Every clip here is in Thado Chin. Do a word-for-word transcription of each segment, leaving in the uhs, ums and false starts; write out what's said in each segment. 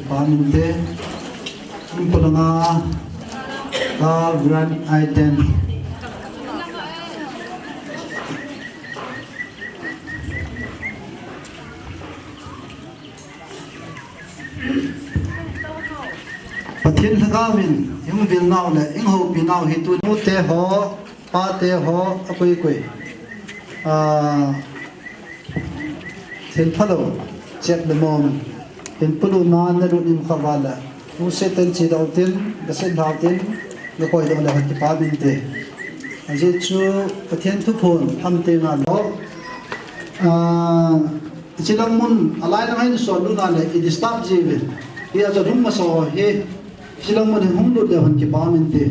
Paminte, Ampulanga, ka Grand Aiden. Pathen lhagao in, i hung vil nau le, i hung houpi nau hi tuni u te ho, pa te ho, a koi koi. Ah, thil phalou, chet le mong. Hin pulu na na lut nim kha va la. U se ten chi dau tin, ga se dau tin, ga koi dau le hot ki pa min te. Ajeh chu Pathen thuphon, tham te na lo. Ah, Chilang mun, alai lang hin so lu na le, i disturb ji ve. I a jo hung ma so he. Chilang mun hung lut le hon ki pa min te.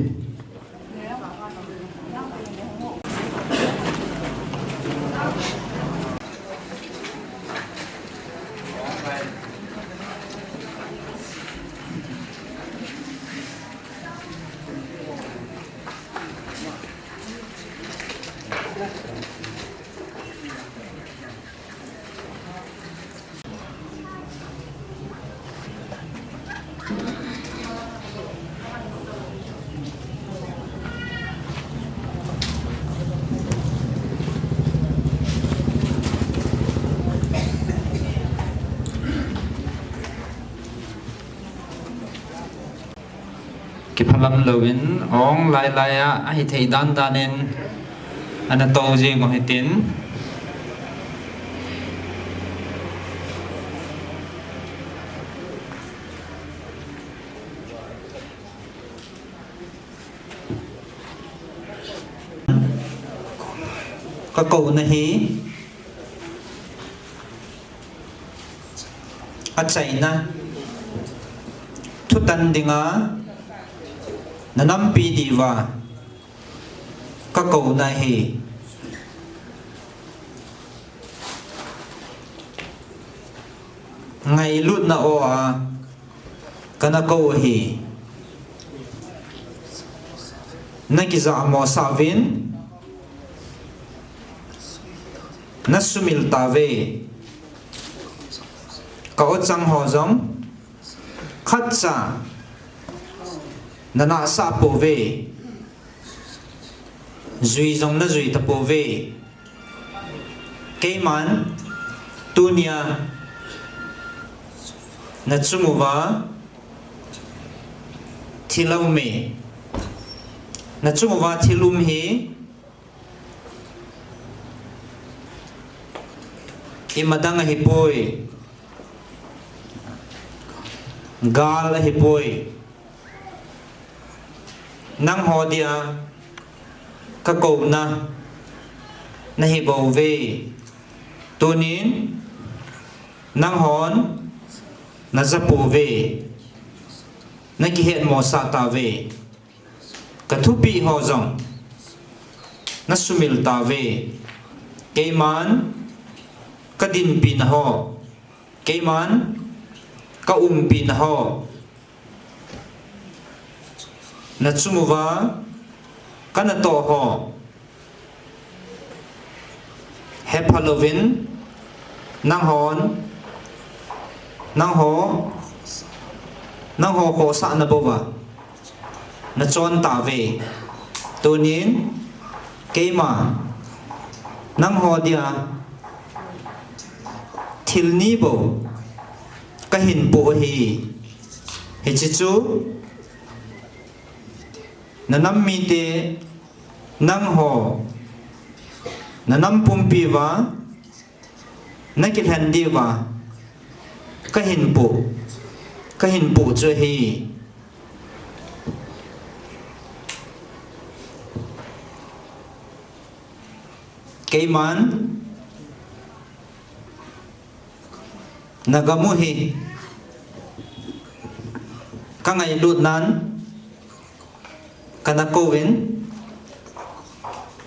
Kiphalam louvin, ong lai lai a, ahi thei dan dan in, ana tou jing u hitin. Ka kou na hi. Achaina. Thutan dinga. Na nampi diuva. Ka kou na hi. Ngailutna o a. Kana kou hi. Na kija mo sa vin. Na sumil ta ve. Ka o chang ho jong. Khatcha. Na na sa po ve. Jui jong na jui ta po ve. Keiman, tunia, na chunguva, thil um e. Na chunguva thil um hi, imadang ahi poi. Gal ahi poi. Nangho dia ka kouna nahi bou ve. Tunin nanghon na ja pouve. Na kihet mosah tauve. Ka thupi ho jong na sumil tauve. Keiman ka dinpi na ho. Keiman ka umpi na ho. Na chunguva ka natoh ho. Hepha louvin nanghon, nangho, nangho khohsahna bouva na chon tauve. Tunin keima nangho dia thil ni bou ka hin poh ahi. Hiche chu na nam mite, nangho, na nam pumpi uva na kilhen diuva ka hin poh, ka hin poh chu ahi. Keiman na gam u hi ka ngailut nan, ka na kouvin,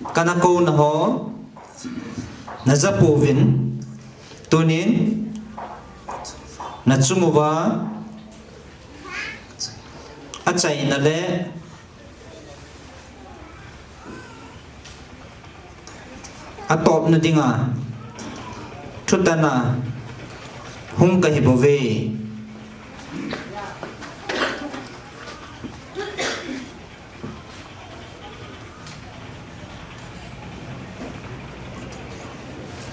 ka na kouna ho na ja pouvin, tunin na chunguva achaina le atopna dinga thutanna hung kahi bouve.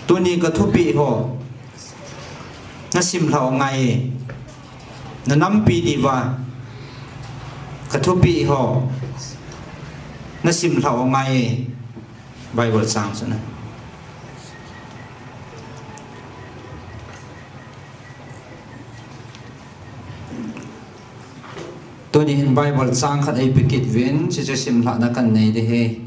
Tuni ka thupeh ho na simlhah u ngai e. Na nampi diuva ka thupeh ho na simlhah u ngai e. Bible chang chu na. Tuni hin Bible chang khat eipe kit uvin, chuchu simlhahna kan nei ding ahi.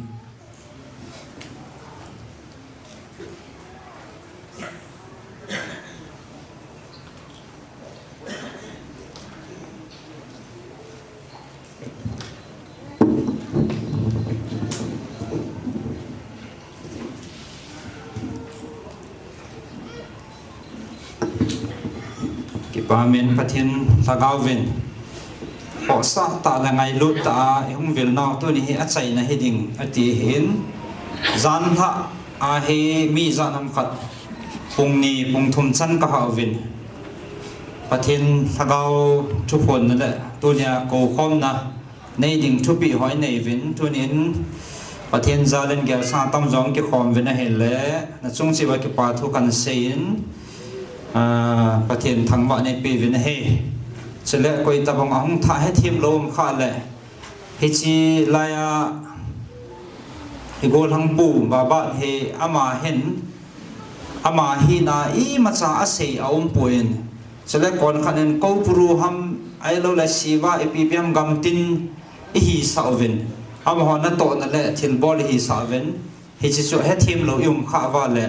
Kipa min Pathen Lhagao vin, khohsah tah le ngailut tah a i hung vil nau tuni hi achaina hiding ati hin, jan lhah a hi mi jan ham khat pung ni pung thum chan ka hah uvin, Pathen Lhagao thuphonna le tunia koukhomna nei ding thupeh ho i nei uvin, tunin Pathen jal in gel sang tam jong kikhom uvin ahile, na chung cheh uva kipa thu kan sei in, ah, Pathen thangvah nei pe uvin ahi. Chule koi tabang a hung thah hethem lou um khah le, hiche lai a i gollhang pu Babat hi ama hin, ama hina imacha asei a um poi. Chule kon khat in Koupuru ham, ahilou le Siva ipi ipi ham gamtin i hisah uvin, amaho natohna le thilbol i hisah uvin, hiche chu hethem lou i um khah uva le,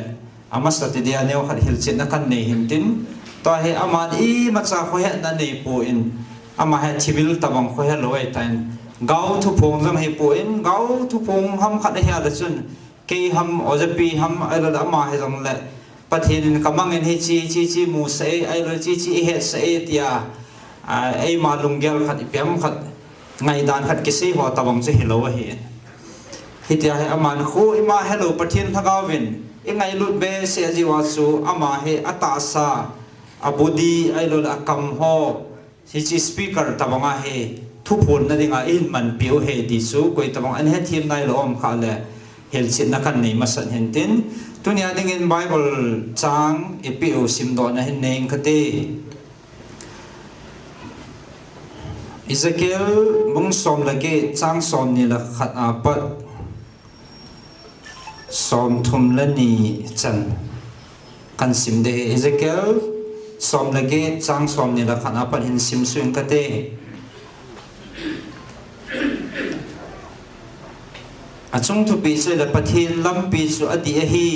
amasa tah dia neo khat hilchetna kan nei hintin, tua hi aman imacha khohetna nei poi, ama hi thivil tabang khohe lou ahitan, Gao thuphong jong hi poi, Gao thuphong ham khat ahi a le chun, kei ham, Ojapi ham, ahilou le ama hijongle, Pathen in ka mang in hiche, hiche, hiche musah e, ahilou hiche, hiche i hetsah e tia, a, eima lunggel khat, ipi ham khat, ngaidan khat kisei ho tabang chu hilou ahi. Hitia hi aman khu ima helou Pathen Lhagao vin i ngailut behseh jeh uva chu ama hi atahsa, a body, ahilou le akam ho, hiche speaker tabang a hi thuphonna dinga i hin manpi u ahi ti chu koi tabang in hethem nailou um khah le, hilchetna kan nei masat hintin, tunia dingin Bible chang i peh u simdohna hin nei ing kate. Ezekiel bung som le get chang som ni le khat a pat som thum le ni chan kan sim ding ahi. Ezekiel som le get chang som ni le khat a pat hin sim suh ing kate. Achung thupi chu le Pathen lampi chu adih ahi.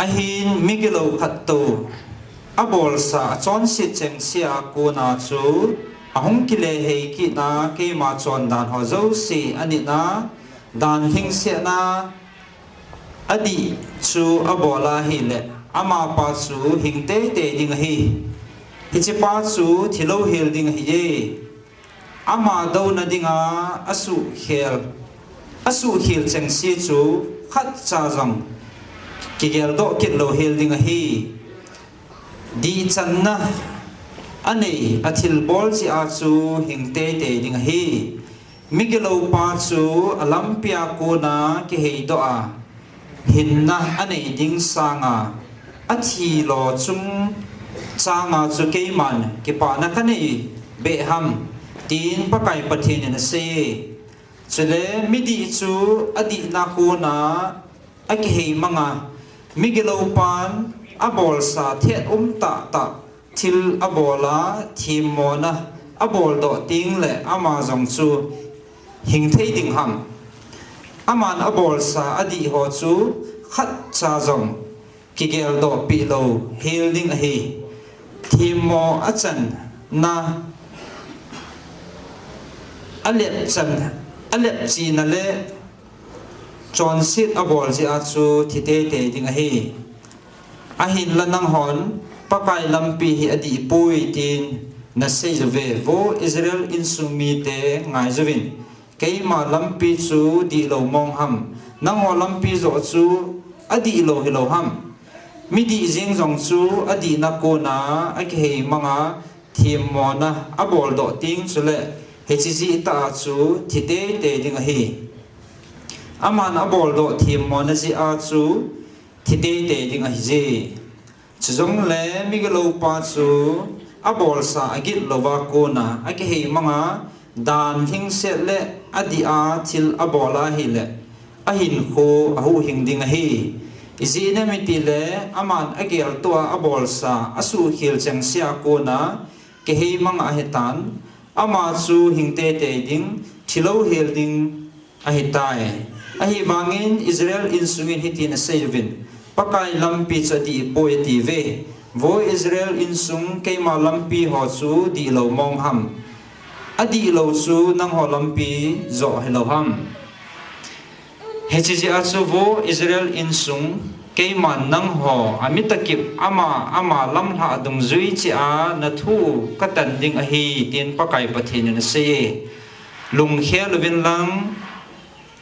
Ahin migilou khat toh abolsa achonset chengse a kona chu ahung kile hei kitna keima chondan ho jouse anitna dan lhingsetna adih chu abol ahile amapa chu hing teitei ding ahi. Hichepa chu thi louhel ding ahiye. Ama douna dinga asuhkhel, asuhkhel chengse chu khatcha jong kigeldoh kit louhel ding ahi. Dihchanna anei athilbol jeh a chu hing teitei ding ahi. Migiloupa chu alampia kona kiheidoh a hinna anei ding sanga athi lo chungchanga chu keiman kipana kanei beh ham, tin Pakai Pathen in aseiye. Chule midih chu adihna kona akihei manga, migiloupan abolsa thet um tahtah thil abola themmona aboldoh tengle ama jong chu hing thei ding ham. Aman abolsa adih ho chu khatcha jong kigeldoh peh louhel ding ahi. Themmo achanna, alepchan, alepchena le chonset abol jeh a chu thi teitei ding ahi. Ahinla nanghon Pakai lampi hi adihpoi tin nasei uve. Vo Israel insung mite ngaiuvin, keima lampi chu dihlou mong ham? Nangho lampi joh chu adihlou hilou ham? Midih jeng jong chu adihna kona akihei manga themmona aboldoh teng chule hiche jeh tah a chu thi teitei ding ahi. Aman aboldoh themmona jeh a chu thi teitei ding ahije. Chujongle migiloupa chu abolsa agit louva kona akihei manga dan lhingset le adih a thil abol ahile, ahinkho ahuhhing ding ahi. Ijeh inem itile aman ageltoh a abolsa asuhkhel chengse a kona kihei manga ahitan, ama chu hing teitei ding, thilou hel ding ahitai. Ahivangin Israel insungin hitin aseiuvin, Pakai lampi chu adihpoi atiuve. Vo Israel insung, keima lampi ho chu dihlou mong ham? Adihlou chu nangho lampi joh hilou ham? Hiche jeh a chu vo Israel insung, keiman nangho amitakip ama ama lamlhah dungjui cheh a nathu katan ding ahi, tin Pakai Pathen in aseiye. Lungkhel uvin lang,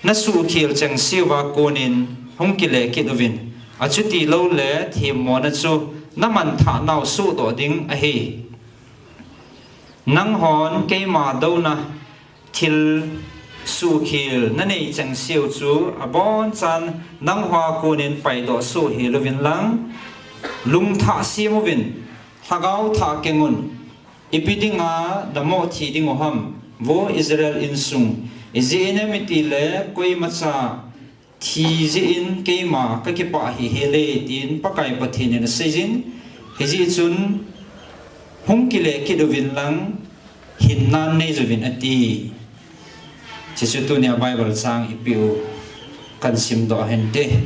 nasuhkhel chengseuva konin hung kile kit uvin, achuti loule themmona chu namanthah nau sohdoh ding ahi. Nanghon keima douna thil suhkhel nanei chengseu chu abonchan nanghoa konin paidoh soh hel uvin lang, lungthah sem uvin, lhagao thah kengun, ipi dinga namoh thi dingu ham, vo Israel insung? Ijeh inem itile koimacha thi jeh in keima kakipah hihel e, tin Pakai Pathen in aseijin. Hijeh chun hung kile kit uvin lang, hinna neijouvin ati. Hiche chu tunia Bible chang ipeh u kahin simdoh hinte.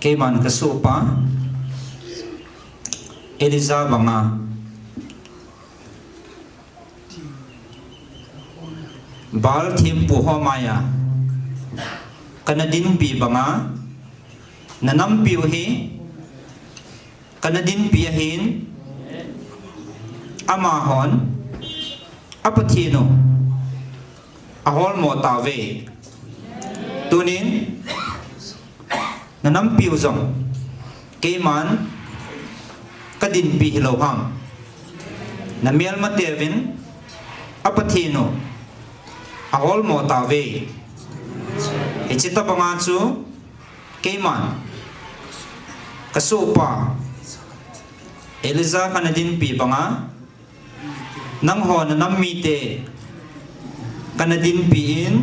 Keiman kasohpa Elijah banga Baal thempu ho maiya kana dinpi banga, nanampiu hi kana dinpi ahin, amahon aPathen u aholmo tauve. Tunin nanampiu jong keiman kadinpi hilou ham? Namelmateuvin aPathen u aholmo tauve. Hiche tobanga chu keiman kasohpa Elijah kana dinpi banga, nangho nanam mite kana dinpi in,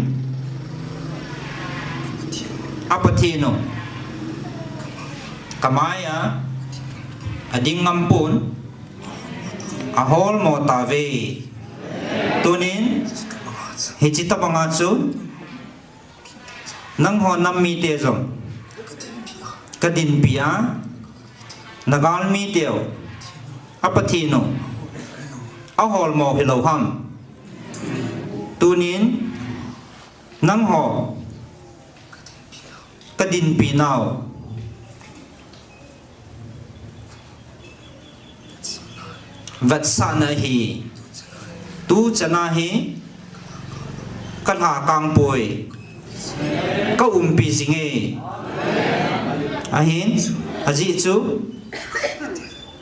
aPathen u kamaiya ading ngampon aholmo tauve. Tunin hiche tobanga chu nangho nam mite jong kadinpi a, nagalmiteu aPathen u aholmo hilou ham? Tunin nangho kadinpi nau vetsahna hi, tuchana hi kalhakangpoi, kaumpi jinge. Ahin, ajeh chu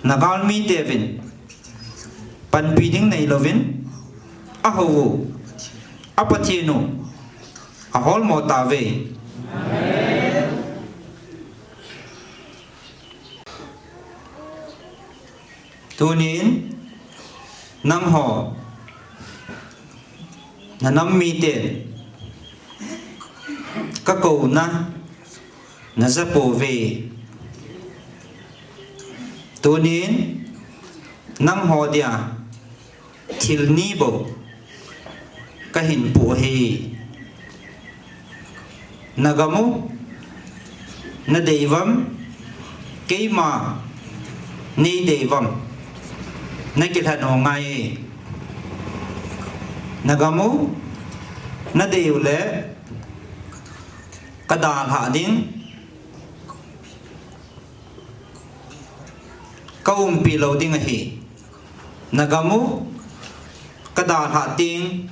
nagalmiteuvin panpi ding neilouvin ahou u aPathen u aholmo tauve. Tunin nangho nanam miten kakouna najapouve. Tunin nangho dia thil ni bou kahin poh ahi. Nagam u nadei uvam, keima neidei uvam, nakilhen u ngai e. Nagam u nadei u le kadalhah ding, kaumpi lou ding ahi. Nagam u kadalhah teng,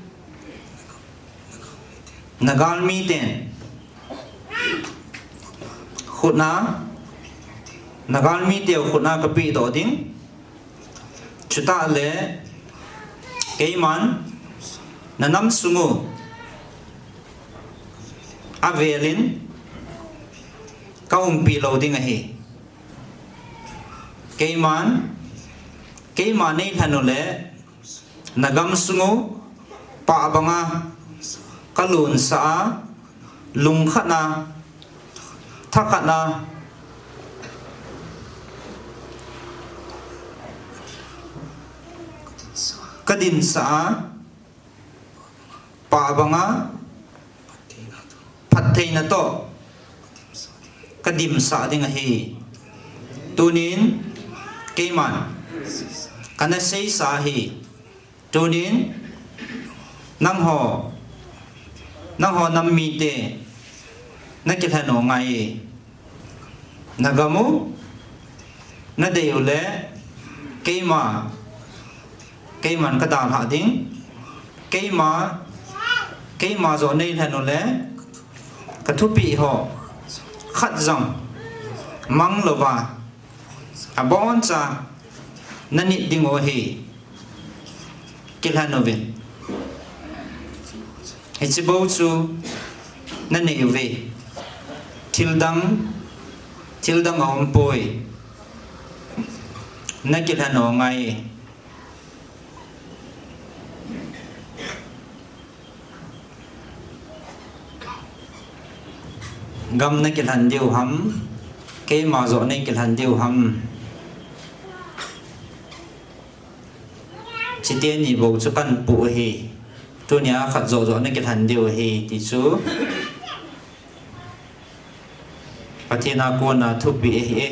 nagalmiten khutna, nagalmiteu khutna kapehdoh ding, Chutah le, keiman, na nam sung u, avelin, ka umpi lou ding ahi. Keiman, keima nei lhen u le, na gam sung u, pah banga, ka lunsah a, lungkhat na, thakhat na, ka dinsah a, pah banga, phattheina toh, ka dimsah ding ahi. Tunin, keiman, kana seisa ahi. Tunin, nangho, nangho nam mite, na kilhen u ngai e. Na gam u, na dei u le, keima, keiman ka dalhah ding, keima, keima joh nei lhen u le, ka thupeh ho, khat jong, mang louva, aboncha, na nit ding u ahi. Kilhen uvin. Hiche bou chu na nei uve. Thildang, thildang aum poi. Na kilhen u ngai. Gam na kilhen diu ham, keima joh nei kilhen diu ham. Chiteni bou chu kahin pu ahi. Tunia khat joh joh na kilhen diu ahi, ti chu. Pathen a kona thupeh ahi e.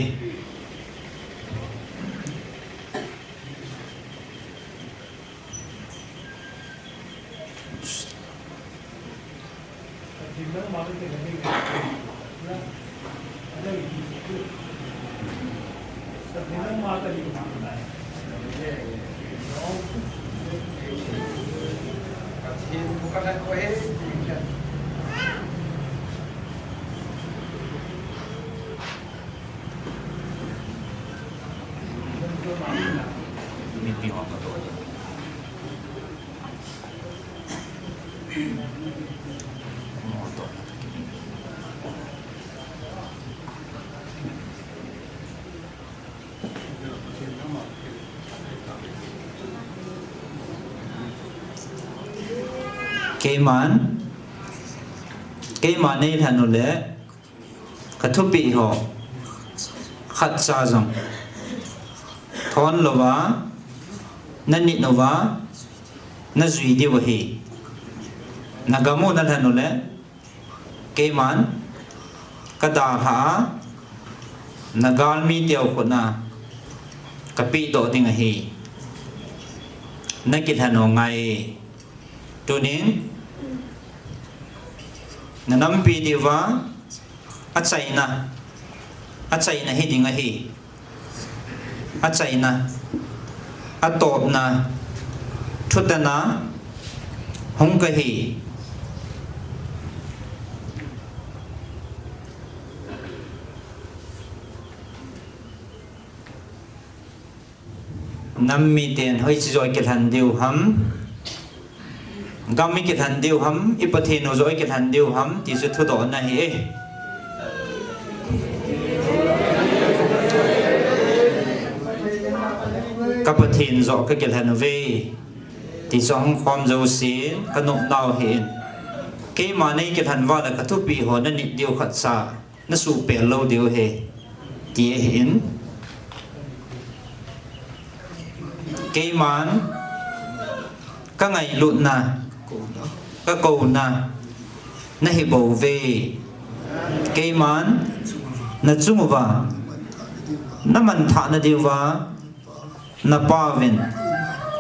Keiman, keima nei lhen u le, ka thupeh ho, khatcha jong thon louva, na nit uva, na jui diu ahi. Na gam u na lhen u le, keiman, ka dalhah a, na galmi teu khut na, ka pehdoh ding ahi. Na kilhen u ngai. Tunin, na nampi diuva, achaina, achaina hiding ahi. Achaina, atopna, thutana, hung kahi. Nam miten hoiche joh i kilhen diu ham, gam i kilhen diu ham, i Pathen u joh i kilhen diu ham, ti chu thudohna ahi e. Ka Pathen joh ka kilhen uve, ti chu ahung khom jousen, ka nopnau ahin. Keima nei kilhen uva le ka thupeh ho na nit diu khatcha, na suhpel lou diu ahi, ti ahin. Keiman, ka ngailutna, ka kouna, na hi bouve. Keiman, na chung uva, na manthahna diuva, na Pa uvin,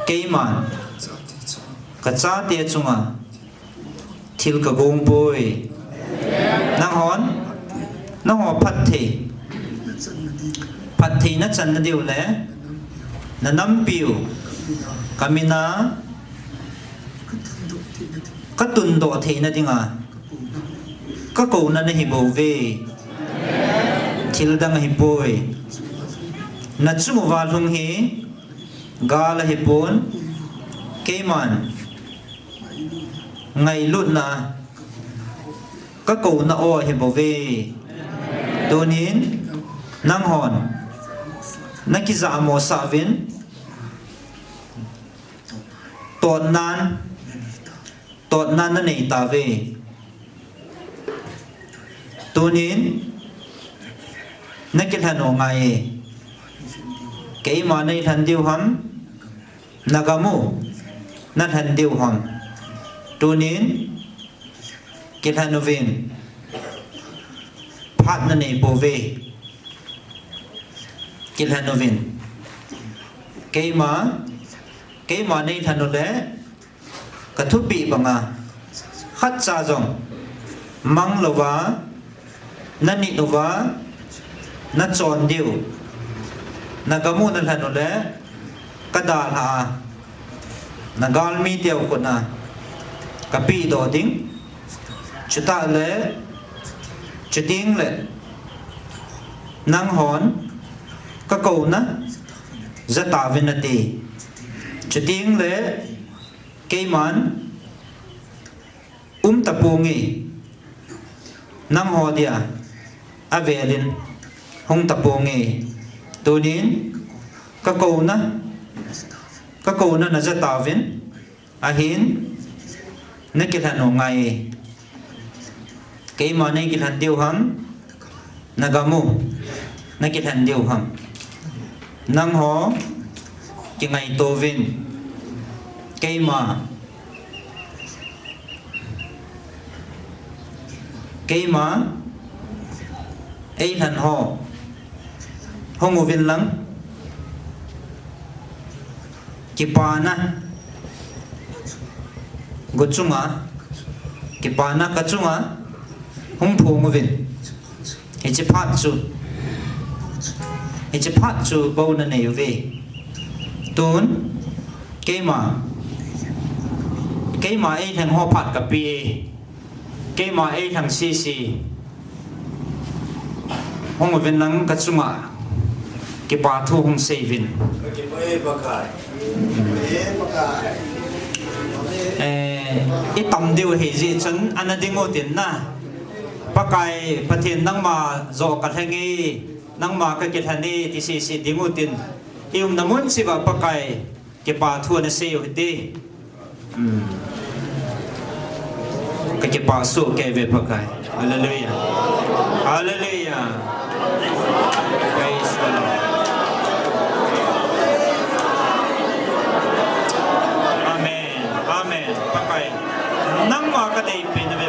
keiman, ka chate chunga, thil ka gong poi. Nanghon, nangho phatthei, phatthei na channa diu le, na nampiu, ka mina, ka tundoh theina dinga, ka kouna na hi bouve. Thil dang ahi poi. Na chung uva lhung hi, Gal ahipon, keiman ngailutna kakouna o ahibouve. Tunin nanghon nakijahmo sah uvin, totnan, totnan nanei tauve. Tunin nakilhen u ngai e. Keima neilhen diu ham, nagam u nalhen diu ham. Tunin kilhen uvin, phat nanei pouve. Kilhen uvin. Keima, keima neilhen u le, kathupeh banga khatcha jong mang louva, nanit uva, nachon diu, nagam u nalhen u le, kadalhah a, nagalmi teu khut a kapehdoh ding. Chutah le, chuting le, nanghon kakouna jatauvin nati. Chuting le, keiman umtaponge, nangho dia avelin hungtaponge. Tunin kakouna, kakouna najatauvin, ahin nakilhen u ngai e. Keima neikilhen diu ham, nagam u nakilhen diu ham. Nangho kingaito uvin, keima, keima eilhen ho hung uvin lang, kipana guchunga, kipana kachunga hung phong uvin. Hiche phat chu, hiche phat chu bou nanei uve. Tun keima, keima eilheng ho phat kape e. Keima eilheng sese hung uvin lang kachunga kipa thu hung sei uvin. Eh, itam diu ahi jeh chun ana ding utin na. Pakai Pathen, nangma joh kalheng e, nangma kakilhen e, ti sese ding utin. Iumna mun cheh uva Pakai kipa thu ana sei u hite. Hmm. Kakipah soh kei uve Pakai. Hallelujah. Hallelujah. Praise the Lord. Amen. Amen. Pakai, nangma kadeipen uve.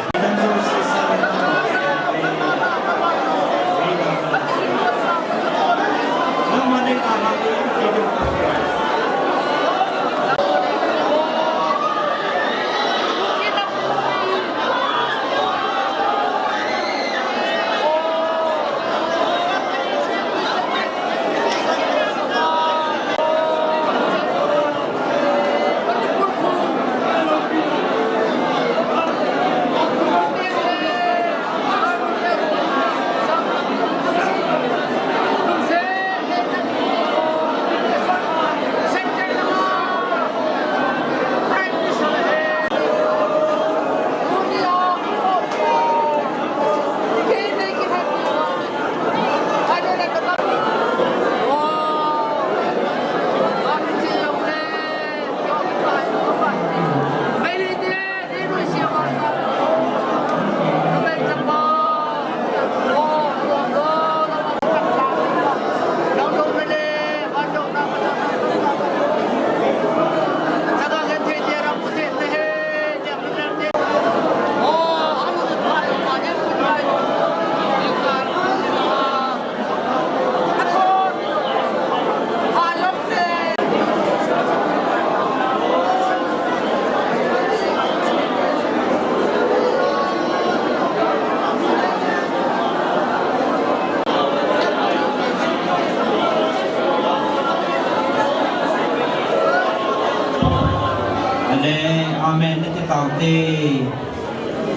Amen. Nati taute.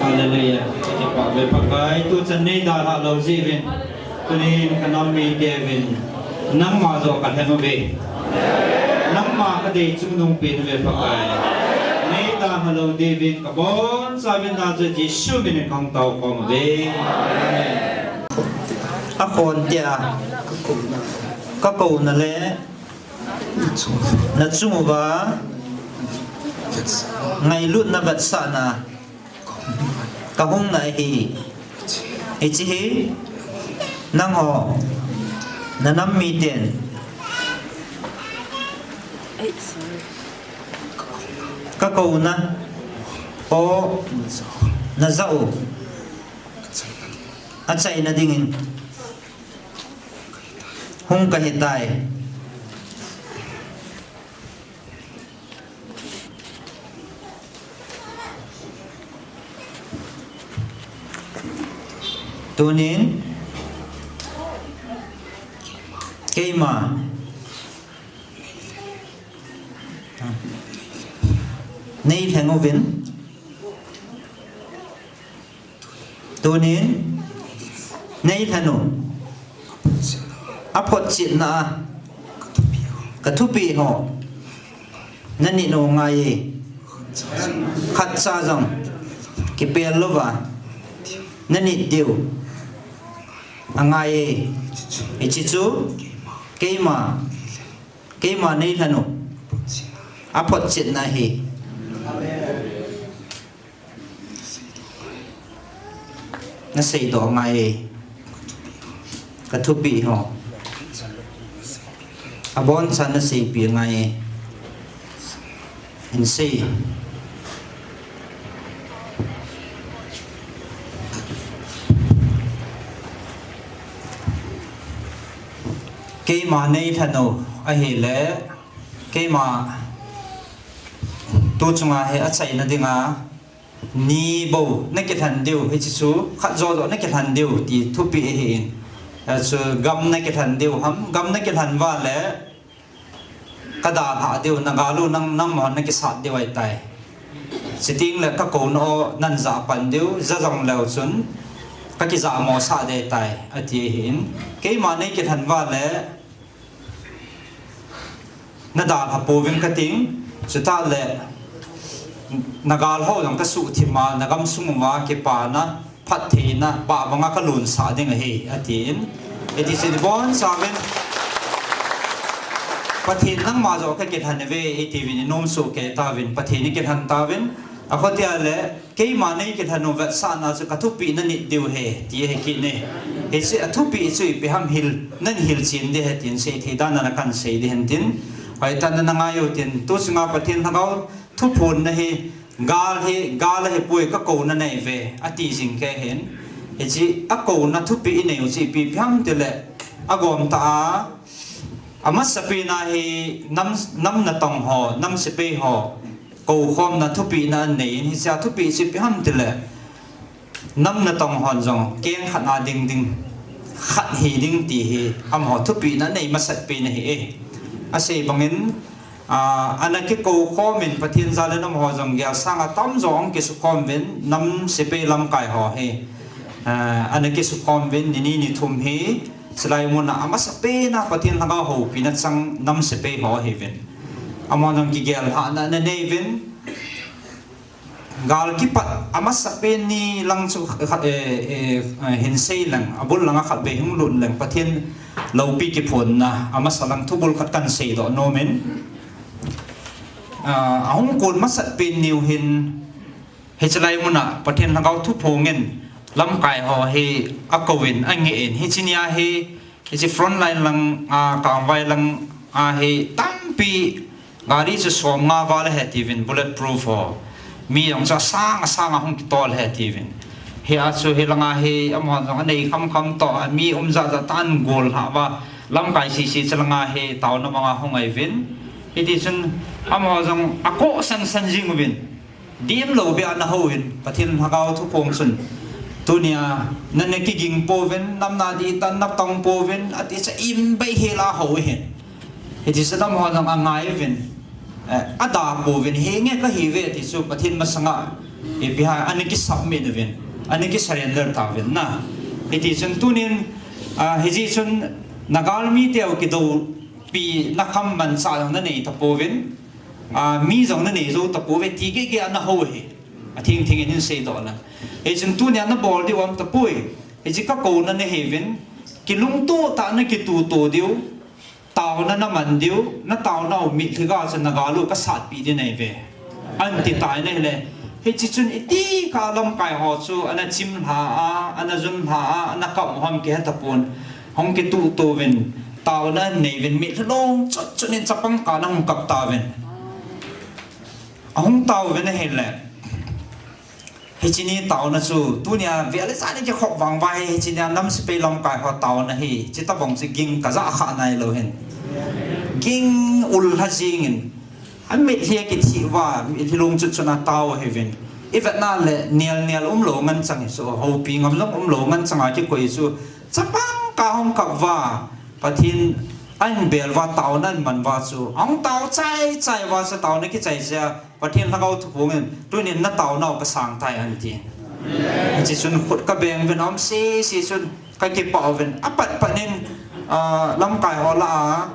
Hallelujah. Kipah uve Pakai, tuchan neidalhah lou jeh uvin. Tunin kanam mite uvin nangma joh kalheng uve. Nangma Kadei chungnung pen ve Pakai. Nei dalha lou diuvin kabonchauvin nachu Jesu min in kahung tao khom uve. Akhon tia, kakouna le nachung uva ngailutna vetsahna kahung nai ahi. Hiche hi nangho, nanam miten kakouna, o, najah u achaina dingin hung kahitai. Tunin keima neilhen uvin. Tunin neilhen u aphotchetna a kathupeh ho nanit u angaiye. Khatcha jong kipel louva nanit diu angaiye. Hiche chu keima, keima neilhen u aphotchetna ahi. Naseidoh angaiye, kathupeh ho. Abonchan naseipeh angaiye. Hinsei. Keima neilhen u ahile, keima tu chunga hi achaina dinga ni bou nakilhen diu, hiche chu khat jojo nakilhen diu ti thupeh ahin. Hichu gam nakilhen diu ham, gam nakilhen uva le kadalhah diu, nagal u nang, nangma nakisat diu ahitai. Chuteng le kakouna u nanjah pan diu, ja jong leu chun kakijah mosah ding ahitai, ati ahin. Keima neikilhen uva le nadalha pouvin kating, chutah le nagal ho jong kasuhthip a, nagamsung uva kipana, phattheina, pah banga kalonsah ding ahi, atin. Hiti chun ibonchauvin Pathen nangma joh kakilhen uve, itiuvin inomsoh kei tauvin, Pathen ikilhen tauvin, akhotia le keima neikilhen u vetsahna chu kathupeh nanit diu ahi, ti ahi kit e. Hiche athupeh chu ipi ham hil, nahil chen ding ahi tin seithei dan a kahin sei ding ahin tin. Hoitah in nangai uvin tin, tu chunga Pathen Lhagao thuphonna hi, gal hi, gal ahipoi kakouna nahiuve, ati jing kei hin. Hiche akouna thupeh inei u chu ipi ham tile, agomtah a, amasapen a hi nam, nam natong ho, nam sepai ho koukhomna thupehna anei in, hichea thupeh chu ipi ham tile, nam natong hon jong keng khat a ding ding, khat hi ding ti hi amaho thupehna anei masat pen ahi e. Asei bangin, a, ana kikoukhom in Pathen jal in amaho jong gel sang a tamjo ahung kisukhom uvin, nam sepai lamkai ho hi, a, ana kisukhom uvin, ni ni ni thum hi, chulai muna amasapen a Pathen Lhagao houpina chang nam sepai ho ahiuvin. Amaho jong kigel lhahna ana nei uvin. Gal kipat amasapen ni lang chu khat, eh, eh, eh, hinsei leng, abul langa khatvei hung lut leng, Pathen loupi kiphonna amasa lang thubul khat kahin seidoh nom in. Ah, ahung kon masat pen niu hin, hiche lai muna Pathen Lhagao thuphong in lamkai ho hi akouvin, angeh in, hiche nia hi, hiche front line lang, ah, Kangvai lang, ah, hi tampi gari chu somnga val ahi tiuvin, bullet proof ho. Mi jong chu asang asang a hung kitol ahi tiuvin. Hia chu hilanga hi amaho jong anei kham kham toh, mi um jat jat tah in agol lhah uva, lamkai sese chulanga hi taona manga hung ahiuvin. Hiti chun amaho jong akoh san san jing uvin. Dimlou beh a ana hou in, Pathen Lhagao thuphong chun, tunia nana kiging pouvin, nam na dihtah natong pouvin, ati chu imbei hel a ahou ahin. Hiti chun amaho jong angai uvin, eh, ada pouvin, henge kahiuve ti chu Pathen masanga, ipi ham ana kisubmit uvin, ana kisurrender tauvin na. Hiti chun tunin, ah, hiti chun nagal miteu kidou pi na kham manchah jong na nei tapouvin, a, mi jong na nei jou tapouve ti gege ana hou hi. A thing thing in hin seidoh na. Hichun tunia na bol diu um tapoi. Hiche ka kouna na hiuvin, kilungto tah na kituto diu, taona na man diu, na taonau mitlhi ga chu na galu ka satpi ding ahi ve. An ti tai na hile. Hiche chun iti kah lamkai ho chu ana chim lha a, ana jun lha a, ana kap u ham kihe tapon. Hung kituto uvin, taona nei uvin, mitlhi long chot chot in chapang kah na hung kap tauvin. Ahung tauvin ahile. Hiche ni taona chu, tunia vel le jan in kikhop vang uva hi, hiche nia nam sepai lamkai ho taona hi, hiche tabang chu ging ka jah kha nailou hin. Ging ul lha jing in, a mitlhi a kithi uva, mitlhi long chot chot na tao hiuvin. I vet na le, nial nial umlou ngen chang hi chu, houpi ngam jong umlou ngen chang a kikoi chu, chapang kah hung kap uva, Pathen ahin bel uva, taona ahin man uva chu, ahung tao chai chai uva chu, taona kichai chai a, Pathen lhagao thuphong in, tunin na taonau ka sang tai ahin ti. Hiche chun khut ka beng uvin aum sese chun ka kipah uvin. Apat pat in, ah, lamkai ho lah a,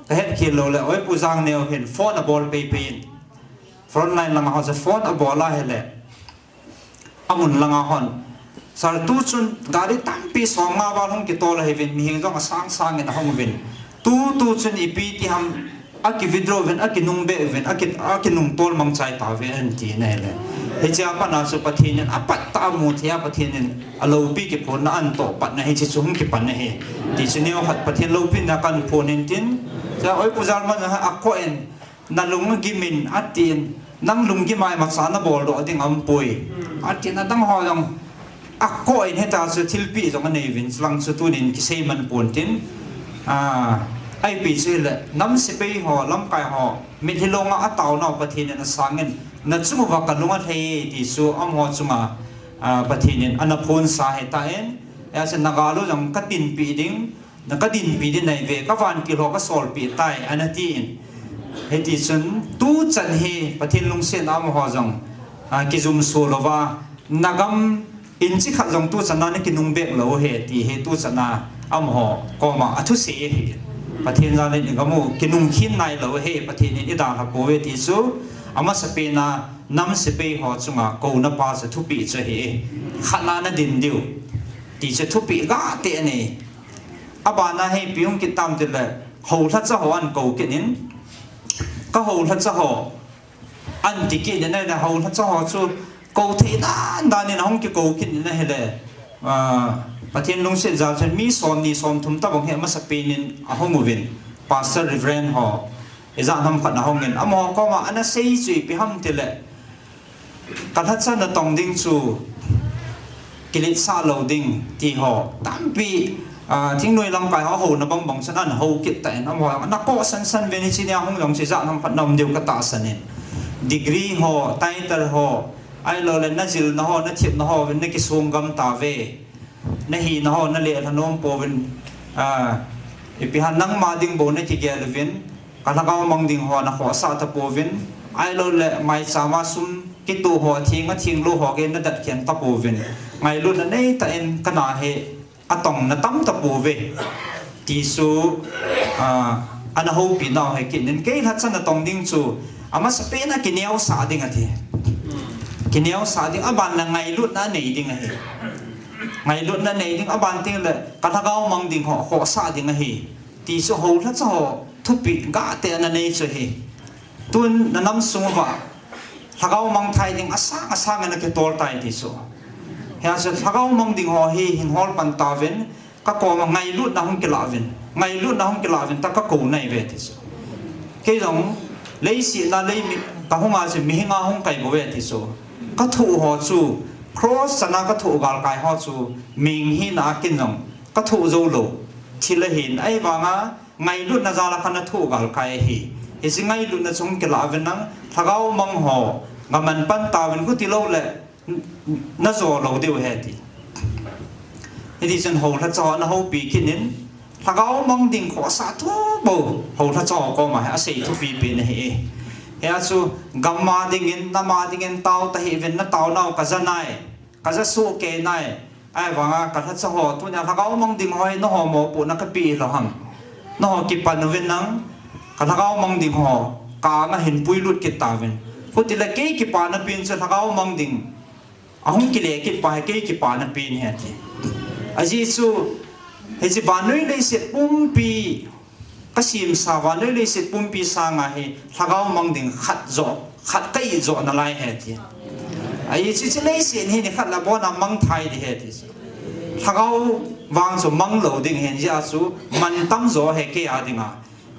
ka hetkhel lou le, Oi Pu Jangneo hin phone abol pei pei in. Frontline langa ho chu phone abol a hile. Amun langa hon. Sir, tu chun gari tampi som nga val hung kitol ahiuvin, mihem jong asang sang in ahung uvin. Tu, tu chun ipi ti ham, aki withdraw uvin, aki nungbeh uvin, aki, aki nungtol mangchai tauve ahin ti na hile. Hichea pat na chu Pathen in apat tah a amu thei a, Pathen in aloupi kiphonna ahin toh pat na hiche chu hung kipan ahi. Ti chu neo khat Pathen loupina kahin phong in tin. Cha Oi Pu Jalman jong akoh in, Na lung agim in, atin, nang lunggim a imacha na boldoh ding aumpoi. Atin, adang ho jong akoh in, hita chu thilpeh jong anei uvin, chulang chu tunin kisei man pon tin. A, ipi chu hile, nam sepai ho, lamkai ho, mitlhi long a ataonau Pathen in asang in, na chung uva ka lung alhai e ti chu amaho chunga, a, Pathen in ana phongsa ahi tan, hijeh chun na gal u jong ka tinpeh ding, Na ka dinpi ding ahi ve, ka vantil ho ka solpeh tai, ana tin. Hiti chun, tu chan hi Pathen lungsetna amaho jong, a, kijumso louva, na gam inchi khat jong tu chan a na kinungbeh lou u ahi, ti hi tu chan a amaho koma athusei ahi. Pathen jal in i gam u kinungkhin nailou u ahi, Pathen in eidalha pouve ti chu, amasapen a nam sepai ho chunga kouna pa chu thupeh chu ahi. Khat na na din diu, ti chu thupeh gah teni. Abana hi ipi hung kit tam tile, houlhacha ho ahin kou kit in, ka houlhacha ho, ahin ti kit in ahile, houlhacha ho chu kou thei dan dan in ahung kikou kit in ahile, ah, Pathen lungset jal chun mi somni somthum tabang hi amasapen in ahung uvin, Pastor Reverend ho, ijat ham khat ahung in, amaho koma ana sei chu ipi ham tile, Ka lhacha natong ding chu kiletsah lou ding ti ho tampi, ah, thingnoi lamkai ho, houna bangbang chun ana hou kit tan, amaho ana kou sansan uvin, hiche nia hung jong chu ijat ham khat na um diu ka tahsan in. Degree ho, title ho, ahilou le na jilna ho, na thepna ho, uvin na kisong gam tauve. Na hina ho, na lelha nom pouvin, ah, ipi ham nangma ding bou na kigel uvin, ka lhagao mang ding ho na khohsah tapouvin, ahilou le maicham a sum kitoh ho, atheng atheng lou ho gei na datkhen tapouvin, ngailutna neitah in ka na hi atong na tam tapouve. Ti chu, ah, ana houpi nau ahi kit in, kei lhacha natong ding chu, amasapen a kineosah ding ati. Kineosah ding, aban le ngailutna nei ding ahi. Ngailutna nei ding, aban teng le ka lhagao mang ding ho, khohsah ding ahi. Ti chu houlhacha ho, thupeh gah teni ana nei chu ahi. Tun na nam sung uva, lhagao mang thei ding asang asang in na kitol tai ti chu. Hijeh chun lhagao mang ding ho hi hin hol pan tauvin, ka koma ngailutna hung kilah uvin, ngailutna hung kilah uvin, ta ka kou nai uve ti chu. Kei jong, leiset a lei mi, ka hung a chu mihem a hung kai bou ve ti chu. Ka thoh ho chu, cross chan a ka thoh galkai ho chu, mihing hina a kin jong, ka thoh jou lou. Thil ahin, ahivang a, Ngailutna jal a khat na thoh galkai ahi. Hiche ngailutna chu hung kilah uvin lang, lhagao mang ho, ngaman pan tauvin, chuti lou le, n-, n-, na jo lou diu ahi ti. Hiti chun houlhacha ho na houpi kit in, lhagao mang ding khohsah thou bou, houlhacha ho koma hi asei thupi pen ahi. Hia chu, gam a dingin, nam a dingin, tao tahih uvin, na tao nau ka ja nai. Ka ja soh kei nai, ahivang a ka lhacha ho, tunia lhagao mang ding ho hi nangho mopohna ka pe lou ham. Nangho kipan uvin lang, ka lhagao mang ding ho, ka anga hin puilut kit tauvin. Hiti le kei kipana pen chu lhagao mang ding, ahung kile kit pa hi kei kipana pen ahi ati. Ajeh chu, hiche vannoi leiset pumpi, ka semsa vannoi leiset pumpi sanga hi, lhagao mang ding khat jo, khat ka it jo nalai ahi ati. Ajeh chu hiche leiset hi nikhat le abon a mangthai ding ahi ati. Lhagao vang chu mang lou ding ahin jeh a chu, mantam jo ahi kei a dinga.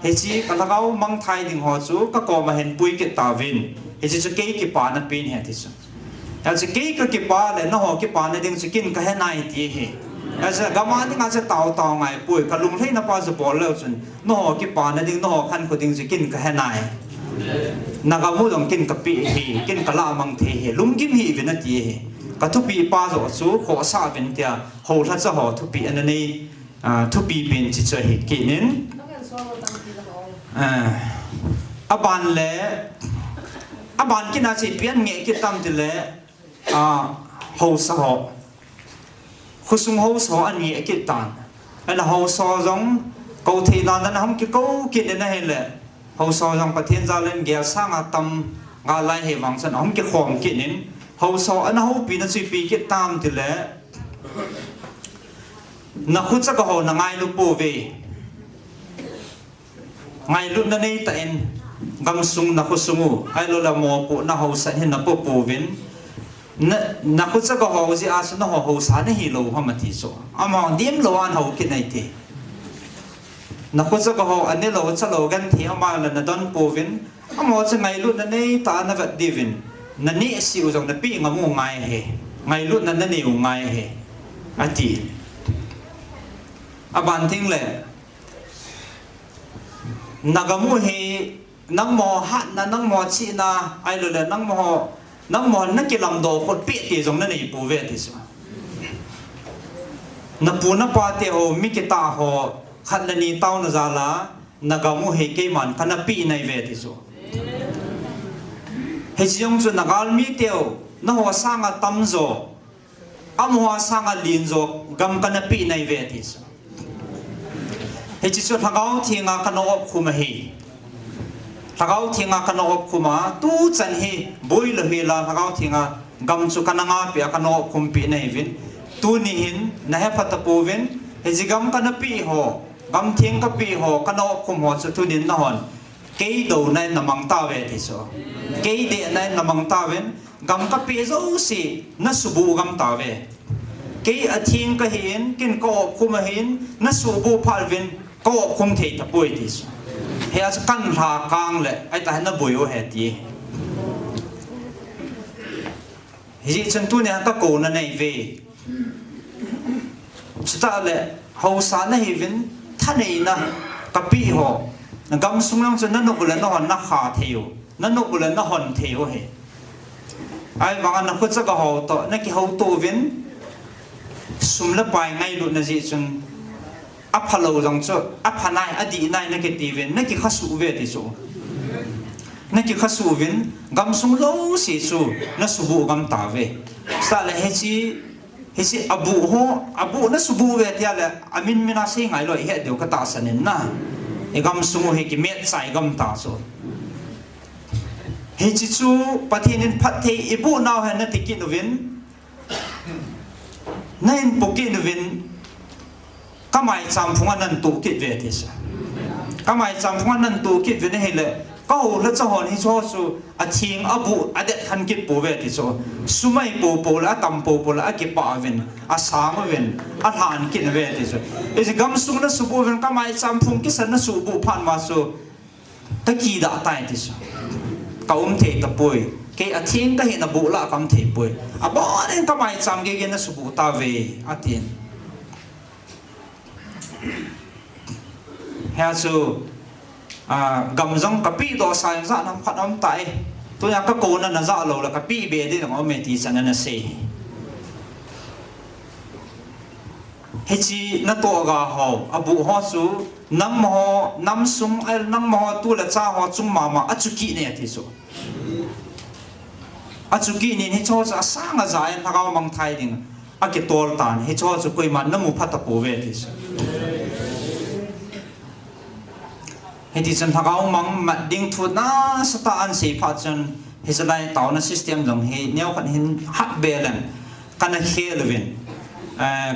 Hiche ka lhagao mangthai ding ho chu ka koma hin pui kit tauvin. Hiche chu kei kipana pen ahi ati chu. Hiche kei ka kipa le nangho kipana ding chu ken ka he nai ti ahi. Hiche gam a dinga chu tao tao ngai poi, ka lunglhaina pa chu bol leu chun. Nangho kipana ding, nangho khankho ding chu ken ka he nai. Na gam u jong ken ka pe ahi, ken ka lah mang thei ahi. Lunggim hih uvin ati ahi. Ka thupeh pa joh chu khohsah uvin tia, houlhacha ho thupeh ana nei. Ah, thupi pen hiche chu ahi kit in. Ah, aban le, aban kit na chu ipi ana ngeh kit tam tile, ah, haosa ho. Khosung haosa ho ana ngeh kit tan. Ahile haosa ho jong kou thei dan dan a hung kikou kit in ahile. Haosa ho jong Pathen jal in gel sanga tam ngal lai ahi vang chun ahung kikhom kit in. Haosa ho ana houpi na chu ipi kit tam tile. Na khucha ka ho na ngailu pouve. Ngailutna neitah in gamsung na khosung u, ahilou le mopohna haosa hin na po pouvin. Na, na khucha ka ho jeh a chu nangho haosa na hilou ham ati chu. Amaho dim lou a ana hou kit nai ti. Na khucha ka ho, anelou, achalou, genthei ama le na don pouvin. Amaho chu ngailutna neitah a na vet diuvin, na nehse u jong na peh ngam u ngai ahi. Ngailutna na nei u ngai ahi, ati. Aban teng le, na gam u hi, nangma hatna, nangma chihna, ahilou le, nangma, nangma na kilamdoh khut peh ti jong na nei pouve ati chu. Na pu na pa te ho, mi kitah ho, khat le ni taona jal a, na gam u hi keiman kana peh nai uve ati chu. Hiche jong chu na galmi teu, nangho sanga tamjo, amaho sanga lenjo, gam kana peh nai uve ati chu. Hiche chu Lhagao Thenga kana opkhum ahi. Lhagao Thenga kana opkhum a, tuchan hi, boilou hel a Lhagao Thenga gam chu kana ngahpeh a kana opkhum peh nai uvin. Tuni hin, na hepha tapouvin, hiche gam kana peh ho, gam theng kapeh ho, kana opkhum ho chu tunin nahon kei douna in na mang tauve ati chu. Kei dehna in na mang tauvin, gam kapeh jouse na subuh gam tauve. Kei atheng kahin, ken ka opkhum ahin, na subuh phat uvin, ka opkhum thei tapoi ati chu. Hia chu kan lha kang le, ahitah na boi u ahi ati. Hijeh chun tunia ka kouna nei uve. Chutah le, haosa na hiuvin, thaneina kapeh ho. Na gamsung lang chu na nop u le nahon na kha thei u. Na nop u le nahon thei u ahi. Ahivanga na khucha ka ho toh, na kihouto uvin, sum le pai ngailutna jeh chun, aphalou jong chu, apha nai, adih nai na kiti uvin, na kikhasuh uve ati chu. Na kikhasuh uvin, gamsung jouse chu, na subuh gam tauve. Chutah le hiche, hiche abuh ho, abuh na subuh uve tia le, amin min a sei ngailou, ihet diu ka tahsan in na. I gamsung u hi kimet chai gam ta chu. Hiche chu Pathen in phatthei iboh nau hen nati kit uvin, na hin po kit uvin, ka maicham phung a nan toh kit uve ati chu. Ka maicham phung a nan toh kit uvin ahile, ka houlhacha hon hicheho chu atheng abuh adet khen kit pouve ati chu. Sum ahi poupou le, atam poupou le, akipah uvin, asang uvin, alhan kit uve ati chu. Hiche gamsung na subuh uvin, ka maicham phung kisan na subuh phat ma chu, ka kidah tai ati chu. Ka um thei tapoi. Kei atheng kahina buh lah ka um thei poi. Abonin ka maicham geiyin na subuh tauve, atin. Hia chu, ah, gam jong kapeh doh sa jong jat ham khat aum tai. Tunia ka kouna na jah lou le kapeh be ding jong aume ti chan ana sei. Hiche natoh ga ho, abuh ho chu, nangma ho, nam sung, ahile nangma ho tu le cha ho chung mama, achu kit ne ati chu. Achu kit nin hicheho chu asang aja in lhagao mangthai ding akitol tan, hicheho chu koiman namu pha tapouve ati chu. Hiti chun lhagao mang mat ding thu nasatah a ahin sei phat chun, hiche lai taona system jong hi neokhat hin hat be leng kana khel uvin, eh,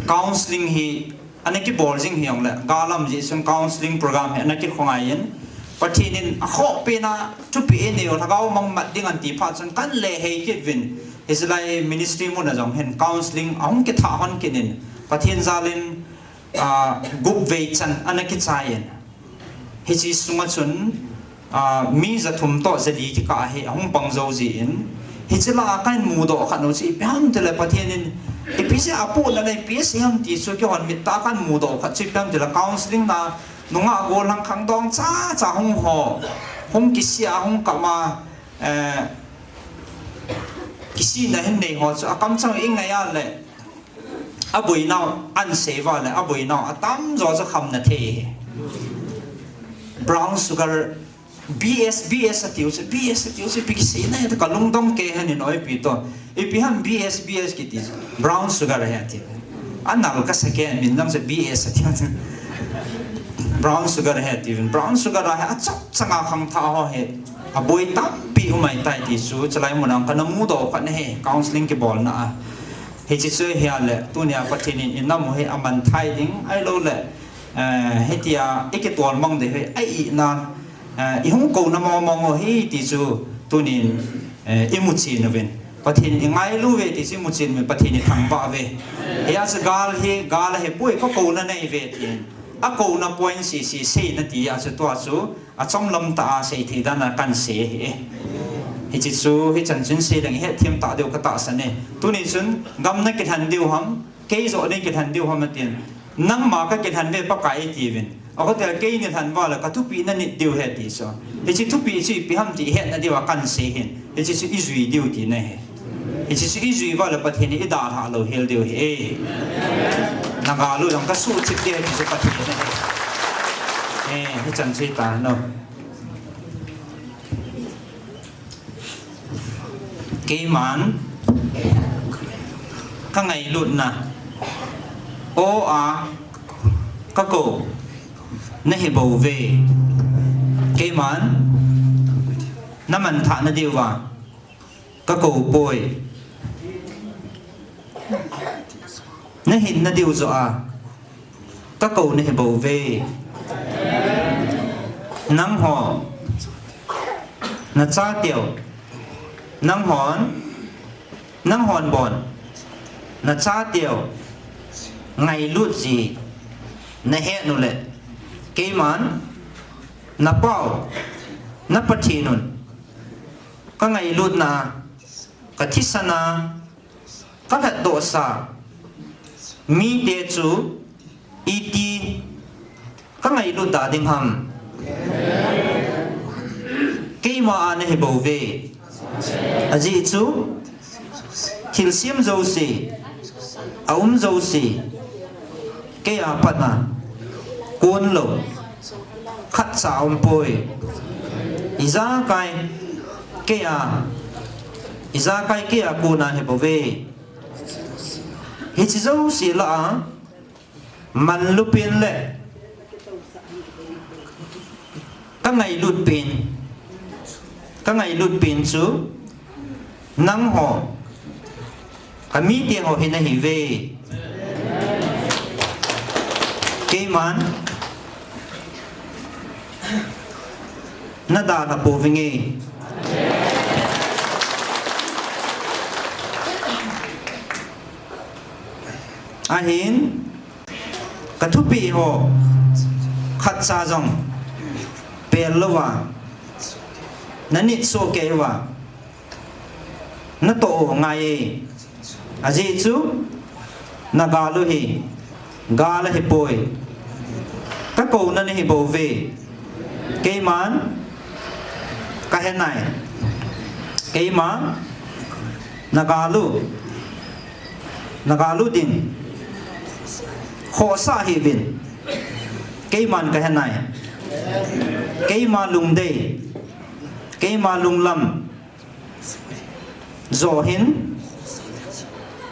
counseling hi ana kibol jing hijongle, gal aum jeh chun counseling program hi ana kikhongai in, Pathen in akhoh pen a thupeh inei u, lhagao mang mat ding ahi ti phat chun kana le hei kit uvin, hiche lai ministry mun a jong hin counseling ahung kithah hon kit in, Pathen jal in, ah, gup vei chan ana kichai in. Hiche sunga chun, ah, mi ja thum toh ja li kikah hi ahung pang jou jin, hiche lah a kahin mudoh khat u chu ipi ham tile Pathen in ipi jeh a apohna le ipi asei ham ti chu keihon mit tah a kahin mudoh khat chu ipi ham tile counseling na nungah gollhang khangdong chacha hung ho, hung kisih a hung kap a, eh, kisihna hin nei ho chu akamchang ingai a le, aboinau ahin sei uva le, aboinau atamjo chu khamna thei hi. Brown sugar, B S, B S atiu chu, B S atiu chu, ipi kisei na hi, kalungdong kei hen in oipi toh. Ipi ham B S, B S kiti chu, brown sugar ahi ati. Anal kasa kei, min jong chu B S atiu chu. Brown sugar ahi atiuvin, brown sugar ahi, achap changa khangthah ho hi aboi tampi um ahitai ti chu, chulai mun a kana mudoh khat ahi, counseling kibolna a. Hiche chu ahile, tunia Pathen in inam u hi amanthah ding, ahilou le, eh, hitia ikitol mang ding hi, a-itna, eh, ihung kouna mong mong u hi ti chu, tunin, eh, imu chen uvin. Pathen in ingailu uve ti chu imu chen uvin, Pathen ithangvah uve. Hia chu gal hi, gal ahipoi, kakouna nei uve tin. Akouna point sese seina ti a chu tua chu, achom lam tah a seithei dan a kahin sei ahi. Hiche chu, hichan chun sei leng ihet them tah diu katahsan e. Tuni chun, gam nakilhen diu ham, kei joh nakilhen diu ham atin. Nangma kakilhen uve Pakai atiuvin. Akhotel kei neilhen uva le kathupeh nanit diu ahi ti chu. Hiche thupeh chu ipi ham ti ihetna diu a kahin sei ahin. Hiche chu ijui diu tina ahi. Hiche chu ijui uva le Pathen in idalhah louhel diu ahi. Eh. Nagal u jong kasuhthip ding ahi ti chu Pathen ahi. Eh, hichan chu hita no. Keiman kangailutna o a kakou nahibouve. Keiman namanthah nadiuva kakoupoi. Nahin nadiu joh a kakou nahibouve. Nangho nachateu, nanghon, nanghon bon nachateu ngailut ji nahet uleh, keiman napau, na Pathen un kangailutna, kathisana, kalhatdohsa mite chu iti kangailut da ding ham? Keima a nahibouve. Ajeh chu thilsem jouse, aum jouse, kei a pat a konlou khatcha aumpoi. Ijakai kei a, ijakai kei a kona hibouve. Hiche jouse lah a manlu pen le kangailut pen, kangailut pen chu nangho, kamite ho hi nahiuve. Keiman nadalha pouvinge. Ahin, kathupeh ho khatcha jong pel louva, nanit soh kei uva natoh u angaiye. Ajeh chu nagal u hi gal ahipoi. Kakouna nahibouve. Keiman kahenai. Keima nagal u, nagal u din khohsah hih uvin. Keiman kahenai. Keima lungdei, keima lunglam joh hin,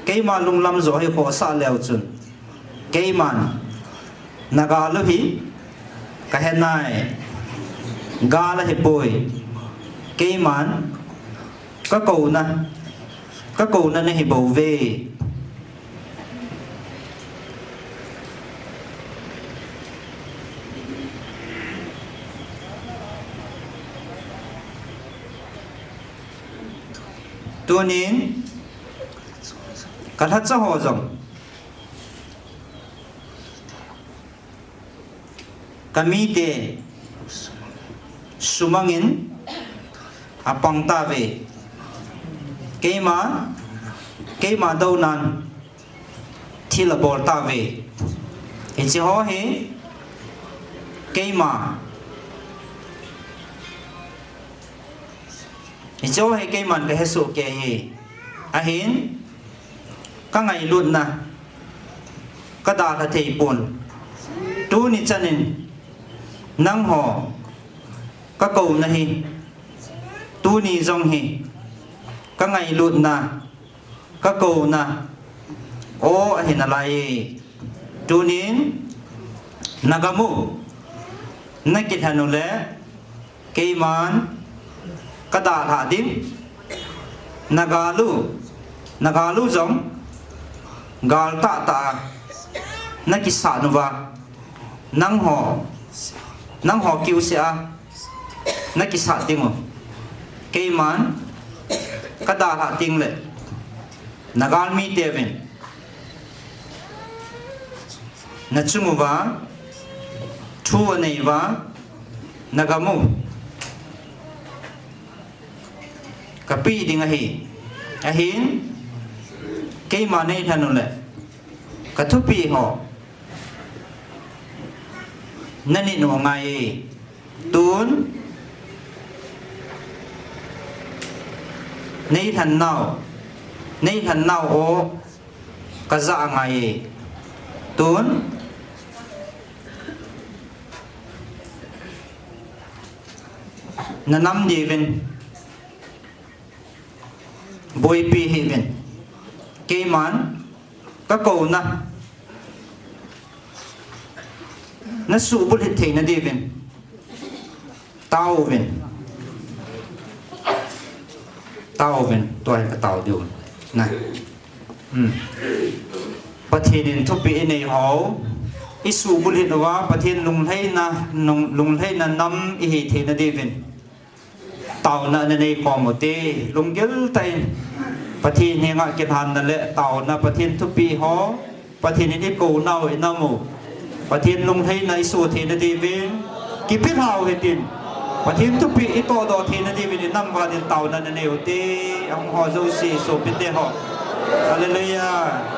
keima lunglam joh hi khohsah leu chun, keiman nagal u hi Kahe nai. Gal ahipoi. Keiman kakouna, kakouna nahi bouve. Tunin kalhacha ho jong kamite sumangin apang tauve. Keima, keima dounan thil abol tauve. Hiche ho hi keima, hiche ho hi keiman kahesoh kei ahi. Ahin, kangailutna kadalha theipon. Tuni chanin nangho kakouna hi, tuni jong hi kangailutna, kakouna o ahi nalai. Tunin nagam u nakilhen uleh keiman kadalhah ding. Nagal u, nagal u jong gal tahtah a nakisat uva, nangho, nangho kiuseh a nakisat dingu keiman kadalhah tengleh, nagalmiteuvin nachung uva thu anei uva, nagam u kapeh ding ahi. Ahin, keima neilhen uleh kathupeh ho nanit u angaiye. Tun neilhen nau, neilhen nau o kajah angaiye. Tun nanam diuvin boipi hih uvin. Keiman kakouna nasuhbulhit theina diuvin taovin, taovin, tua hi katao diu. Pathen in thupeh inei ho isuhbulhit uva Pathen lunglhaina, lunglhaina nam ihi theina diuvin taona nanei khom ute. Lunggil tah in Pathen henga kilhanna le taona, Pathen thupeh ho, Pathen in ikou nau inam u, Pathen lunglhaina isoh theina diuvin kipelhau hitin, Pathen thupeh itohdoh theina diuvin inam uva din taona nanei ute. Ahung ho jouse sopite ho. Hallelujah.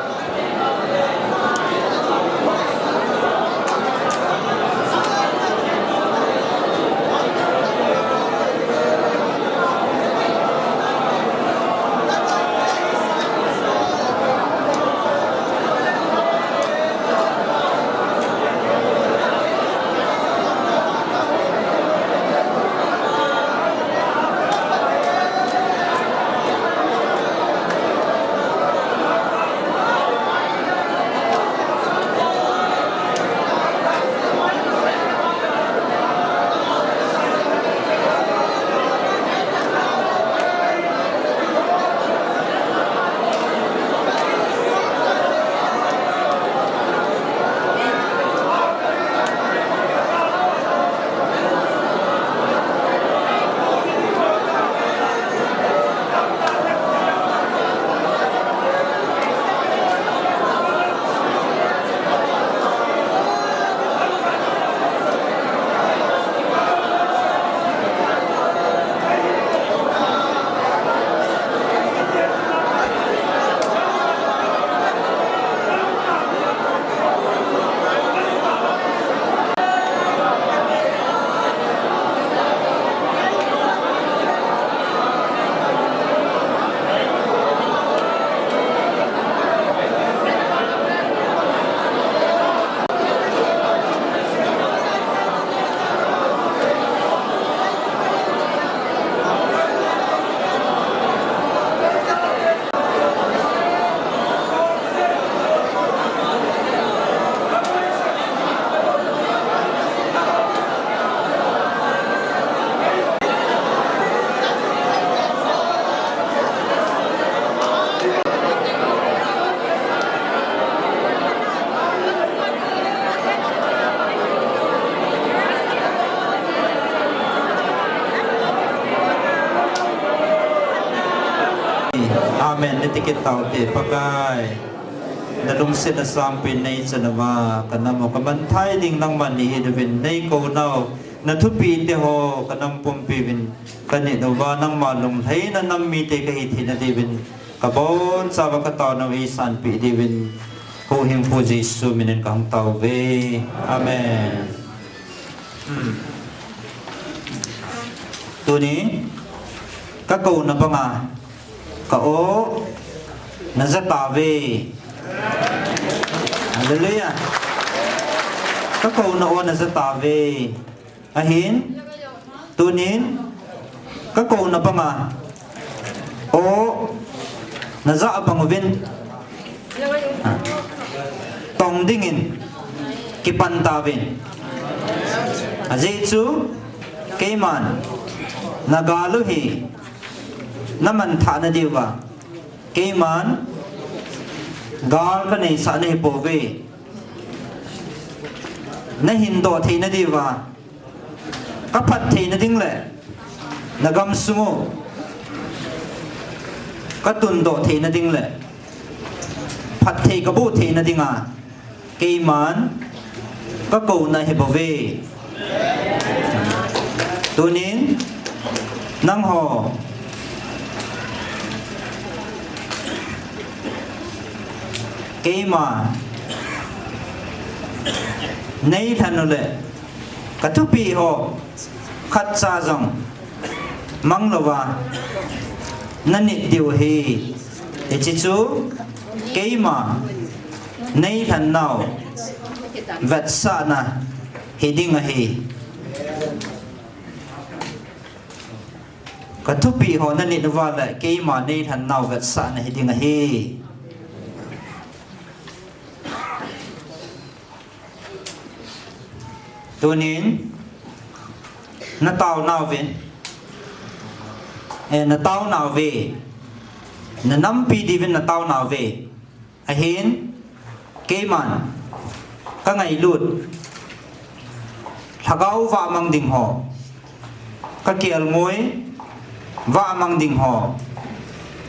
Amen. Nati kit taute Pakai. Nalungsetna sangpen neichan uva, kanam u kamanthei ding nangman nahi uvin, neikou nau, nathupite ho kanam pumpi uvin, kanit uva nangma lunglhaina nam mite kahi theina diuvin, kabonchauva kataona u eisanpeh diuvin, Huhhingpu Jesu minin kahung taove. Amen. Hmm. Tuni, kakouna banga, ka-o najah tauve. Hallelujah. Kakouna o najah tauve. Ahin, tunin, kakouna banga, o najah bang uvin, tong dingin kipan tauvin. Ajeh chu, keiman, nagal u hi, namanthahna diuva, keiman, gal kaneisah nahipouve. Nahindoh theina diuva, kaphat theina ding le, nagamsung u katundoh theina ding le, phatthei kaboh theina dinga, keiman, kakouna hibouve. Tunin, nangho, keima, neilhen u le, kathupeh ho, khatcha jong, manglouva, nanit diu ahi. Hiche chu, keima, neilhen nau, vetsahna, hiding ahi. Kathupeh ho nanit uva le, keima neilhen nau vetsahna hiding ahi. Tunin, nataonauve, eh, nataonauve, nanampi diuvin nataonauve. Ahin, keiman, kangailut, lhagao vahmang ding ho, kakelngoi, vahmang ding ho,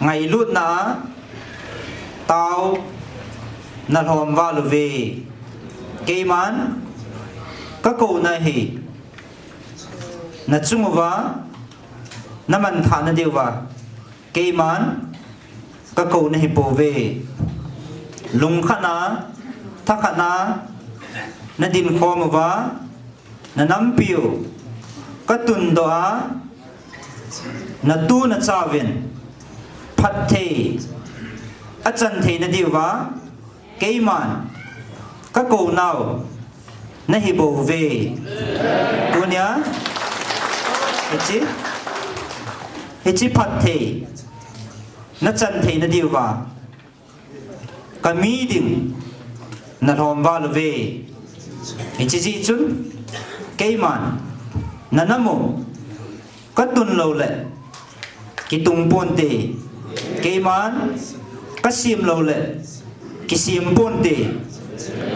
ngailutna a, tao, nalhom val uve. Keiman, kakouna hi, nachung uva, namanthahna diuva, keiman, kakouna hipouve. Lungkhatna, thakhatna, nadinkhom uva, nanampiu, katundoh a, natu nachauvin, phatthei, achan theina diuva, keiman, kakounau, nahibouve. Tunia, hiche, hiche phatthei, nachan theina diuva, kami ding, nalhom val uve. Hiche jeh chun, keiman, nanam u, katun lou le, kitung ponte. Keiman, kasem lou le, kisem ponte.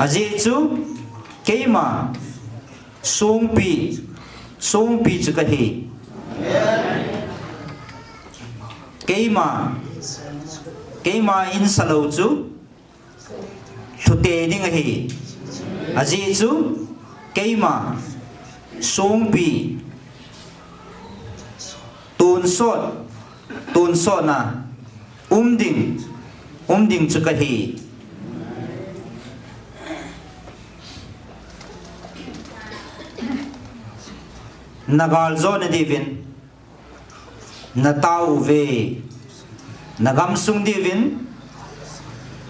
Ajeh chu, keima, songpi, songpi chu kahi. Keima, keima in salou chu, lhute ding ahi. Ajeh chu, keima, songpi, tonsot, tonsotna, um ding, um ding chu kahi. Nagal jona diuvin, natao uve, nagamsung diuvin,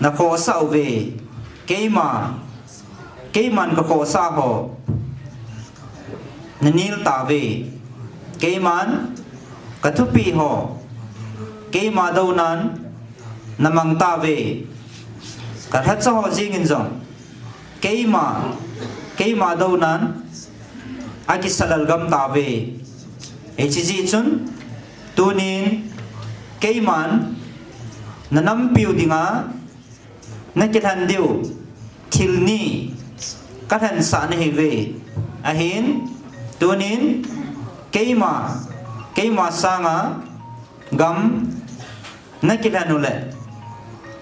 nakhohsah uve, keima, keiman kakhohsah ho, nanel tauve, keiman, kathupeh ho, keima dounan, namang tauve, kalhacha ho jengin jong, keima, keima dounan, akisalal gam tauve. Hiche jeh chun, tunin, keiman, nanampiu dinga, nakilhen diu, thil ni, kalhensah nahiuve. Ahin, tunin, keima, keima sanga, gam, nakilhen uleh,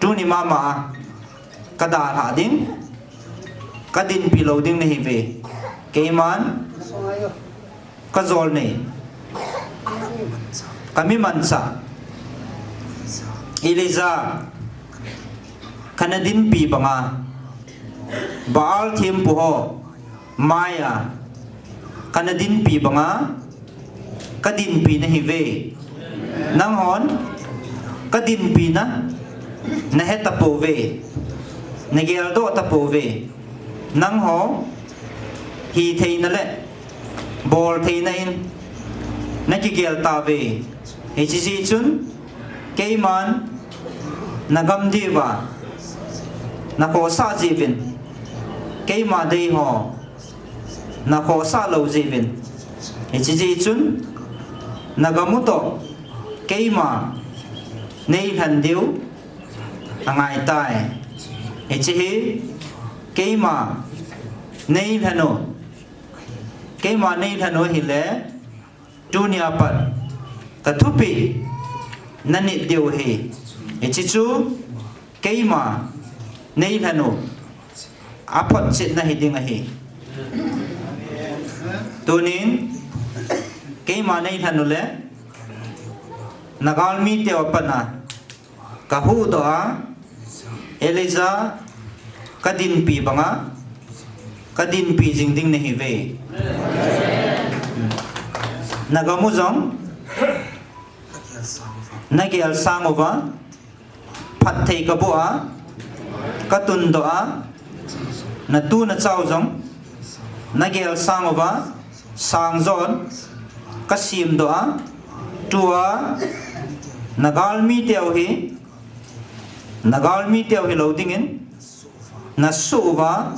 tuni mama a kadalhah ding, kadinpi lou ding nahiuve. Keiman kajol nei, kami manchah Elijah kana dinpi banga, Baal thempu ho maiya kana dinpi banga, kadinpi nahiuve. Nanghon kadinpina nahe tapouve, nageldoh tapouve. Nangho hitheina le boltheina in nakigel tauve. Hiche jeh chun keiman nagam diuva nakhohsah jiuvin, keima deiho nakhohsah lou jiuvin. Hiche jeh chun nagam u toh keima neilhen diu angaitai. Hiche hi keima neilhen u, keima neilhen u ahile, tunia pat kathupeh nanit diu ahi. Hiche chu keima neilhen u aphotchetna hiding ahi. Tunin keima neilhen uleh, nagalmiteu apatna kahuhdoh a, Elijah kadinpi banga kadinpi jing ding nahiuve. Nagam u jong nagel sang uva, phatthei kaboh a, katundoh a, natu nachau jong nagel sang uva, sangjon kasemdoh a, tua nagalmiteu hi, nagalmiteu hilou dingin nasuh uva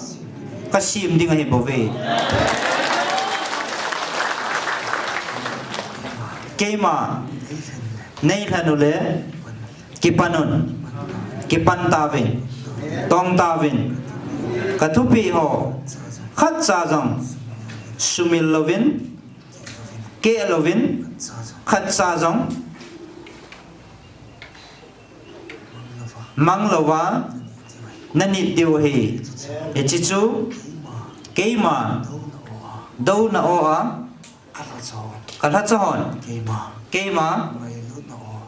kasem ding ahibouve. Keima neilhen uleh, kipan un, kipan tauvin, tong tauvin. Kathupeh ho khatcha jong sumil louvin, keh louvin, khatcha jong mang louva nanit diu ahi. Hiche chu keima douna o a kalhacha hon keima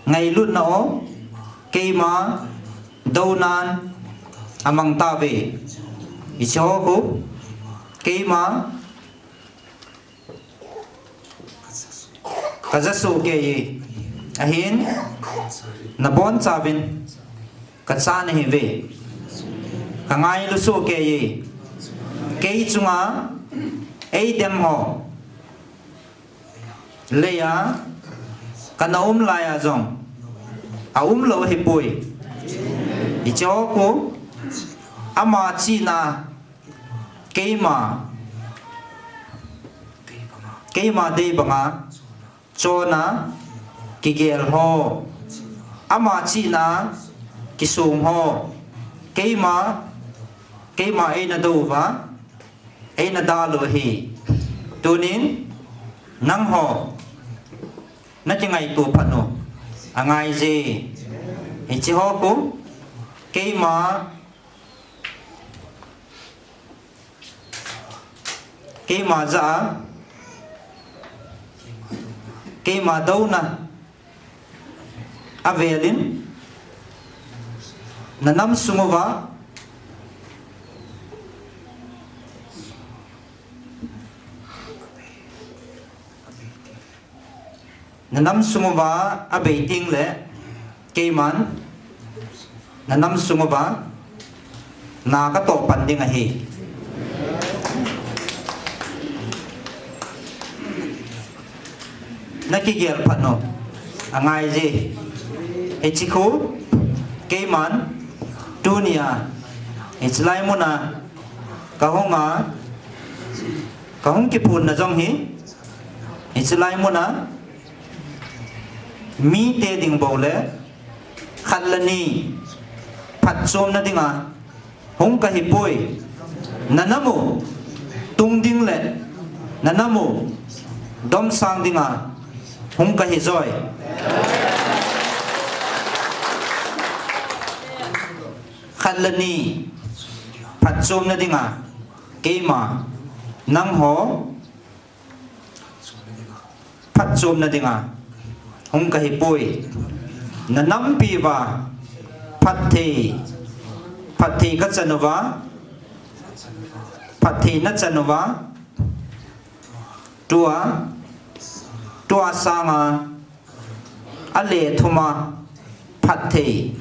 ngailutna o, keima dounan amang tauve. Hiche ho khu keima kajah sohkei e. Ahin, nabonchauvin kacha nahiuve. Kangailu sohkei e. Kei chunga eidem ho leiya kana um laiya jong aumlou ahipoi. Hiche ho khu ama chihna, keima, keima dei banga chonna kigel ho, ama chihna kisong ho, keima, keima eina dou uva, eina dalha u ahi. Tunin nangho nakingaito phat u angaije. Hiche ho khu keima, keima jah a, keima douna avelin, nanam sung uva nanam sung uva abei tengle, keiman nanam sung uva na katoh pan ding ahi. Nakigel phat u angaije. Hiche khu keiman tunia hichelai muna kahunga, kahung kiphonna jong hi, hichelai muna mite ding boule khat le ni phatchomna dinga hung kahipoi. Nanam u tung ding le nanam u domsang dinga hung kahijoi. Lani phatchomna dinga keima nangho phatchomna dinga hung kahipoi. Nanampi uva phatthei, phatthei kachan uva, phatthei nachan uva, tua, tua sanga alethuma phatthei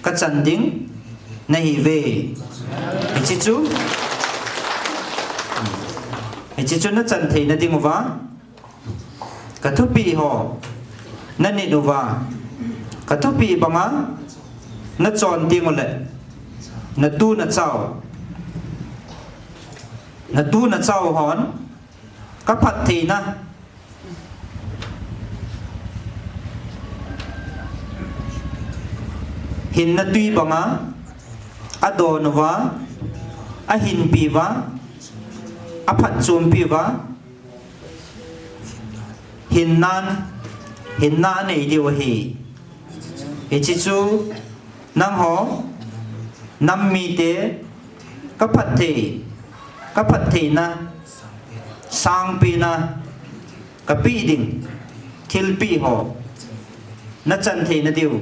kachan ding nahiuve. Hiche chu, hiche chu nachan theina ding uva, kathupeh ho nanit uva, kathupeh banga nachon ding uleh, natu nachao, natu nachao hon kaphattheina hinna twi banga adon uva, ahinpi uva, aphatchompi uva, hinnan, hinna anei diu ahi. Hiche chu nangho nam mite kaphatthei, kaphattheina, sangpehna kapeh ding thilpeh ho nachan theina diu,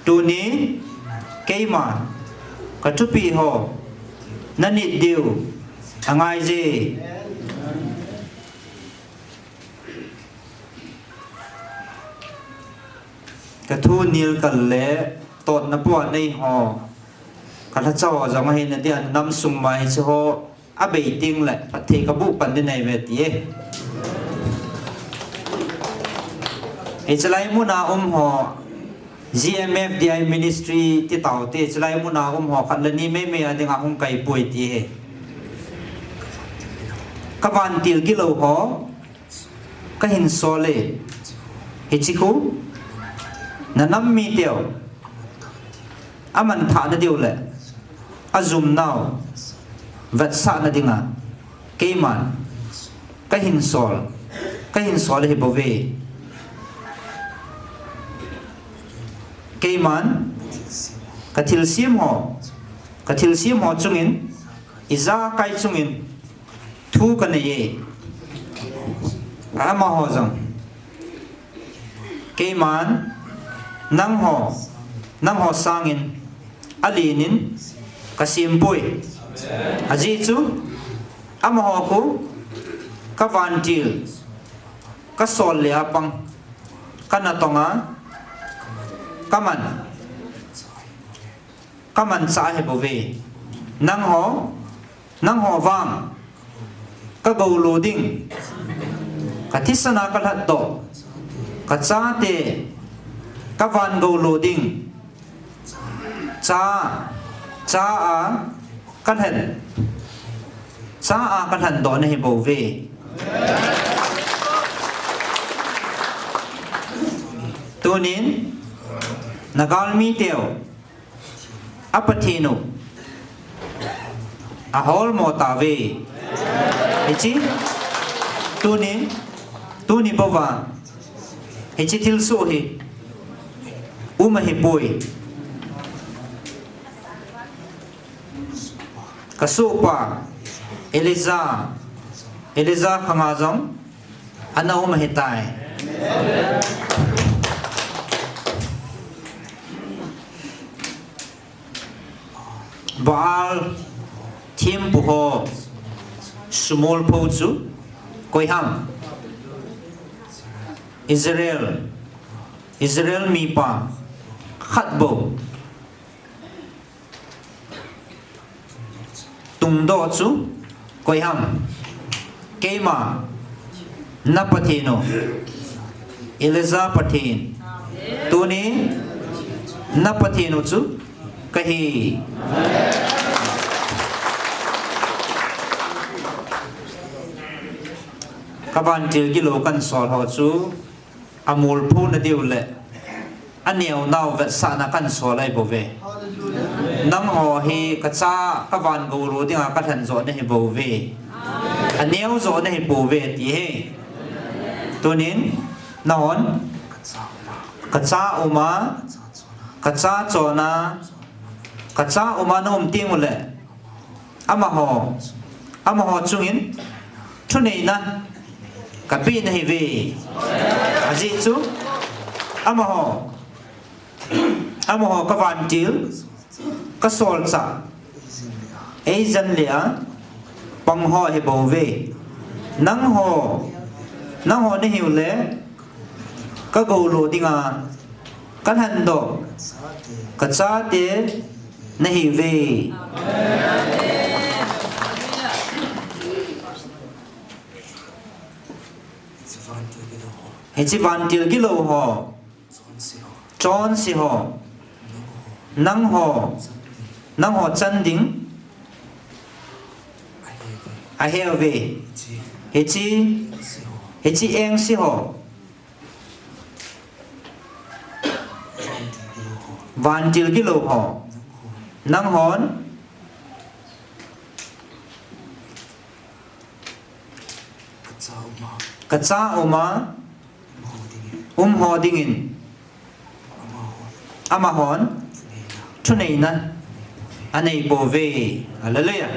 tuni keima kathupeh ho nanit diu angaije. Kathu nilkal le totna pua neiho, kalhacha ho jong ahin, adia namsung ma hiche ho abei tengle phatthei kaboh pan ding ahiuve ti e. Hichelai muna umho, G M F D I Ministry ti taute, hichelai muna umho khat le ni meimei a dinga hung kaipoi ti e. Kavantil gilou ho kahinsol e. Hiche khu nanam miteu amanthahna diu le ajumnau vetsahna dinga keiman kahinsol, kahinsol ahibouve. Keiman kathilsem ho, kathilsem ho chungin, ijakai chungin thu kanei e. Amaho jong keiman nangho, nangho sangin alenin kasempoi. Ajeh chu amaho khu kavantil, kasol le apang, kanatonga kaman, kamanchah ahibouve. Nangho, nangho vang kagoulu ding, kathisana kalhatdoh, kachate kavan goulu ding, cha, cha a kalhen, cha a kalhendoh nahibouve. Tunin nagalmiteu aPathen u aholmo tauve. Hiche, tuni, tuni bouva hiche thilsoh hi um ahipoi. Kasohpa Elijah, Elijah khanga jong ana um ahitai. Baal thempu ho sumolpho chu koiham? Israel, Israel mipa khat bou tungdoh chu koiham? Keima, naPathen u, Elijah Pathen. Tuni naPathen u chu kahi. Kavantil gilou kahinsol ho chu amolphona diu le aneonau vetsahna kahinsol ahibouve. Nangho hi kacha, kavan goulu dinga kalhenjoh nahibouve. Aneojoh nahipouve ti ahi. Tunin nahon kacha uma, kacha chona, Ka cha uma na um teng uleh, amaho, amaho chungin thuneina ka pe nahi ve. Ajeh chu, amaho, amaho ka vantil, ka solchah, eijen le a pang ho ahi bou ve. Nangho, nangho nahiu le, ka goulo dinga, ka lhendoh, ka chate nahiu ve. Hiche vantil gilou ho, chonse ho, nangho, nangho chan ding ahiuve. Hiche, hiche engse ho, vantil gilou ho, nanghon ka cha uma um ho dingin, amahon thuneina anei pouve. Hallelujah.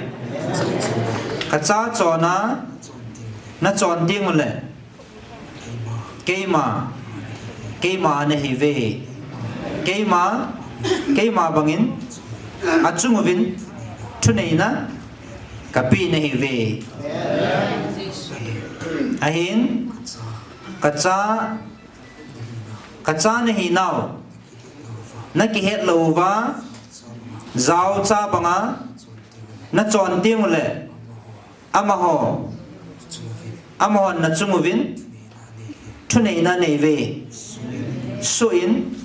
Ka cha chonna na chon teng uleh, keima, keima nahiuve. Keima, keima bangin achung uvin thuneina ka pe nahiuve. Ahin, ka cha, ka cha nahinau na kihet lou uva, jaocha banga na chon teng uleh, amaho, amahon na chung uvin thuneina anei ve. Suh in,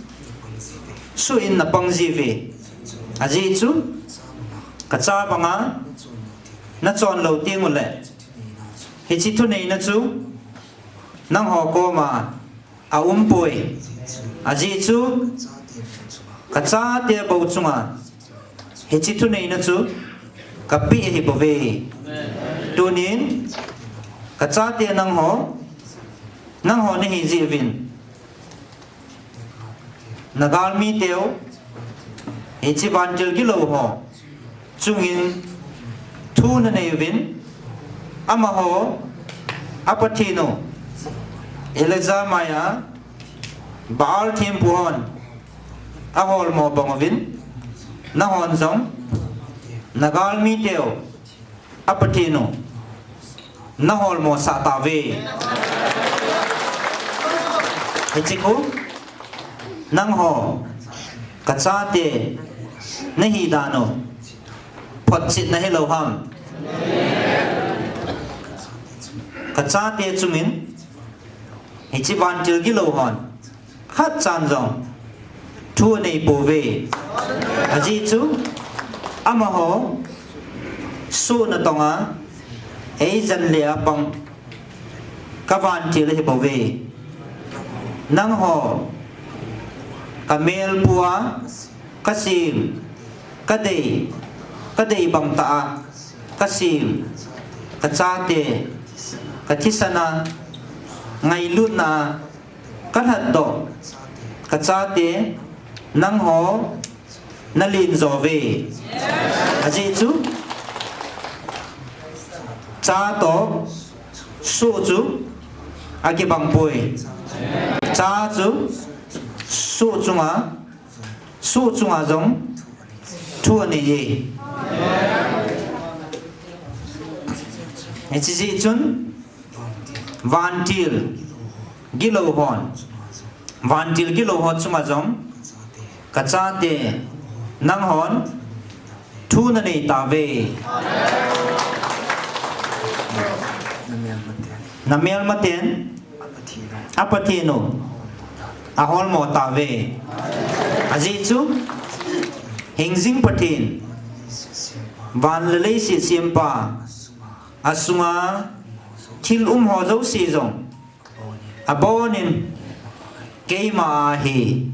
suh in na pang jiuve. Ajeh chu, ka cha banga na chon lou teng uleh, hiche thuneina chu nangho koma aumpoi. Ajeh chu, ka chate bou chunga hiche thuneina chu ka pe ahi bouve. Tunin ka chate nangho, nangho nahi jeh uvin, na galmi teu, hiche vantil gilou ho chungin thu nanei uvin, amaho, a Pathen u Elijah maiya Baal thempu hon aholmo bang uvin, nanghon jong na galmi teu a Pathen u naholmo sah tauve. Hiche khu, nangho, ka chate nahi dan u photchetna hilou ham? Ka chate chungin hiche vantil gilou hon khatchan jong thu anei pouve. Ajeh chu, amaho sohna tonga eijen le a pang ka vantil ahi bouve. Nangho, ka melpua ka sem, ka dei, ka dei bang tah a ka sem, ka chate, ka thisan a, ngailutna a ka lhatdoh, ka chate, nangho na len jo uve. Ajeh chu, cha toh soh chu akibang poi. Cha chu soh chunga, soh chunga jong thu anei e. Hiche jeh chun, vantil gilou hon, vantil gilou ho chunga jong, ka chate, nanghon thu nanei tauve. Na melmaten a Pathen u aholmo tauve. Ajeh chu, hingjing Pathen, van le leiset sempa, asunga thil um ho jouse jong abonin keima ahi.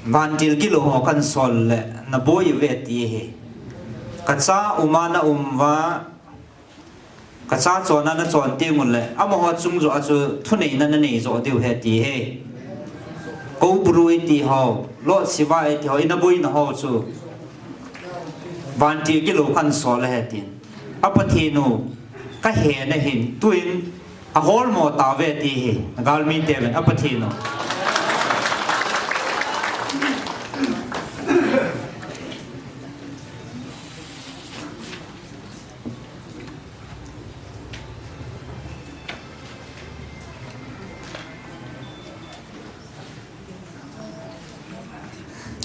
Vantil gilou ho kan sol le naboi uve ti ahi. Ka cha uma na um uva, Ka cha chonna na chon teng uleh, amaho chung joh a chu thuneina na nei joh diu ahi ti ahi. Koubru iti ho, Lord Shiva iti ho, ina boina ho chu vantil gilou kahin sol ahi tin. A Pathen u ka hena hin, tuin a holmo tauve ti ahi, galmi ten a Pathen u.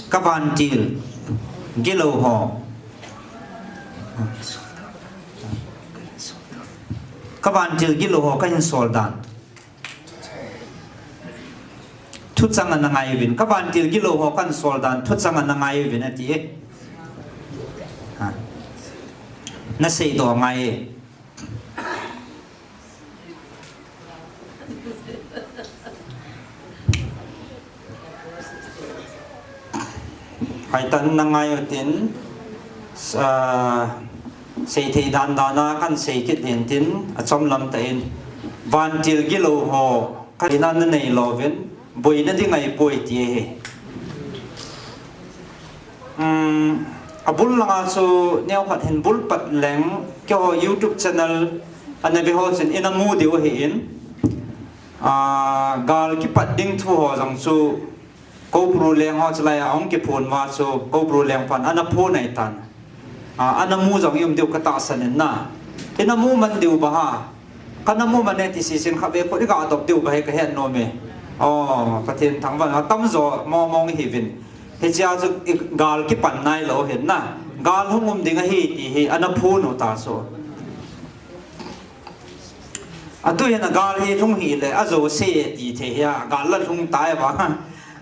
Ka vantil gilou ho. Ka vantil gilou ho kahin sol dan. Thuchang ana ngai uvin. Ka vantil gilou ho kahin sol dan. Thuchang ana ngai uvin ati e. Ha. Na seidoh ngai e. Hoitah in na ngai utin, ah, seithei dan dan a kahin sei kit ding tin, achom lam tah in, vantil gilou ho, ka ina na nei louvin, boina ding ahipoi ti ahi. Um, abul langa chu neokhat hin bul pat leng, keiho YouTube channel ana ve ho chun ina mu diu ahin, ah, gal kipat ding thu ho jong chu, Koubru leng ho chulai a hung kiphon uva chu, Koubru leng pan ana phon ahitan. A, ana mu jong i um diu ka tahsan in na. Ina mu man diu ba ha. Kana mu man e ti sisin khatvei khu i ga dop diu ba hi ka het nom e. O, Pathen thangvah in atam jo mong mong i hiuvin. Hichea chu i gal kipan nailou hin na. Gal hung um ding ahi ti hi ana phon u ta chu. Atu hin a gal hi lhung hile, ajo se ti thei hi a, gal la lhung tai ba.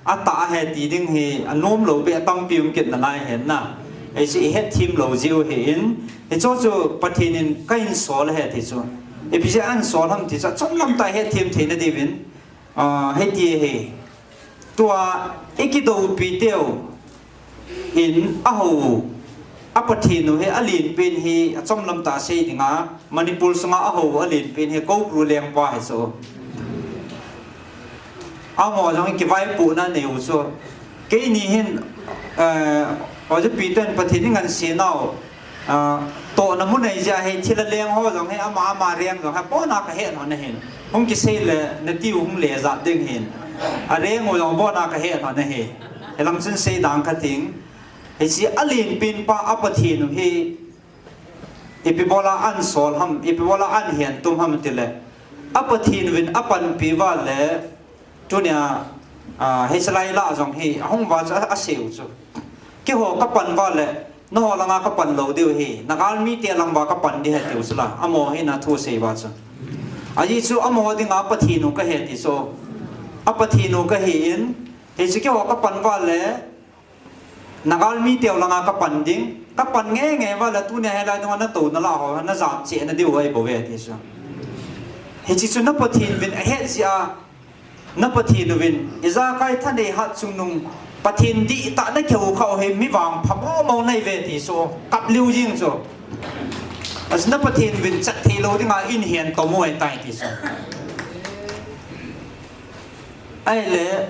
Atah ahi ti ding hi, anom lou beh tampi um kit nalai hin na. Hiche i hetthem lou jiu ahin, hichu chu Pathen in kahin sol ahi ti chu. Ipi jeh a ahin sol ham ti chu, achom lam tah a hetthem theina diuvin. Ah, hiti ahi. Tua i kidoupi teu in a hou, a Pathen u hi a lenpen hi achom lam tah a sei dinga, Manipur sunga a hou a lenpen hi Koubru lengpa hi chu. Amaho jong kivaipohna nei u chu. Keini hin, eh, Oja Peter in Pathen i ngansena u, ah, tohna mun ahi jeh a hi thilha leng ho jong hi ama ama reng jong hi abona ka het lhon ahin. Hung kisei le natiu hung le jat ding hin. Areng u jong abona ka het lhon ahi. Hilang chun sei dang kating. Hiche a lenpen pa a Pathen u hi ipi bola ahin sol ham, ipi bola ahin hen tum ham tile. A Pathen uvin apanpi uva le Tunia, ah, hiche lai lah jong hi, ahung uva chu a, asei u chu. Keiho kapan uva le, nangho langa kapan lou diu ahi, na galmite lang uva kapan ding ahi tiu chu la, amaho hin athu asei uva chu. Ajeh chu amaho dinga Pathen u kahi ti chu. A Pathen u kahi in, hiche keiho kapan uva le, Na galmi teu langa kapan ding, kapan nge nge uva le tunia hilai nunga natouna lah ho, najam cheh na diu ahi bouve ti chu. Hiche chu na Pathen uvin ahet jeh a, na Pathen uvin, ijakai thanei hat chungnung, Pathen dihtah na kihou khah u hi mi vangpha momo nahiuve ti chu, kap liu jing chu. Achu na Pathen uvin chat thei lou dinga in hen tom u ahitai ti chu. Ahile,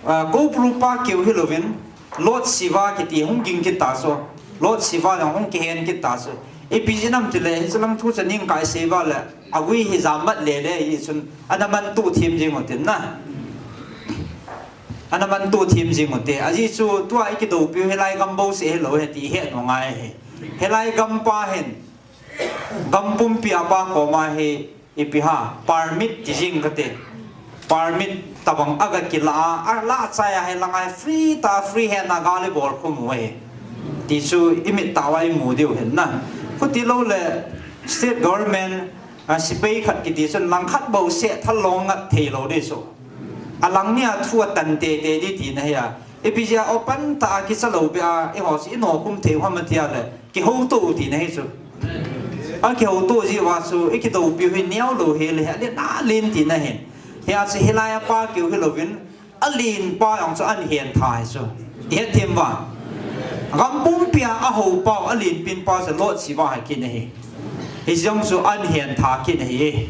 Ah, Koubru pa keu hilouvin, Lord Shiva kiti hung ging kit ta chu. Lord Shiva jong hung kihen kit ta chu. Ipi jeh ham tile, hiche lang thu chu ning kai sei uva le, agui hi jam mat le le, hichun, ana mantu thim jing u tin na. Ana mantu thim jing u te. Ajeh chu, tua i kidoupiu hilai gam bou seh hilou ahi ti het u ngai ahi. Hilai gam pa hin, gam pumpi a pa koma hi, Ipi ham, permit ti jing kate. Permit tabang aga kila a, alah chai a hi langa free tah a free hen a gal ibol khum u ahi. Ti chu imit tah uva imu diu ahin na. Khuti lou le state government, a, sepai khat kiti chun lang khat bou seh thal long ngat thei lou di chu. Alang nia thu atan tei tei di tina ahi a. Ipi jeh a open tah a kicha lou beh a, eiho chu ino khum thei u ham ati a le. Kihouto u tina ahi chu. Akihouto jeh uva chu, i kidoupiu hi neo lou hile, alen alen tina ahin. Hia chu hilai a pa keu hilouvin, alen pa jong chu ahin hen tha ahi chu. I het thim uva. Gam pumpi a ahou pau, alen pen pa chu Lord Shiva ahi kit ahi. Hiche jong chu ahin tha kit ahi.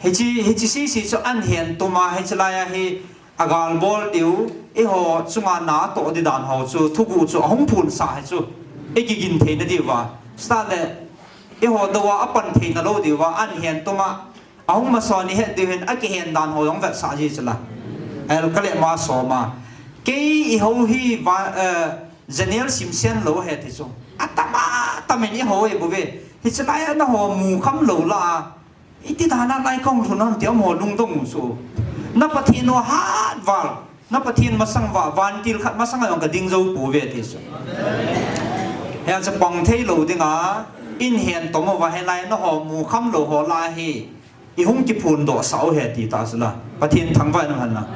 Hiche, hiche sisi chu ahin tuma, hiche laiya hi agal bol diu, eiho chunga natoh di dan ho chu, thuguh chu ahung phonsah hi chu, ikigin theina diuva. Chuteng le, eiho doh a apan theina lou diuva, ahin tuma, ahung masa ni het diu hin, akihen dan ho jong vetsah ji chula. Ahile kale ma soma. Kei eiho hi va, eh, General Simsen lou ahi ti chu. Atam atam in eiho e bou ve. Hiche laiya nangho mu kham lou la. Iti dan a lai kong lhun ham ti amaho lungdong u chu. Na Pathen u hat val. Na Pathen masang uva, vantil khat masang a jong kading jou pouve ti chu. Hia chu pang thei lou dinga, ahin tom uva hilai nangho mu kham lou ho lah a hi. Ihung kiphondoh sah u ahi ti ta chu la. Pathen thangvah in um hen lang.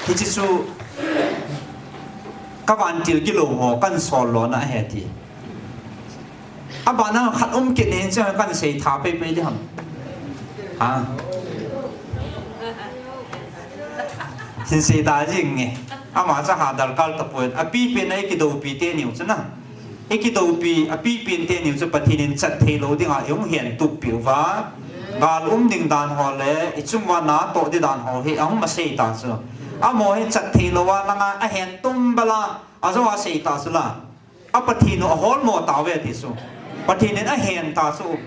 Hiche chu ka vantil gilou ho kahin sol lona ahi ti. Abana khat um kit in chu kahin sei tha pei pei di ham. Ha? Hin sei ta jing nge. Ama chu ha darkar tapon. Apipen a ikidoupi teni u chu na. Ikidoupi, apipen teni u chu Pathen in chat thei lou dinga ihung hen tup piu va. Gal um ding dan ho le, ichung uva natoh di dan ho hi ahung masei ta chu. Amaho hi chat thei lou a langa ahin tum bala, ajou a sei ta chu la. A Pathen u aholmo tauve ti chu. Pathen in ahen ta chu.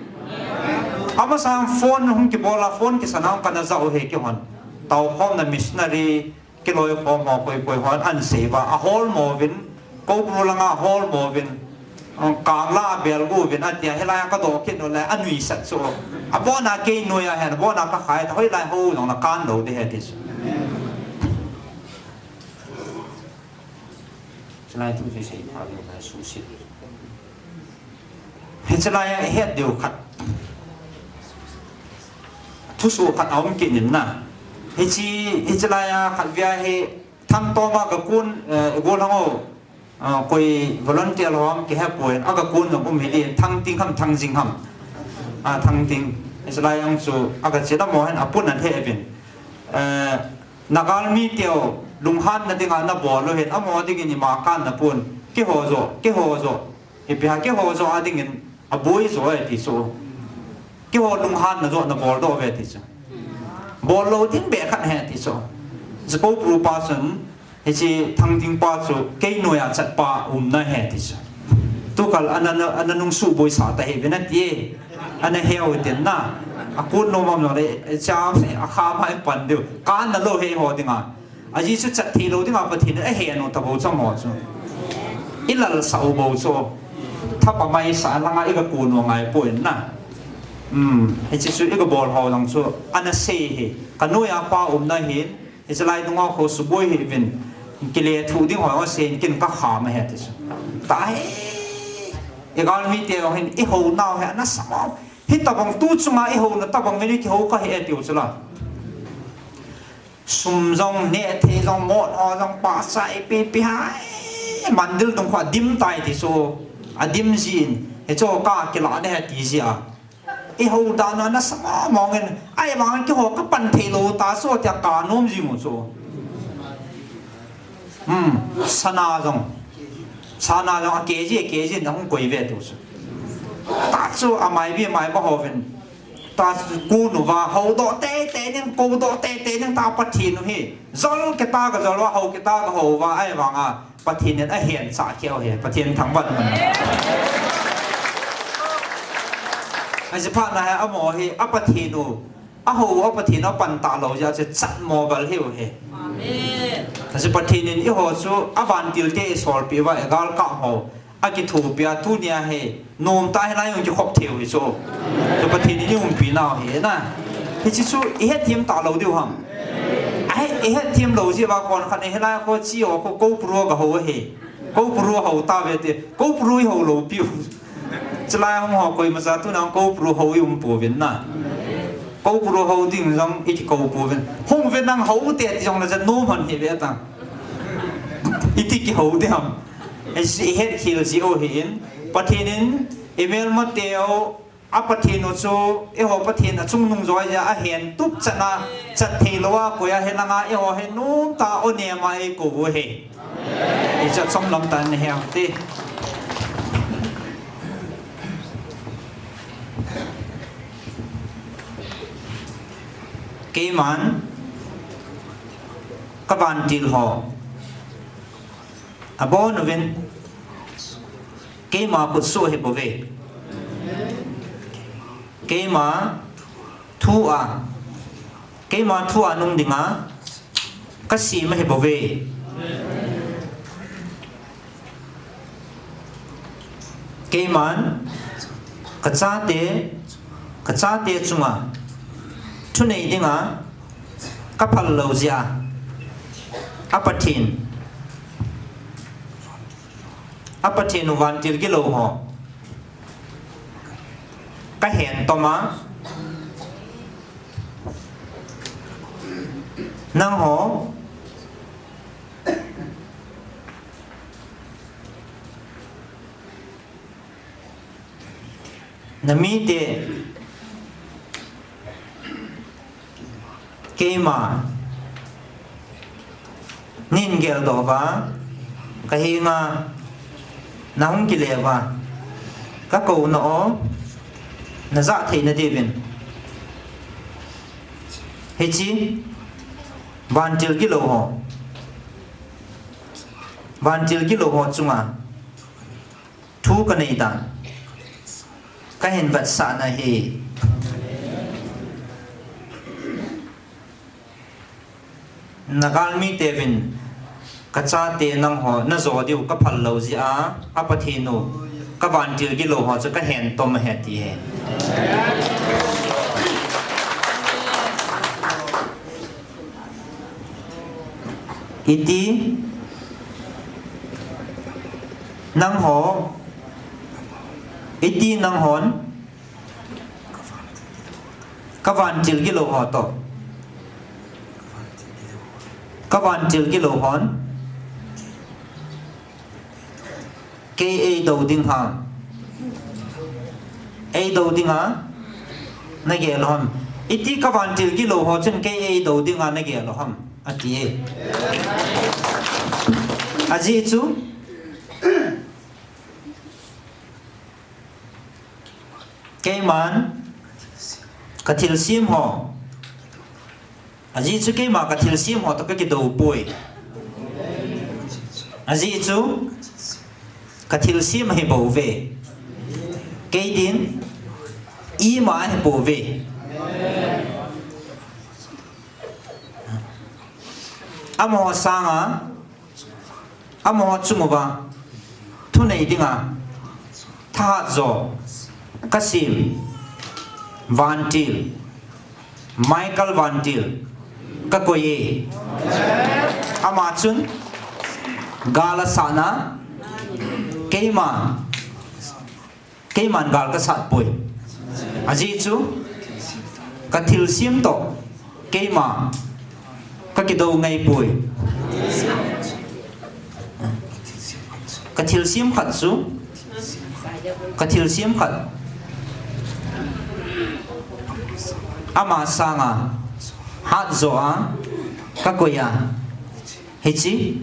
Amasang phone hung kibol a, phone kisan a hung kana ja u hi keihon. Taokhomna missionary, kiloi khom ho koi koi hon ahin sei uva. Aholmo uvin, Koubru langa aholmo uvin. Kangla abel gu uvin, atia hilai a kadoh kit u le, anuisat chu. Abon a kei noiya hin, abon a kakhai ta, hoilai ho jong la kan lou di ahi ti chu. Chulai thu chu sei pha lou na suhset. Hiche laiya ihet diu khat. Thusoh khat aum kit in na. Hiche, hiche laiya khat via hi Thangtom a kakun, eh, igol hang o. Ah, koi volunteer ho ham kihe poi, aga kun jong um hi di, Thangting ham, Thangjing ham. Ah, Thangting. Hiche lai jong chu, aga che amaho hin apun ahe uvin. Eh, Nagal mite u, lunghanna dinga nabol u hin, amaho dingin ima kan napun, keiho joh, keiho joh. Ipi ham keiho joh a dingin, aboi joh e ti chu. Keiho lunghanna joh nabol doh uve ti chu. Bol lou ding beh khat ahi ti chu. Chu Koubru pa chun, hiche Thangting pa chu, kei noiya chatpa umna ahi ti chu. Tukal ana, ana, ana nungsuh boisah ta ahi ve nati e. Ana heu tin na. Akun nom am jong le, cham, akha mai pan diu. Kan na lou hi ho dinga. Ajeh chu chat thei lou dinga Pathen in ahen u tabou chu amaho chu. Ilal sah u bou chu. Thapha mai sa langa iga kun u ngai poi na. Hmm, hiche chu iga bol ho jong chu ana sei hi. Ka noiya pa umna hin, hiche lai dunga kho suboi hi uvin. Kile thu ding ho jong asei in kin kakham ahi ti chu. Tahi. Igal mite jong hin ihou nau hi ana sa mau. Hitabang tu chunga ihouna tabang vin ikihou kahi e tiu chu la. Sum jong, nehthei jong, mot ho jong, pahcha ipi ipi hai. Mandal dung khu adim tai ti chu. Adim jin. Hichu ka kilah ding ahi ti jia. Ihou dan u ana sa mong mong in. Ahivang keiho kapan thei lou ta chu tia kanom jing u chu. Hmm, sana jong. Sana jong a K G, a K G in ahung koi ve tu chu. Ta chu amai bi mai ba ho vin. Ta kun uva, houdoh teitei ning, koudoh teitei ning ta Pathen u hi. Jol kita ka jol uva, hou kita ka hou uva, ahivanga Pathen in ahen sah keu hi, Pathen thangvah in um hen. Ajeh phat na hi, amaho hi, a Pathen u, ahou u a Pathen u apan talou jeh a chu chatmo bal hiu hi. Amen. Ajeh Pathen in eiho chu, a vantil te isolpeh uva, igalkah ho. Akithopi a tunia hi, nomtah hilai jong kikhop thei u hi chu. Chu Pathen in eiumpi nau hi na. Hiche chu ihetthem talou diu ham. Ahi, ihetthem lou jeh uva kon khat in hilai kho chi o kho Koubru ga hou hi. Koubru hou tave ti. Koubru ihou lou piu. Chulai hung ho koima cha tuna Koubru hou ium pouvin na. Koubru hou ding jong ikikou pouvin. Hung ve nang hou te ti jong la ja nom hon hi ve ta. Iti kihou ding ham. Hiche ihet khel ji u hi in, Pathen in, imelmateu, a Pathen u chu, eiho Pathen achungnung joh a ahen tup chan a, chat thei lou a, koi a hilanga, eiho hi nomtah a o nema eikou u hi. Hiche chomlam tah in nahe u hite. Keiman ka vantil ho abonuvin keima khutsoh hi bouve. Keima thu a, keima thu a nung dinga ka sem ahi bouve. Keiman ka chate, ka chate chunga thunei dinga ka phal lou jeh a, a Pathen, a Pathen u vantil gilou ho ka hen tom a, nangho na mite keima nin geldoh uva, ka henga na hung kile uva, ka kouna o na jah theina diuvin, hiche vantil gilou ho, vantil gilou ho chunga thu ka nei dan ka hin vetsahna ahi. Na galmite uvin ka chate nangho na jo diu ka phal lou jeh a, a Pathen u ka vantil gilou ho chu ka hen tom ahi ati ahi. Iti nangho, iti nanghon ka vantil gilou ho toh, ka vantil gilou hon kei eidou ding ham, eidou dinga na gel u ham? Iti ka vantil gilou ho chun kei eidou dinga na gel u ham, ati e. Ajeh chu keiman ka thilsem ho, ajeh chu keima ka thilsem ho toh ka kidou poi. Ajeh chu ka thilsem ahi bouve. Kei din ima ahi bouve. Amaho sanga, amaho chung uva thunei dinga thahat jo ka sem vantil, Michael vantil ka koi e. Ama chun gal asatna, keima, keiman gal ka sat poi. Ajeh chu ka thilsem toh keima ka kidou ngai poi. Ka thilsem khat chu, ka thilsem khat ama sanga hat jo a ka koi a, hiche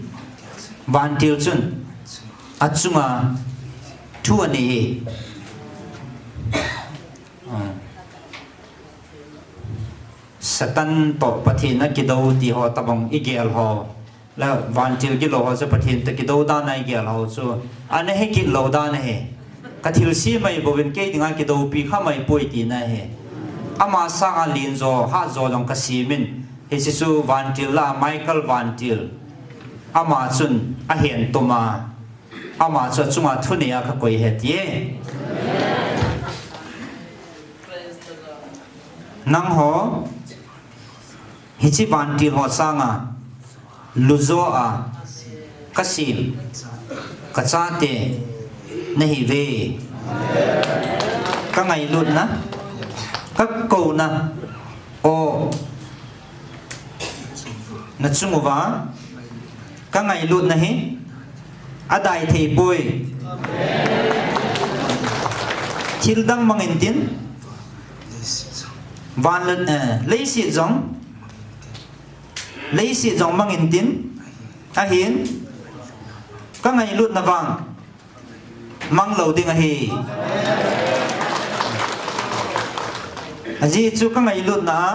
vantil chun achunga thu anei e. Satan toh Pathen a kidou ti ho tabang i gel ho, la vantil gilou ho chu Pathen toh kidou dan a i gel ho chu ana hekit lou dan ahi. Ka thilsem ahi bouvin kei dinga kidoupi kha mai poi tina ahi. Ama sanga len jo, hat jo jong ka sem in, hiche chu vantil la, Michael vantil. Ama chun ahen tom a, ama chu achunga thunei a ka koi ahi ati e. Nangho hiche vantil ho sanga lujo a ka sem, ka chate nahiuve. Ka ngailutna, ka kouna o na chung uva ka ngailutna hi adai thei poi. Thil dang mang intin, van le, eh, leiset jong, leiset jong mang intin, ahin ka ngailutna vang mang lou ding ahi. Ajeh chu ka ngailutna a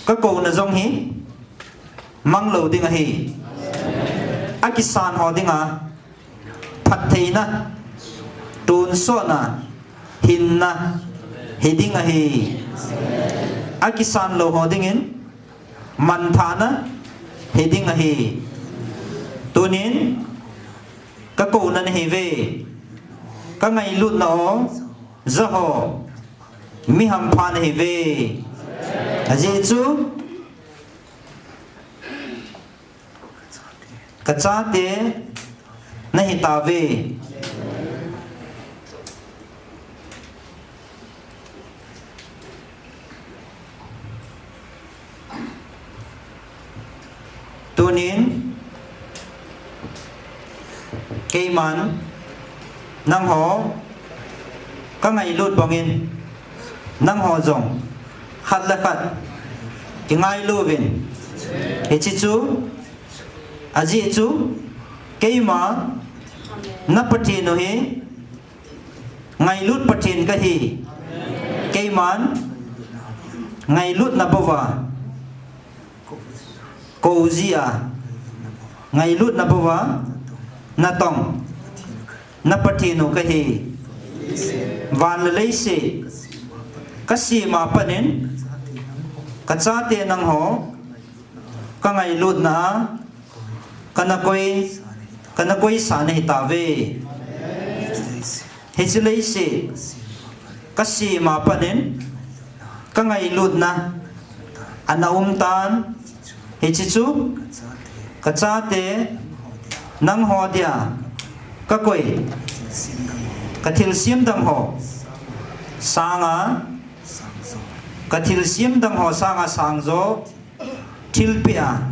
Ka kouna jong hi mang lou ding ahi. A kisan ho dinga phattheina, tonsotna, hinna hi ding ahi. A kisan lou ho dingin manthahna hi ding ahi. Tunin ka kouna nahi ve. Ka ngailutna o, ja ho, mi hampha nahi ve. Ajeh chu ka chate nahi tauve. Tunin keiman nangho ka ngailut bangin, nangho jong khat le khat kingailu uvin. Hiche chu, ajeh chu keima na Pathen u hi ngailut Pathen kahi. Keiman ngailutna bouva kou jia, ngailutna bouva natong na Pathen u kahi. Van le leiset ka sem a pat in ka chate nangho ka ngailutna a kana koi, kana koisa nahi tauve. Hiche leiset ka sem a pat in ka ngailutna ana um tan. Hiche chu ka chate nangho dia ka koi, ka thilsem dang ho sanga, ka thilsem dang ho sanga sangjo thilpeh a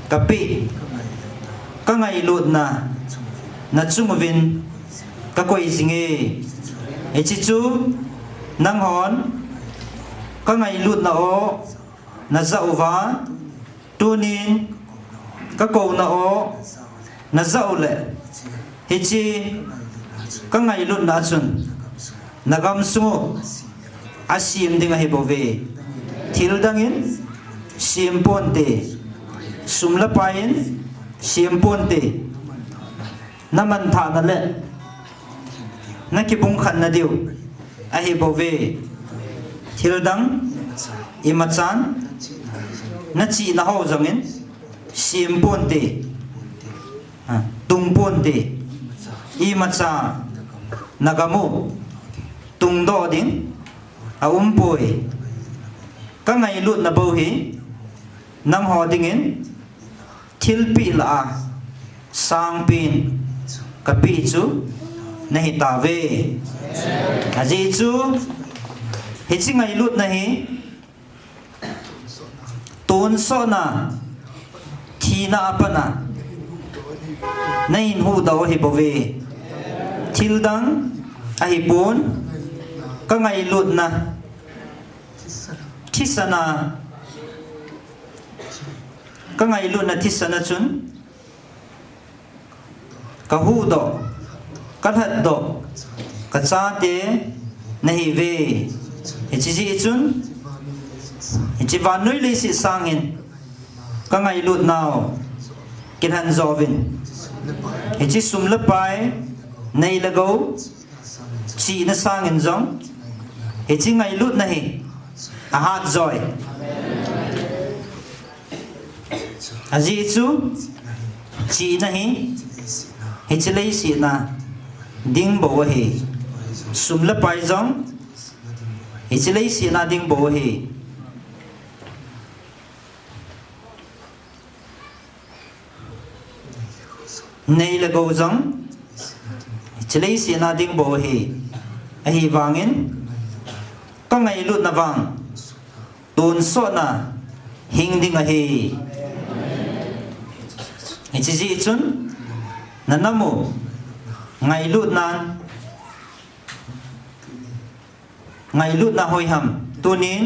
kapeh ka ngailutna na chung uvin ka koi jinge. Hiche chu nanghon ka ngailutna o na ja uva, tunin ka kouna o na ja u le, hiche ka ngailutna chun na gamsung u asem ding ahi bouve. Thil dangin sem ponte, sum le pai in sem ponte, na manthahna le na kibungkhatna diu ahi bouve. Thil dang imachan na chihna ho jongin sem ponte, a, tung ponte, imacha na gam u tungdoh ding a um poi. Ka ngailutna bou hi nangho dingin thilpeh lah a sangpen kapeh chu nahi tauve. Ajeh chu hiche ngailutna hi tonsotna, thina a pat a na hin huhdoh u ahi bouve. Thil dang ahipon, ka ngailutna thisan a, ka ngailutna thisan a chun ka huhdoh, ka lhatdoh, ka chate nahiuve. Hiche jeh chun hiche vannoi leiset sang hin ka ngailutnau kilhen jo uvin. Hiche sum le pai, nei le gou, chihna sangin jong hiche ngailutna hi ahat joi. Ajeh chu chihna hi hiche leiset a ding bou ahi. Sum le pai jong hiche leiset a ding bou ahi. Nei le gou jong hiche leiset a ding bou ahi. Ahivangin ka ngailutna vang tonsotna hing ding ahi. Hiche jeh chun na nam u ngailutnan, ngailutna hoiham? Tunin,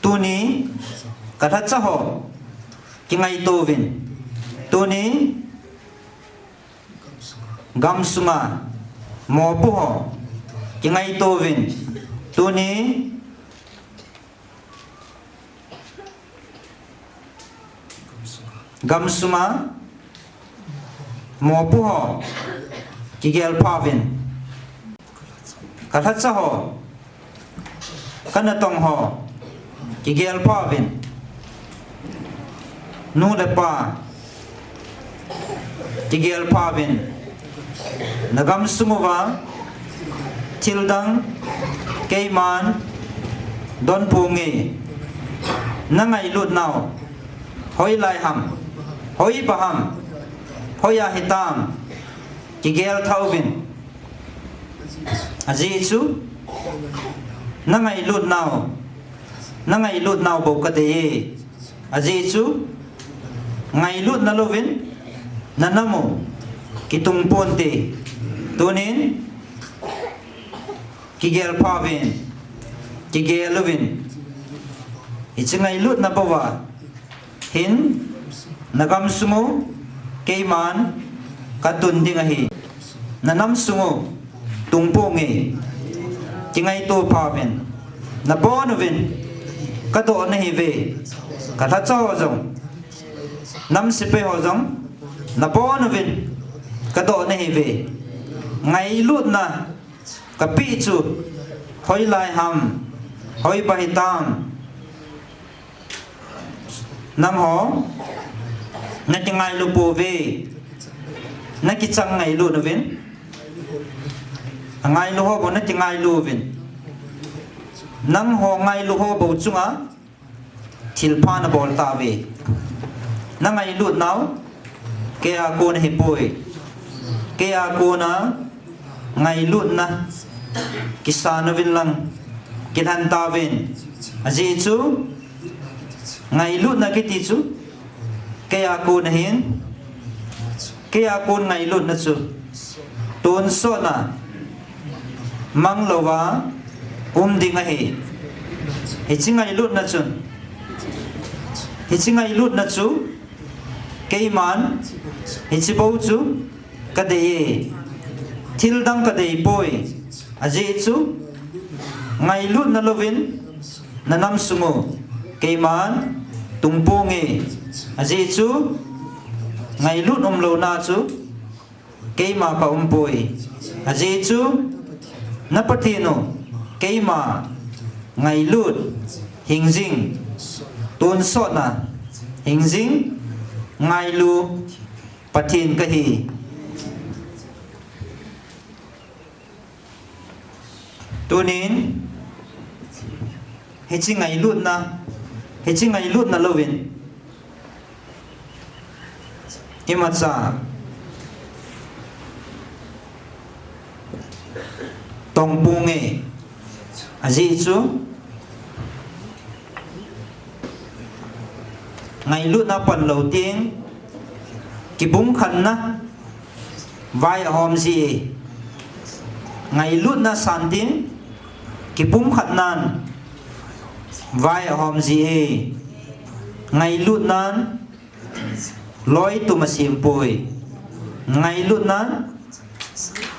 tuni ka lhacha ho kingaito uvin. Tuni gamsunga mopo ho kingaito uvin. Tuni Gamsunga mopo ho kigel phauvin, kalhacha ho, kanatong ho kigel phauvin, nu le pa kigel phauvin, nagamsung uva thildang keiman donponge. Nangailutnau hoilai ham, hoipa ham, hoiya hitam, kigel thauvin. Ajeh chu nangailutnau, nangailutnau bou kadeiye. Ajeh chu ngailutna louvin nanam u kitung ponte. Tunin kigel phauvin, kigel uvin. Hiche ngailutna bouva hin nagamsung u keiman katun ding ahi. Nanamsung u tungponge. Kingaito phauvin, nabonuvin kadoh nahiuve. Kalhacha ho jong, nam sepai ho jong nabonuvin kadoh nahiuve. Ngailutna kapeh chu hoilai ham, hoipa hitam, nangho nakingailu pouve. Nakichang ngailu uvin, angailu ho bou nakingailu uvin. Nangho ngailu ho bou chunga thilpha nabol tauve. Nangailutnau keia kona ahipoi. Keia kona ngailutna kisan uvin lang, kilhen tauvin. Ajeh chu ngailutna kiti chu keia kona ahin, keia kon ngailutna chu tonsotna manglouva um ding ahi. Hiche ngailutna chun, hiche ngailutna chu keiman hiche bou chu kadeiye. Thildang kadeipoi. Ajeh chu ngailutna louvin nanamsung u keiman tungponge. Ajeh chu ngailut umlouna chu keima kaumpoi. Ajeh chu na Pathen u keima ngailut hingjing, tonsotna hingjing, ngailu Pathen kahi. Tunin hiche ngailutna, hiche ngailutna louvin imacha tongponge. Ajeh chu ngailutna panlou teng kipumkhatna vai ahom jie. Ngailutna san teng kipumkhatnan vai ahom jie. Ngailutnan loitum asempoi. Ngailutnan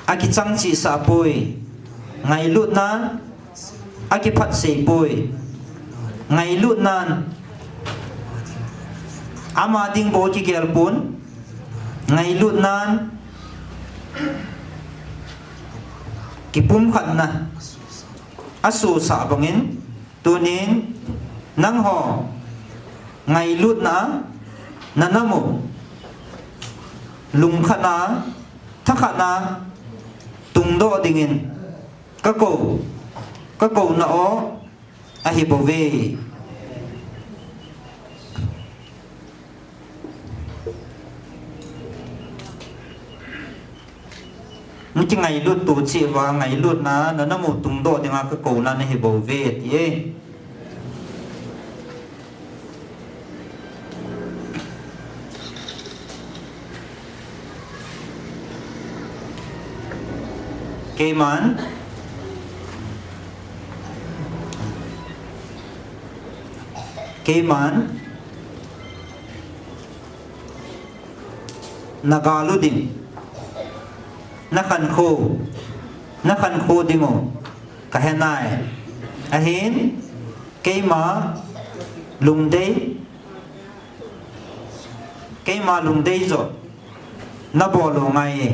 akichang chehsah poi. Ngailutnan akiphatsei poi. Ngailutnan ama ding bou kigel pon. Ngailutnan kipumkhatna asosah bangin, tunin nangho ngailutna a nanam u lungkhatna, thakhatna tungdoh dingin kakou, kakouna o ahibouve. Nakingailut to cheh uva, ngailutna nanam u tungdoh dinga kakouna nahibouve, ati e. Keiman, keiman nagalu ding, nakhankho, nakhankho dingu kahenai. Ahin keima lungdei Keima lungdei jo nabol u ngai e.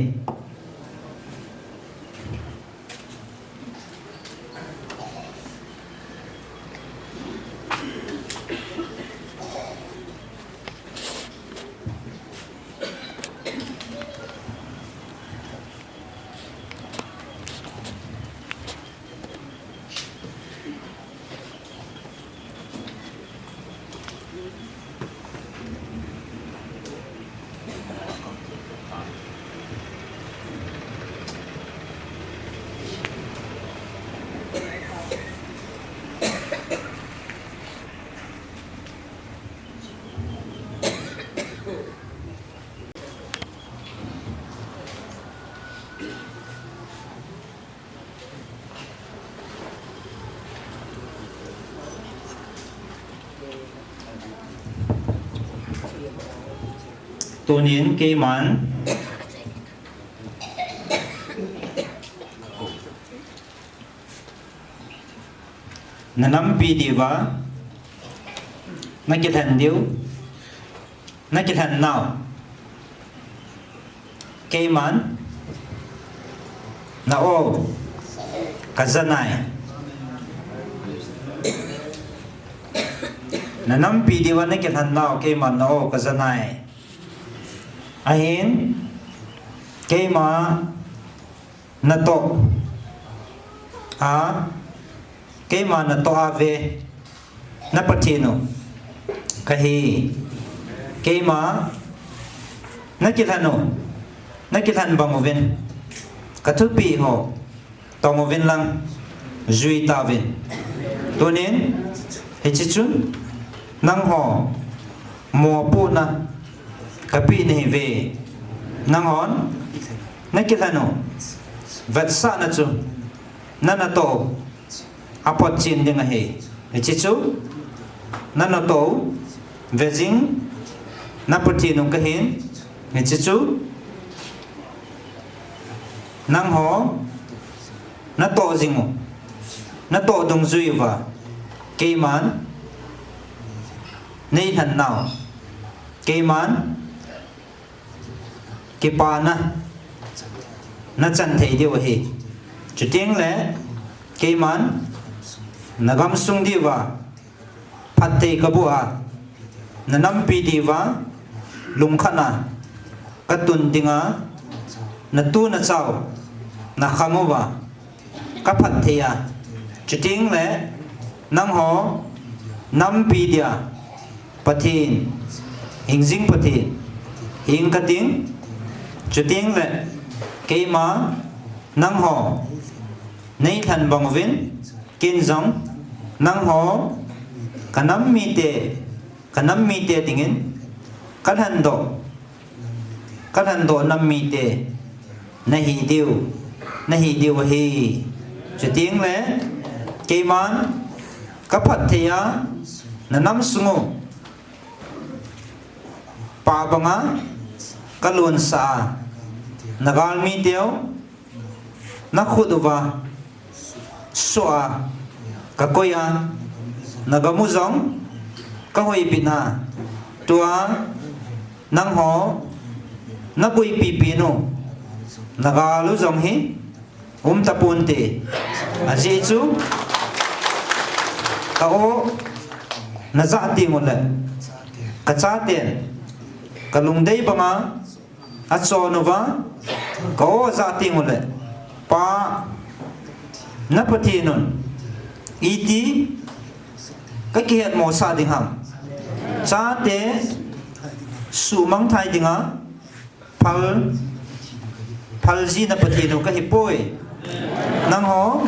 Tunin keiman nanampi diuva nakilhen diu, nakilhen nau keiman na-o kajanai. Nanampi diuva nakilhen nau keiman na-o kajanai. Ahin keima natoh a, keima natoh a ve na Pathen u kahi. Keima nakilhen u, nakilhen bang uvin kathupeh ho tong uvin lang jui tauvin. Tunin hiche chun nangho mopohna kapeh nahiuve. Nanghon nakilhen u vetsahna chu nanatoh u aphotchen ding ahi. Hiche chu nanatoh u vejing na Pathen u kahin. Hiche chu nangho natoh jing u, natoh dungjui uva keiman neilhen nau keiman kipana nachan thei diu ahi. Chutengle keiman nagamsung diuva phatthei kaboh a, nanampi diuva lungkhat a katun dinga, natu nachao nakhang uva kaphatthei a, chutengle nangho nampi dia Pathen, hingjing Pathen hing kating. Chutengle keima nangho neilhen bang uvin ken jong nangho kanam mite, kanam mite dingin kalhendoh, kalhendoh nam mite nahi diu, nahi diu ahi. Chutengle keiman kaphatthei a, nanamsung u pah banga kalonsah a, nagalmi teu nakhut uva soh a, kakoi a, nagam u jong kahoipeh a, tua nangho naboipi pen u nagal u jong hi umtaponte. Ajeh chu ka-o najah tengule kachaten kalungdei banga achon uva, ka-o ajah tengule, Pa, na Pathen un iti kakihetmosah ding ham? Chate suhmang thei dinga phal, phalji na Pathen u kahipoi. Nangho,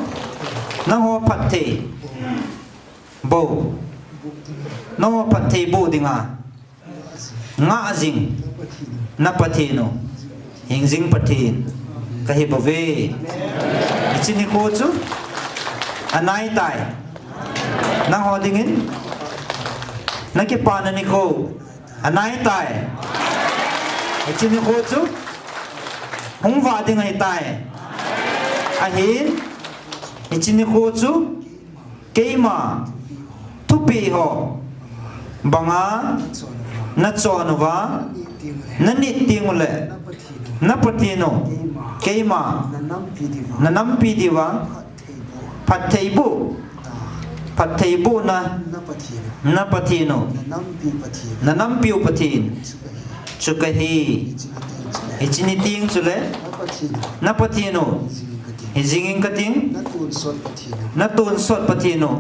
nangho phatthei boh, nangho phatthei boh dinga ngah jing na Pathen u, hingjing Pathen kahibouve. Hiche nikho chu anaitai. Nangho dingin nakipana nikho anaitai. Hiche nikho chu hung vah ding ahitai. Ahin, hiche nikho chu keima thupeh ho banga nachon uva, Nanit teng uleh, na Pathen u, keima, nanampi diuva, phattheiboh, phattheibohna, na Pathen u, nanampiu Pathen, chu kahi. Hiche niteng chule, na Pathen u, hijing inge kating, natonsot Pathen u,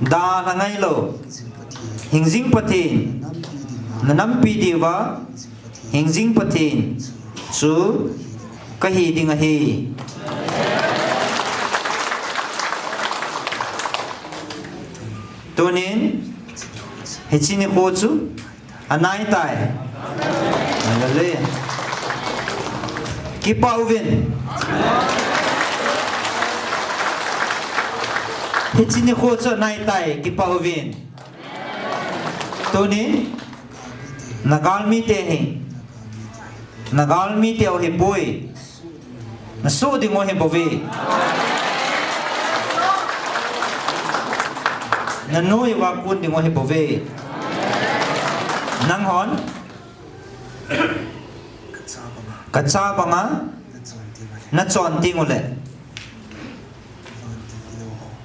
dalha ngailou, hingjing Pathen, nanampi diuva, hingjing Pathen, chu kahi ding ahi. Tunin, hiche nikho chu, anaitai. Hallelujah. Kipah uvin. Hiche nikho chu anaitai, kipah uvin. Tunin, nagalmite hi, nagalmite u hipoi. Nasuh dingu hibouve. Nanoiuva kon dingu hibouve. Nanghon, kacha banga, nachon teng uleh,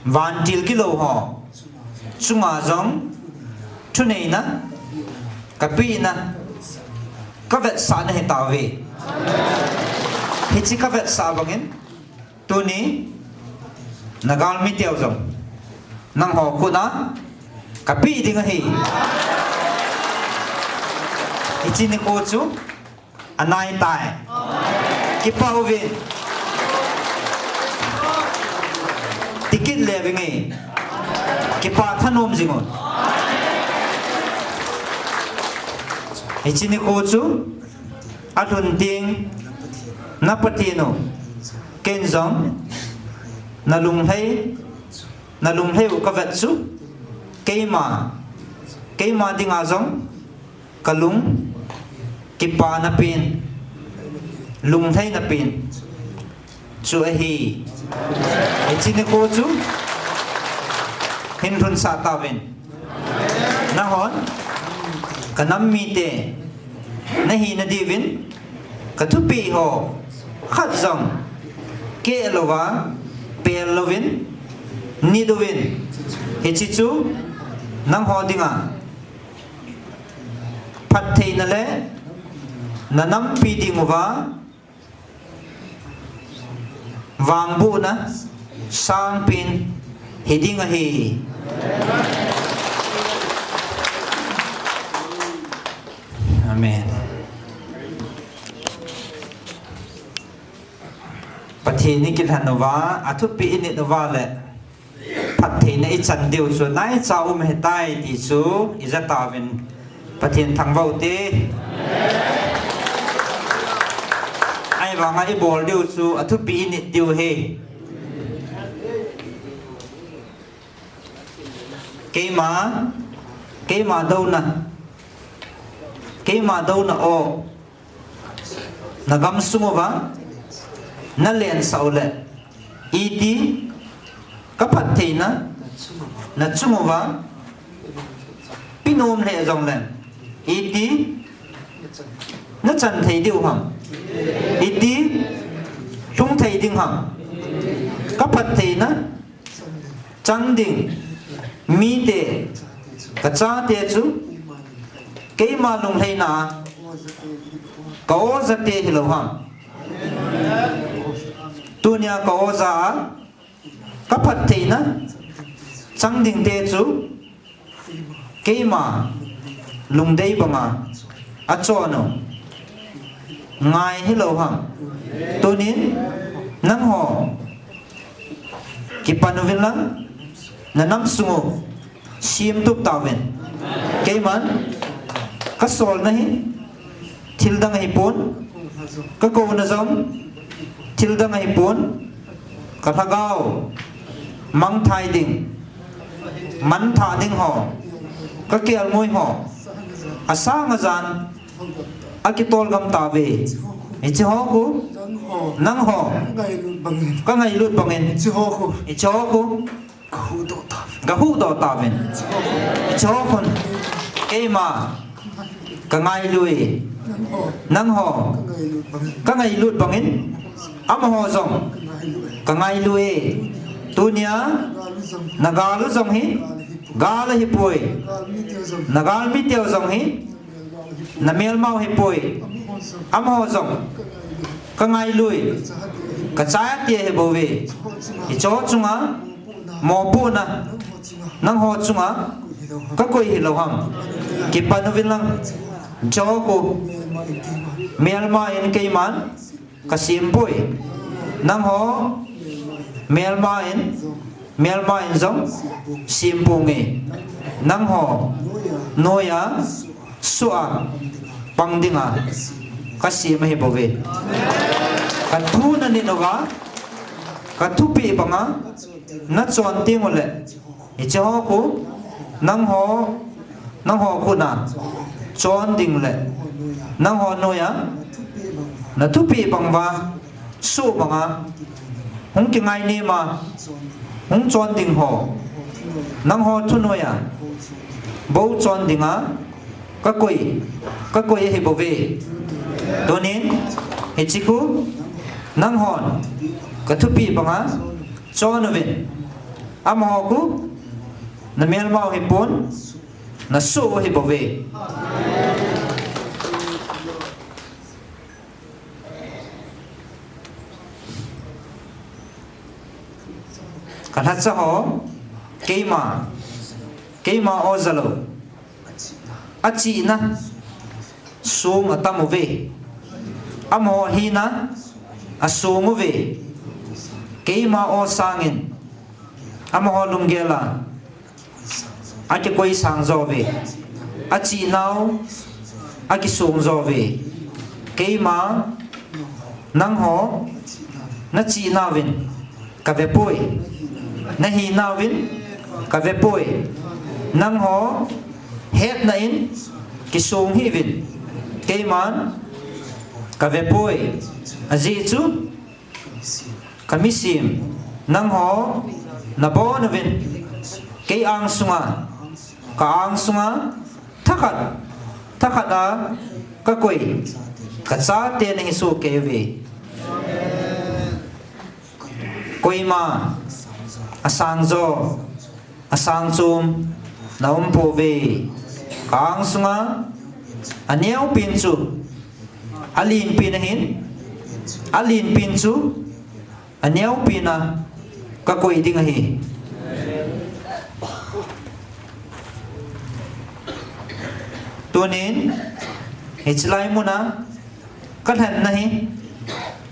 vantil gilou ho chunga jong, thuneina, kapehna, kavetsahna hitauve. Hiche kavetsah bangin, tuni, nagalmiteu jong, nangho khut a, kapeh ding ahi. Hiche nikho chu, anaitai. Kipah uvin. Tikit le vinge. Kipah thanom jingun. Hiche nikho chu, alhun teng, na Pathen u, ken jong, nalunglhai, nalunglhai u kavet chu, keima, keima dinga jong, kalung, kipana pen, lunglhaina pen, chu ahi. Hiche nikho chu, hin lhunsah tauvin. Nanghon, kanam mite, nahina diuvin, kathupeh ho, khat jong, keh louva, pel louvin, nit uvin. Hiche chu, nangho dinga, phattheina le, nanampi dinguva, vangbohna, sangpen, hiding ahi. Amen. Pathen in ikilhen uva, athupeh init uva le, phattheina ichan diu chu naicha um ahitai ti chu ija tauvin, Pathen thangvah u hite. Ahivanga ibol diu chu athupeh init diu ahi. Keima, keima douna, keima douna o, nagamsung uva, nalensah uleh, iti, kaphattheina, nachung uva, penom lheh jongleng, iti, nachan thei diu ham, iti, lhung thei ding ham, kaphattheina, chang ding, mite, kachate chu, keima lunglhaina, ka-ojate hilou ham. Tunia ka-oja a, kaphattheina, chang dingte chu, keima, lungdei banga, achon u. Ngai hilou ham. Tunin, nangho, kipan uvin lang, nanamsung u, semtup tauvin. Keiman, kasolna hi, thildang ahipon, kakouna jong, thildang ahipon, kalhagao, mangthai ding, manthah ding ho, kakelngoi ho, asang ajan, akitol gam tauve. Hiche ho khu, nangho, kangailut bangin, hiche ho khu, kahuhdoh tauvin. Hiche ho khun, keima, kangailui, Nangho kangailut bangin amaho jong kangailui. Tunia nagal u jong hi gal ahipoi. Nagal miteu jong hi namelmau hipoi. Amaho jong kangailui. Kachate ahibouve. Hicheho chunga mopohna nangho chunga kakoi hilou ham? Kipan uvin lang. Hicheho khu melma in keiman kasempoi. Nangho melma in, melma in jong semponge. Nangho noiya soh a pang dinga kasem ahibouve. Kathu nanit uva, kathupeh banga nachon tenguleh, hicheho khu nangho, nangho khutna chon ding le nangho noiya nathupeh banguva soh banga hung kingainema hung chon dingho, nangho thunoiya bou chon dinga kakoi, kakoi ahibouve. Tunin hiche khu nanghon kathupeh banga chon uvin. Amaho khu namelmau hipon, nasoh u ahibouve. Kalhachaho, keima, keima o jalou achihna song atam uve. Amaho hina asong uve. Keima o sangin amaho lunggel a akikoi sang jouve. Achihnau akisong jouve. Keima nangho nachihnauvin kavepoi. Nahinauvin kavepoi. Nangho hetna in kisong hih uvin keiman kavepoi. Ajeh chu kamisim nangho nabonuvin kei angsunga, ka angsunga thakhat, thakhat a kakoi kachate nahi sohkei uve. Koima asangjo, asangchom naumpouve. Ka angsunga aneopen chu alenpen ahin, alenpen chu aneopen a kakoi ding ahi. Tunin hiche lai muna kalhenna hi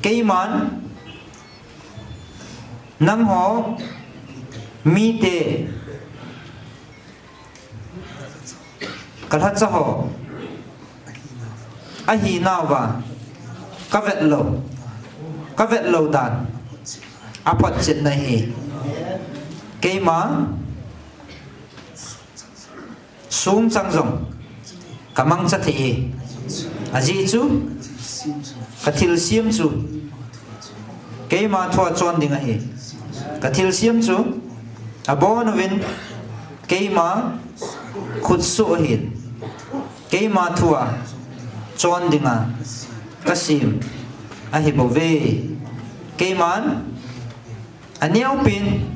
keiman nangho mite kalhachaho ahinauva kavetlou, kavetlou dan aphotchetna ahi. Keima songchang jong kamangcha thei e. Ajeh chu kathilsem chu keima thua chon ding ahi. Kathilsem chu abonuvin keima khutsoh ahin, keima thua chon dinga kasem ahibouve. Keiman aneopen,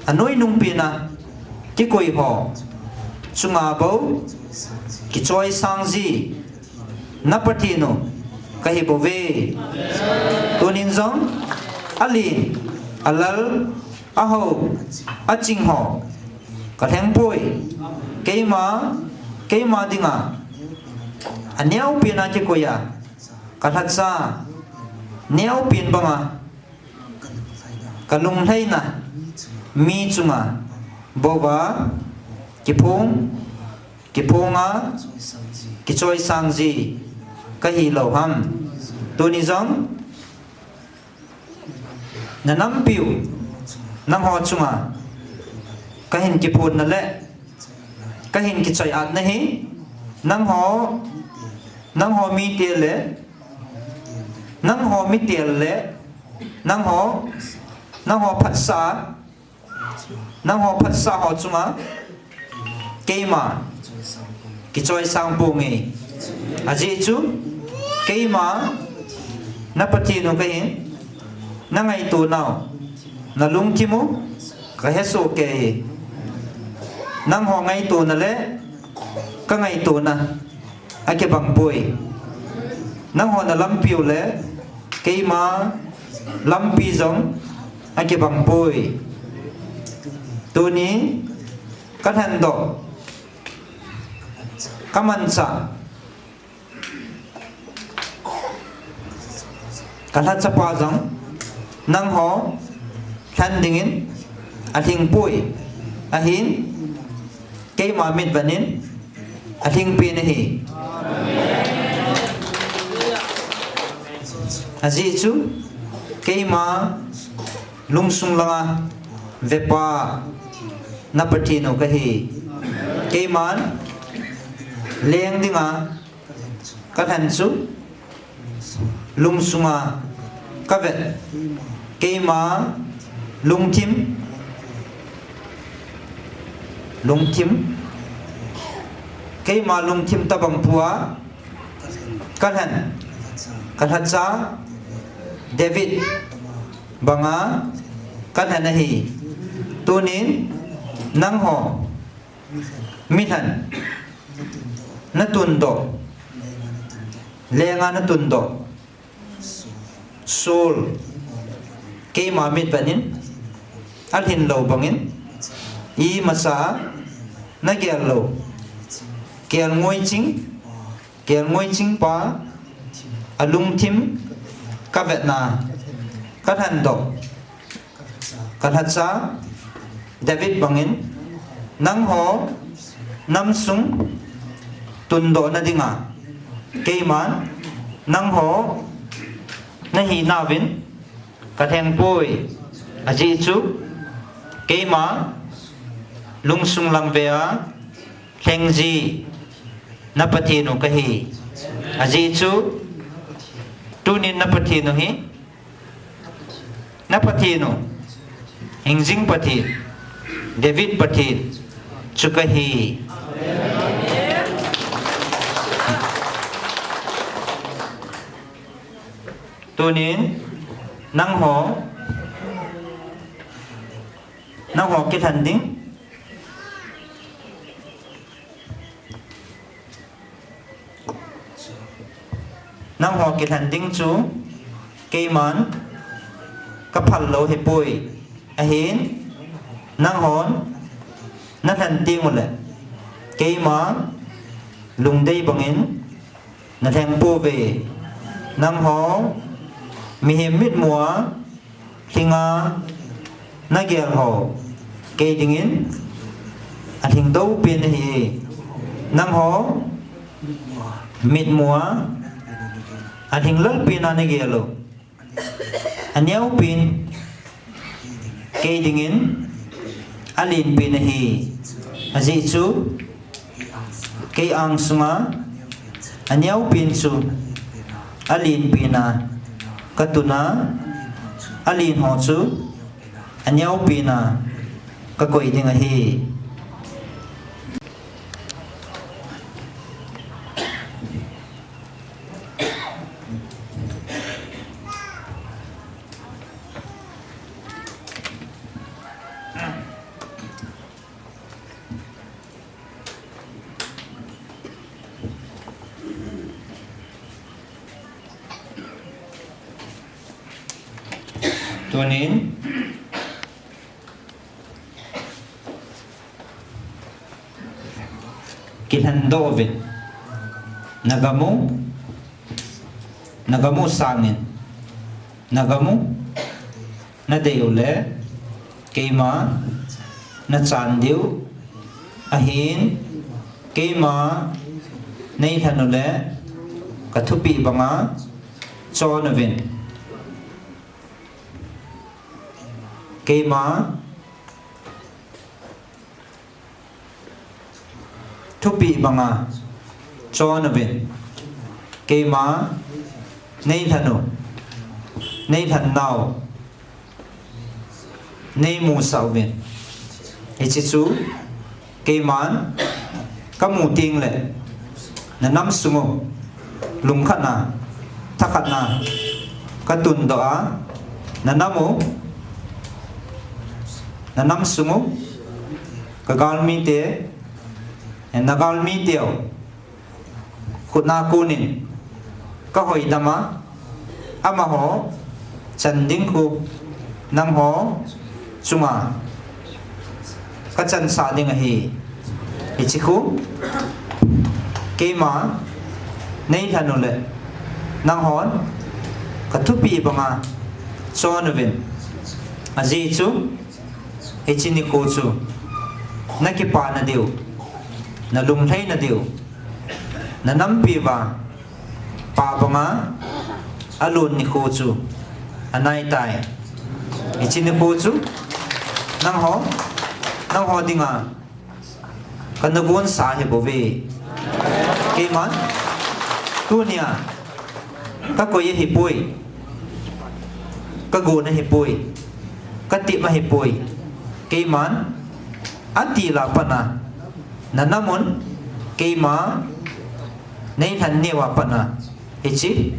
anoinungpen a kikoiho chunga bou kichoisangji na Pathen u kahibouve. Tunin jong alen, alal, ahao, achingho kalhengpoi. Keima, keima dinga aneopen a kikoiya kalhacha neopen banga kalunglhaina mi chunga bouva kiphong, kiphonga kichoisangji kahilou ham? Tuni jong nanampiu nangho chunga kahin kiphonna le kahin kichoiatna hi nangho, nangho mite le, nangho mite le, nangho, nangho phatsah, nangho phatsah ho chunga keima kichoisang ponge. Ajeh chu Keima na Pathen u kahin, na ngaito nau, na lungthim u kahe soh kei ahi. Nangho ngaito na le ka ngaito na akibang poi. Nangho na lampi u le keima lampi jong akibang poi. Tuni ka lhendoh, ka manchah, ka lhacha pa jong nangho lhen dingin alhing poi. Ahin keima mitvet in alhing pen ahi. Ajeh chu keima lungsung langa vepa na Pathen u kahi. Keiman leng dinga ka lhen chu lungsunga ka vet. Keima lungthim, lungthim, keima lungthim tabang pua ka lhen, ka lhacha David banga ka lhen ahi. Tunin nangho milhen na tundoh, lenga na tundoh Saul keima mitvet in alhin lou bangin, imacha na gel lou, kelngoi ching, kelngoi ching pa alungthim ka vetna, ka lhendoh, ka lhacha David bangin, nangho namsung tundoh na dinga keiman nangho na hinauvin ka lheng poi. Ajeh chu keima lungsung lang vea lheng ji na Pathen u kahi. Ajeh chu tunin na Pathen u hi, na Pathen u, hingjing Pathen, David Pathen chu kahi. Tunin nangho, nangho kilhen ding, nangho kilhen ding chu keiman ka phal lou hipoi. Ahin nanghon na lhen teng uleh keima lungdei bangin na lheng pouve. Nangho mihem mitmua lhinga na gel ho kei dingin alhing dou pen ahi. Nangho mitmua alhing lal pena na gel u, aneo pen kei dingin alen pen ahi. Ajeh chu kei angsunga aneo pen chu alen pena ka tun a, alen ho chu aneo pena ka koi ding ahi. Tunin kilhendoh uvin, na gam u, na gam u sangin, na gam u na dei uleh keima na chan diu ahin, keima nei lhen uleh ka thupeh banga chon uvin. Keima thupeh banga chon uvin. Keima nei lhen u, nei lhen nau nei musah uvin. Hiche chu keiman ka mu teng leh na nam sung u lungkhat na Thakhatna, ka tundoh a, na nam u, na nam sung u, ka galmite, na galmite u, khutna konin, ka hoidam a, amaho, chan ding khu, nangho, chunga, ka chansah ding ahi. Hiche khu, keima, nei lhan u le, nanghon, ka thupeh banga, chon uvin. Ajeh chu, hiche nikho chu, na kipana diu, na lunglhaina diu, na nampi uva, pa banga, alon nikho chu, anaitai. Hiche nikho chu, nangho, nangho dinga, ka na gonsa ahibouve. Keiman, tunia, ka koi ahipoi, ka gon ahipoi, ka tep ahipoi. Keiman, atil a pat a, na nam un, keima, nei lhan neo a pat a, hiche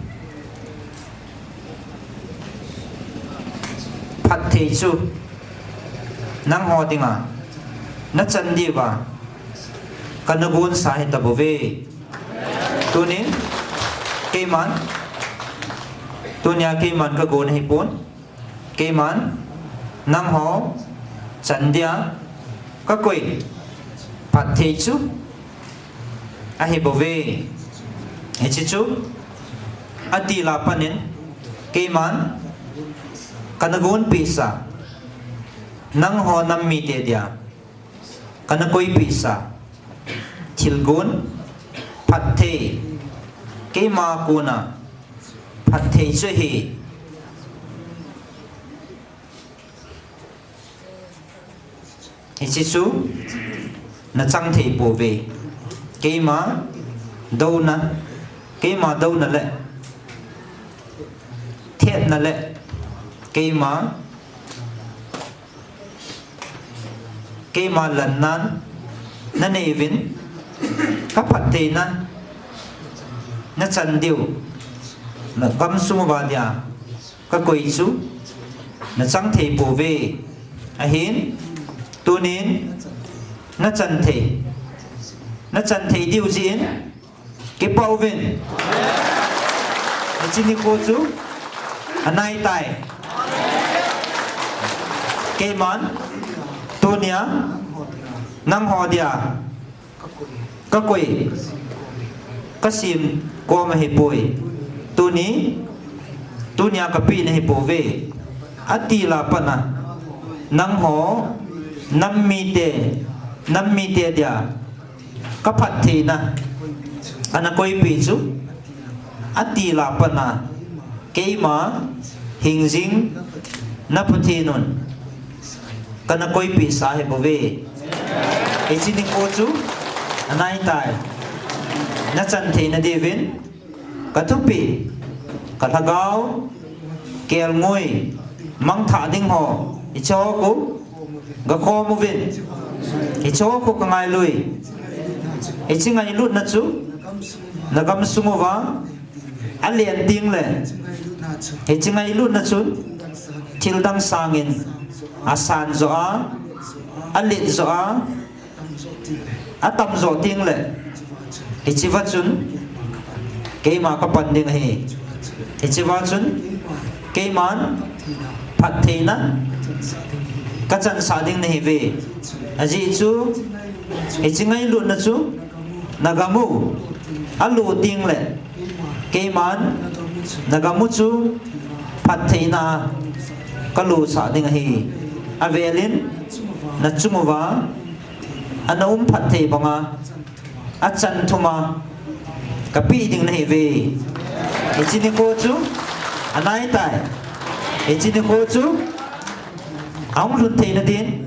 phatthei chu, nangho dinga, na chan diuva, ka na gonsa ahitabouve. Tunin, keiman, tunia keiman ka gon ahipon, keiman, nangho, chan dia, ka koi, phatthei chu, ahibouve. Hiche chu, atil a pat in, keiman, ka na gonpehsa, nangho nam mite dia, ka na koipehsa, thilgon, phatthei, keima kona, phatthei chu ahi. Hiche chu, na chang thei pouve. Keima, douna, keima douna le, thetna le, keima, keima lannan, na nei uvin, ka phattheina, na chan diu, na gamsung uva dia, ka koi chu, na chang thei pouve, ahin, tunin, na chan thei, na chan thei diu jeh in, kipah uvin. Hiche nikho chu, anaitai. Keiman, tunia, nangho dia, ka koi, ka sem kom ahipoi. Tuni, tunia ka pehna ahipouve. Atil a pat a, nangho, nam mite, nam mite dia, ka phattheina, ka na koipeh chu, atil a pat a, keima, hingjing, na Pathen un, ka na koipehsa ahibouve. Hiche nikho chu, anaitai. Na chan theina diuvin, ka thupeh, ka lhagao, kelngoi, mangthah ding ho, hiche ho khu, ga khom uvin. Hiche ho khu ka ngailui. Hiche ngailutna chu, na gamsung uva, alen tengle, hiche ngailutna chun, thildang sangin, asan joh a, alet joh a, atam joh tengle, hicheva chun, keima ka pan ding ahi. Hicheva chun, keiman, phattheina, ka chansah ding nahiuve. Ajeh chu, hiche ngailutna chu, na gam u, alo tengle, keiman, na gam u chu, phattheina, ka losah ding ahi. Avel in, na chung uva, ana um phatthei banga, achan thuma, ka peh ding nahiuve. Hiche nikho chu, anaitai. Hiche nikho chu, ahung lhun theina din,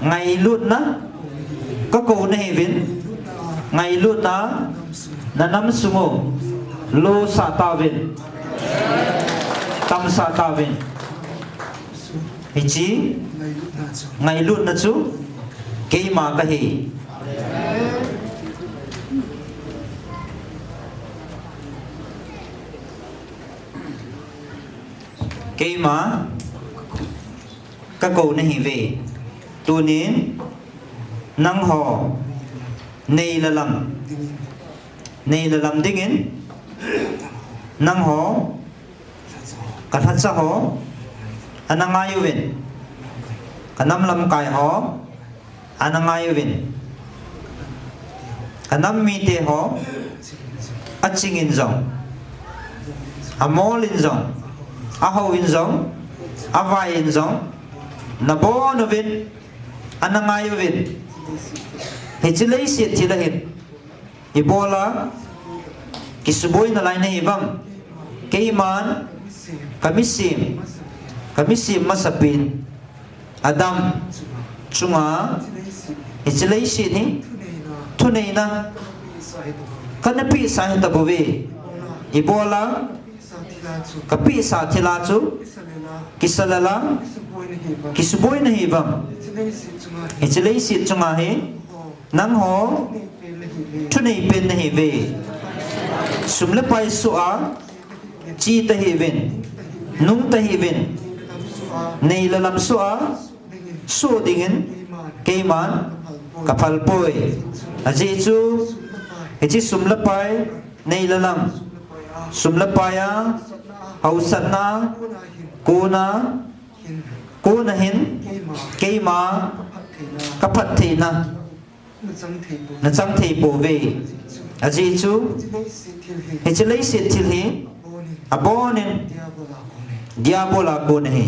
ngailutna, ka kou nahiuvin, ngailutna, na nam sung u, losah tauvin, tamsah tauvin. Hiche, ngailutna chu, keima kahi. Keima kakou nahiuve. Tunin nangho nei le lam, nei le lam dingin nangho kalhacha ho ana ngai uvin, kanam lamkai ho ana ngai uvin, kanam mite ho achingin jong, amolin jong, ahouvin jong, avaiyin jong nabon uvin, ana ngai uvin. Hiche leiset thil ahin ibola kisuboi nalai nahiuvem? Keiman kamisem, kamisem masapen Adam chunga hiche leiset hi thuneina kana pehsa ahitabouve. Ibola kapehsa thila chu kisa lela kisuboi nahiuvem? Hiche leiset chunga hi nangho thuneipen nahiuve. Sum le pai soh a che tahiuvin, nung tahiuvin, nei le lam soh a soh dingin keiman kaphalpoi. Ajeh chu hiche sum le pai, nei le lam, sum le pai a haosatna, kona, kona hin keima kaphattheina nachang theipouve. Ajeh chu hiche leiset thil hi abonin diabola kon ahi.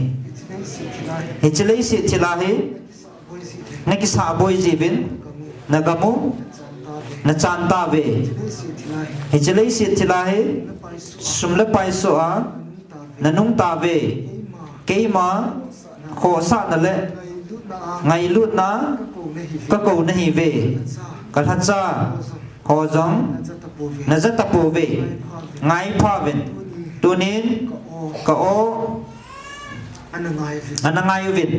Hiche leiset thil a hi nakisahboi jiuvin, nagam u nachan tauve. Hiche leiset thil a hi sum le pai soh a nanung tauve. Keima khohsahna le ngailutna kakou nahiuve. Kalhacha ho jong najatapouve. Ngaiphauvin, tunin ka-o ana ngai uvin.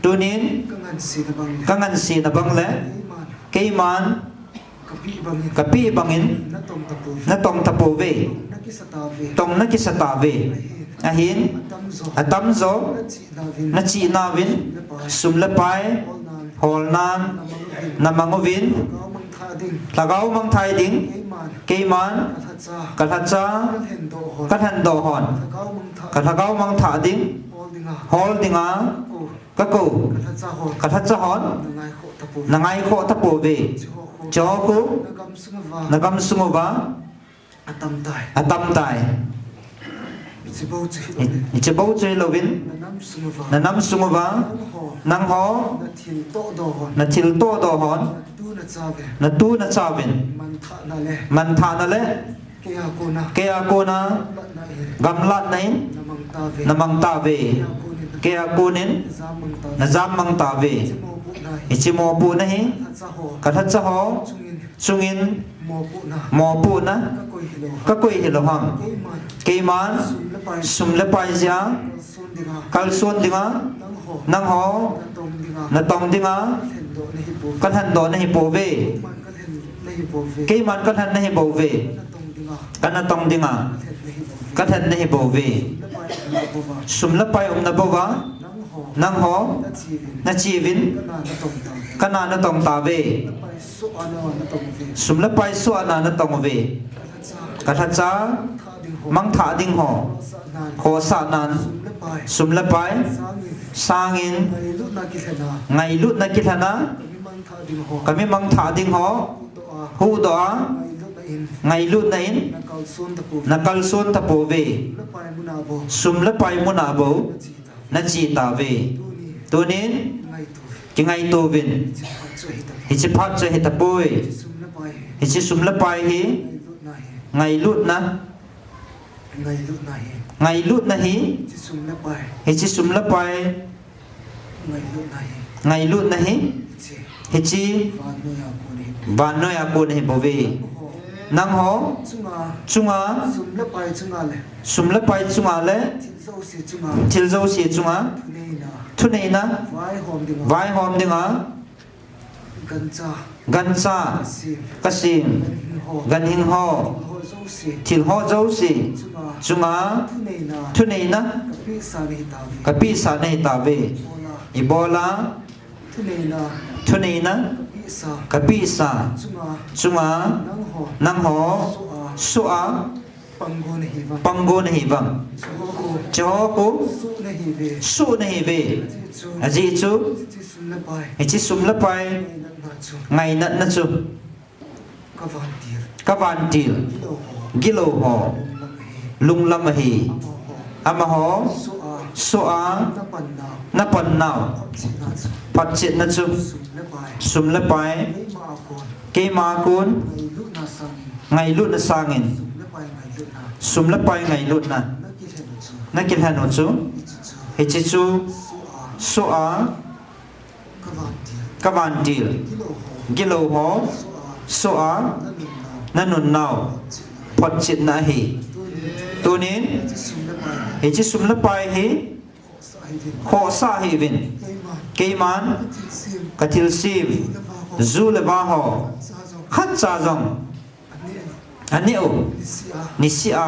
Tunin kangansena bang le keiman kapeh bangin natong tapouve. Tong nakisa tauve. Ahin atamjo nache nauvin sum le pai holnan namang uvin, lhagao mangthah ding keiman kalhacha kalhendoh hon kalhagao mangthah ding hol dinga kakou kalhacha hon nangaikhoh tapouve. Chuho khu nagam sung uva atamtai. Hiche bou chu hilouvin nanam sung uva nangho nathil tohdoh hon natu nachauvin manthahna le keia kona gamlatna in namang tauve. Keia konin najam mang tauve. Hiche mopohna hi kalhacha ho chungin mopohna kakoi hilou ham? Keiman sum le pai jeh a kalson dinga nangho natong dinga kalhendoh nahipouve. Keiman kalhen nahibouve. Kanatong dinga kalhen nahibouve. Sum le pai umna bouva nangho nacheuvin, kana natong tauve. Sum le pai soh a na natong uve. Kalhacha mangthah ding ho khohsahnan sum le pai sangin ngailutna kilhena kami mangthah ding ho huhdoh a ngailutna in nakalson tapouve. Sum le pai muna bou nache tauve. Tunin kingaitouvin. Hiche phat chu hitapoi. Hiche sum le pai hi ngailutna ngailutna hi hiche sum le pai ngailutna hi hiche vannoiya kon ahibouve. Nangho chunga sum le pai chunga le thil jouse chunga thuneina vaihom dinga Gancha. Gancha. Kasem. Kasem. Ganhing ho. Ganhing ho. Thil ho jouse. Thil ho jouse. Chunga. Chunga. Thuneina. Thuneina. Kapehsa nahi tauve. Kapehsa nahi tauve. Ibola. Ibola. Thuneina. Thuneina. Kapehsa. Kapehsa. Chunga. Chunga. Nangho. Nangho. Soh a. Soh a. Panggo nahi vang. Panggo nahi vang. Hiche ho khu. Hiche ho khu. Soh nahiuve. Soh nahiuve. Ajeh chu. Ajeh chu. Hiche sum le pai. Hiche sum le pai. Ngainatna chu. Ngainatna chu. Kavantil. Kavantil. Gilou ho. Gilou ho. Lunglam ahi. Lunglam ahi. Amaho. Amaho. Soh a. Soh a. Napan nau. Napan nau. Photchetna chu. Photchetna chu. Sum le pai. Sum le pai. Keima a kon. Keima a kon. Ngailutna sangin. Ngailutna sangin. Sum le pai ngailutna. Sum le pai ngailutna. Nakilhen u chu. Nakilhen u chu. Hiche chu. Hiche chu. Soh a. Soh a. Kavantil. Kavantil. Gilou ho. Gilou ho. Soh a. Soh a. Nanun nau. Nanun nau. Photchetna ahi. Tunin. Tunin. Hiche sum le pai. Hiche sum le pai hi. Khohsah hih uvin. Khohsah hih uvin. Keiman. Keiman. Kathilsem. Kathilsem. Ju le va ho. Ju le va ho. Khatcha jong. Khatcha jong. Aneh u. Aneh u. Niseh a. Niseh a.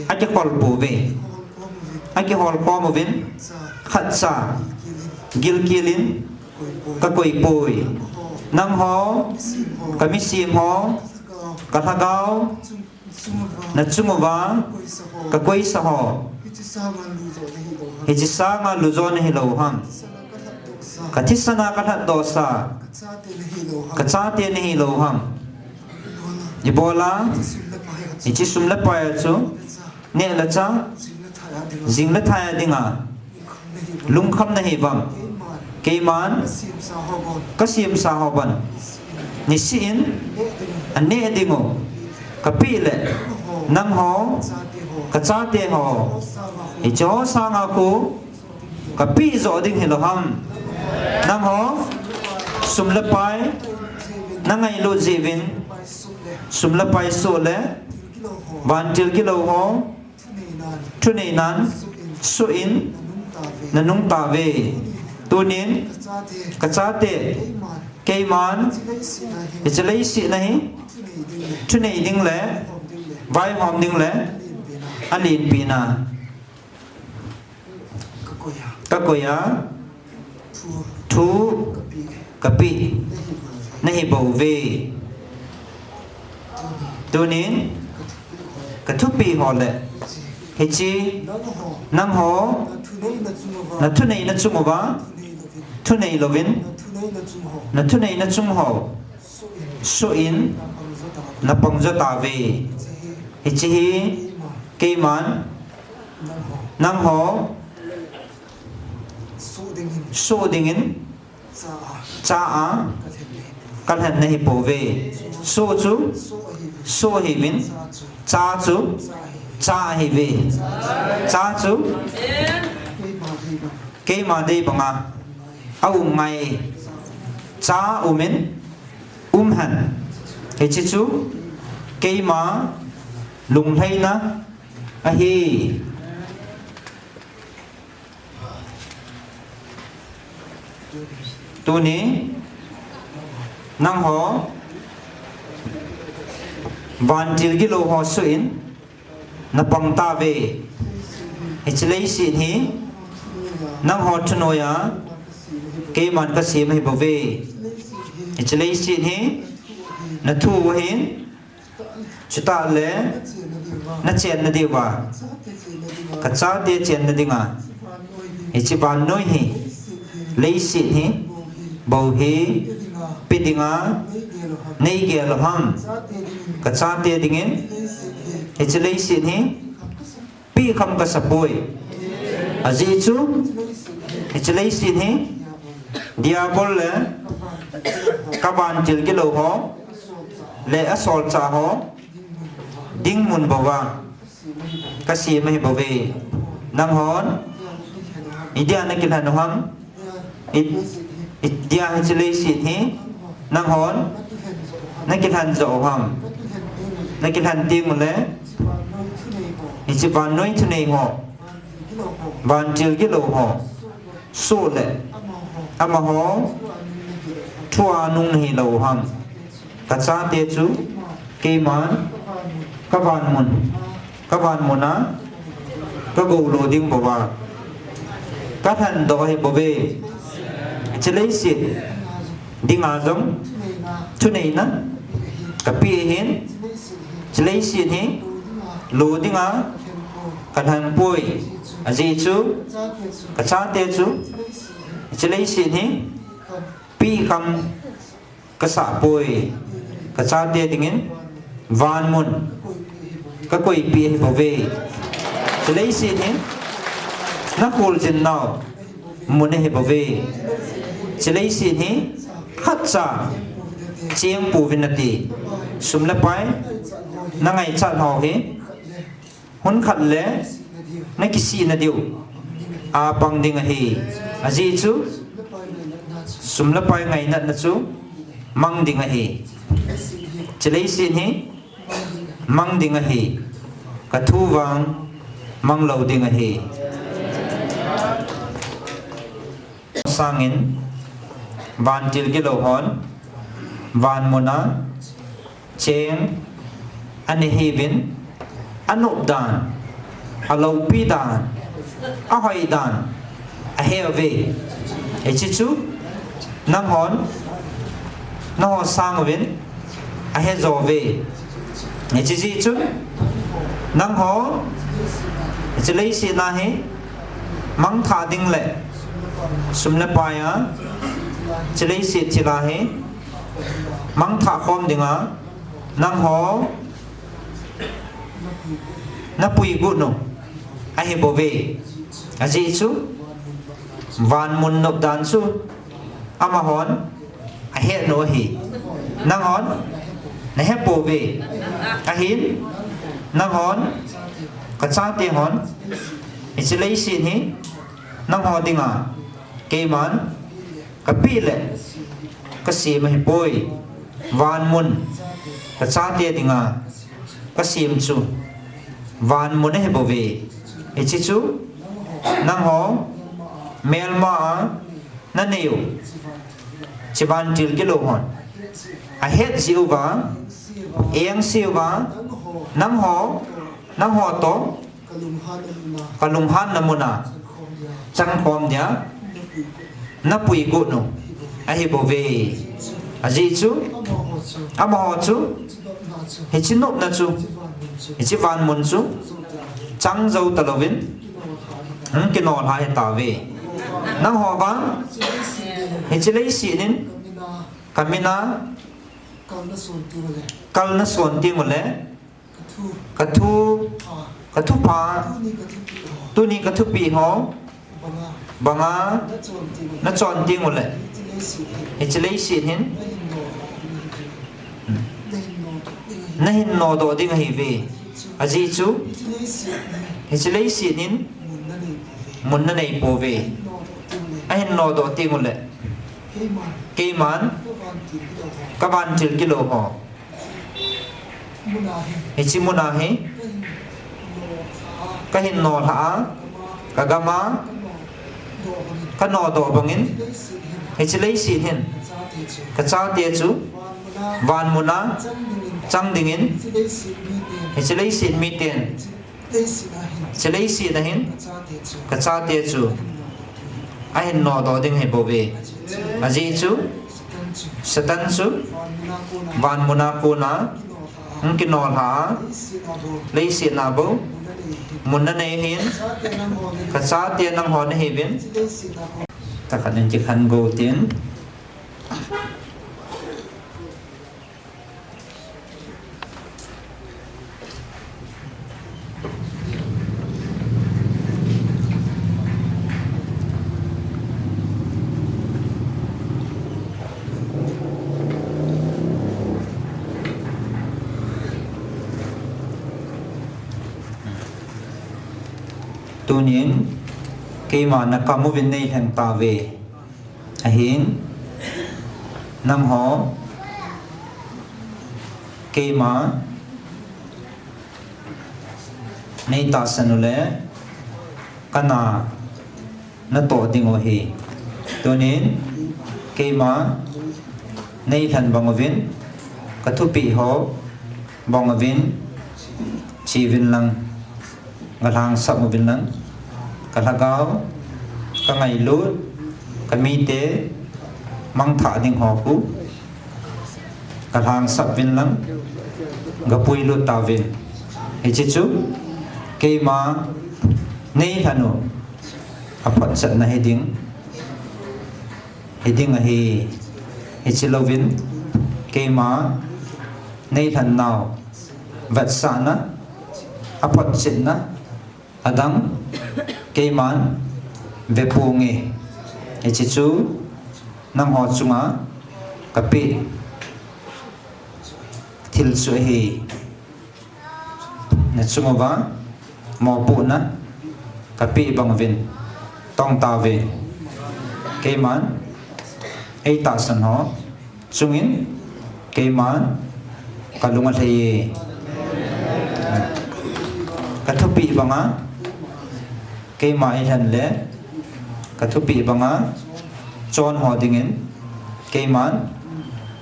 Akikhol pouve. Akikhol pouve. Akikhol khom uvin. Akikhol khom uvin. Khatcha. Khatcha. Gilkel in. Gilkel in. Kakoi poi. Kakoi poi. Nangho. Nangho. Kamisem ho. Kamisem ho. Kalhagao. Kalhagao. Nachung uva. Nachung uva. Kakoisa ho. Kakoisa ho. Hiche sanga lujo nahilou ham. Hiche sanga lujo nahilou ham. Kathisana kalhatdoh sa. Kathisana kalhatdoh sa. Kachate nahilou ham. Kachate nahilou ham. Ibola. Ibola. Hiche sum le pai a chu. Hiche sum le pai a chu. Neh le chah. Neh le chah. Jing le thai a dinga. Jing le thai a dinga. Lungkham nahi vang. Lungkham nahi vang. Keiman. Keiman. Kasemsa ho bon. Kasemsa ho bon. Niseh in. Niseh in. Neh ding u. Aneh ding u. Kapeh le. Nangho. Nangho. Kachate ho. Kachate ho. Hiche ho sanga khu. Kapeh joh ding hilou ham. Nangho. Sum le pai. Nangailut jeh uvin. Sum le pai soh le. Vantil gilou ho. Thuneinan. Thuneinan. Soh in. Soh in. Nanung tauve. Nanung tauve. Tunin. Tunin. Kachate. Kachate. Keiman. Keiman. Hiche leiset a hi. Hiche leiset a hi. Thunei ding le. Thunei ding le. Vaihom ding le. Vaihom ding le. Alen pena. Alen pena. Kakoi a. Kakoi a. Thu. Thu. Kapeh. Kapeh. Nahi bouve. Nahi bouve. Tunin. Tunin. Kathupeh ho le. Kathupeh ho le. Hiche. Hiche. Nangho. Nangho. Nathunei nachung uva. Nathunei nachung uva. Thunei louvin. Thunei louvin. Nathunei nachung ho. Nathunei nachung ho. Soh in. Soh in. Napang jo tauve. Napang jo tauve. Hiche hi. Hiche hi. Keiman. Keiman. Nangho. Nangho. Soh dingin. Soh dingin. Cha a. Cha a. Kalhen nahi pouve. Kalhen nahi pouve. Soh chu. Soh ahiuvin. Soh ahiuvin. Cha chu. Cha chu. Cha ahiuve. Cha chu. Cha chu. Keima dei banga. Keima dei banga. Aum ngai. Cha umin. Um hen. Hiche chu. Keima. Lunglhaina. Ahi. Tuni, nangho, vantil gilou ho soh in, napang tauve. Hiche leiset hi, nangho thunoiya, keiman kasem ahi bouve. Hiche leiset hi, nathu ahin, chutah le, nachenna diuva. Kachate chenna dinga. Hiche vannoi hi. Leiset hi. Bou hi. Pe dinga. Neigel u ham. Kachate dingin. Hiche leiset hi. Pe kham kasapoi. Ajeh chu. Hiche leiset hi. Diabol le. Kavantil gilou ho. Le asolchah ho. Ding mun bouva. Kasem ahi bouve. Nanghon. Idia nakilhen u ham. I, idia hiche leiset hi. Nanghon. Nakilhen joh u ham. Nakilhen teng ule. Hiche vannoi thunei ho. Vantil gilou ho. Soh le. Amaho. thua nung nahi lou ham? Kachate chu keiman kavanmun, kavanmun a kagou lou ding bouva kalhan doh ahi bouve. Hiche leiset dinga jong thuneina kapeh ahin, hiche leiset hi lo dinga kalhan poi. Ajeh chu kachate chu hiche leiset hi peh kham kasah poi. Kachate dingin vanmun kakoipeh ahi bouve. Hiche leiset hi nakholjin nau mun ahi bouve. Hiche leiset hi khatcha cheng pouvin nate. Sum le pai nangaichat ho hi hun khat le nakisih nadiu a pang ding ahi. Ajeh chu sum le pai ngainatna chu mang ding ahi. Hiche leiset hi mang ding ahi. Kathu vang mang lou ding ahi. Sangin vantil gilou hon vanmun a cheng ana hiuvin, anop dan, aloupi dan, ahoi dan ahe uve. Hiche chu nanghon nangho sang uvin ahe jo uve. Hiche jeh chun nangho hiche leiset a hi mangthah ding le sum le pai a hiche leiset thil a hi mangthah khom dinga nangho napuigot u ahi bouve. Ajeh chu vanmun nop dan chu amahon ahet u ahi. Nanghon nahe pouve. Ahin nanghon kachate hon hiche leiset hi nangho dinga keiman kapeh le kasem ahipoi. Vanmun kachate dinga kasem chu vanmun ahi bouve. Hiche chu nangho melma a nanei u hiche vantil gilou hon ahet jeh uva, engse uva, nangho, nangho toh kalunghanna mun a chang khom dia napuigot u ahi bouve. Ajeh chu amaho chu hiche nopna chu, hiche vanmun chu chang jou talouvin hung kinolha ahitauve. Nangho vang hiche leiset in kamin a kal nason teng ule kathu, kathupha, tuni kathupeh ho banga nachon teng ule hiche leiset hin nahin nodoh ding ahiuve. Ajeh chu hiche leiset in mun nanei pouve. Ahin nodoh teng ule keiman kavantil gilou ho hiche mun a hi kahin nolha a, kagam a kanodoh bangin hiche leiset hin kachate chu vanmun a chang dingin hiche leiset miten hiche leiset a hin kachate chu ahin nodoh ding ahi bouve. Ajeh chu Satan chu vanmun a kona hung kinolha a, leiset a bou mun nanei hin kachate nangho nahiuvin. Takhat in kikhen go tin. Tunin keima nakam uvin neilhen tauve. Ahin nangho keima neitahsan ule kana natoh ding u ahi. Tunin keima Neilhen bang uvin, kathupeh ho bang uvin, cheuvin lang, galhangsap uvin lang, kalhagao, kangailut, kamite, mangthah ding ho khu, galhangsap uvin lang, gapuilut tauvin. Hiche chu, keima, neilhen u, aphotchetna hiding, hiding ahi, hiche louvin, keima, neilhen nau, vetsahna, aphotchetna, adang, keiman, veponge, hiche chu, nangho chunga, kapeh, thil chu ahi, nachung uva, mopohna, kapeh bang uvin, tong tauve, keiman, eitahsan ho, chungin, keiman, kalung alhaiye. Kathupeh banga, keima eilhen le, kathupeh banga, chon ho dingin, keiman,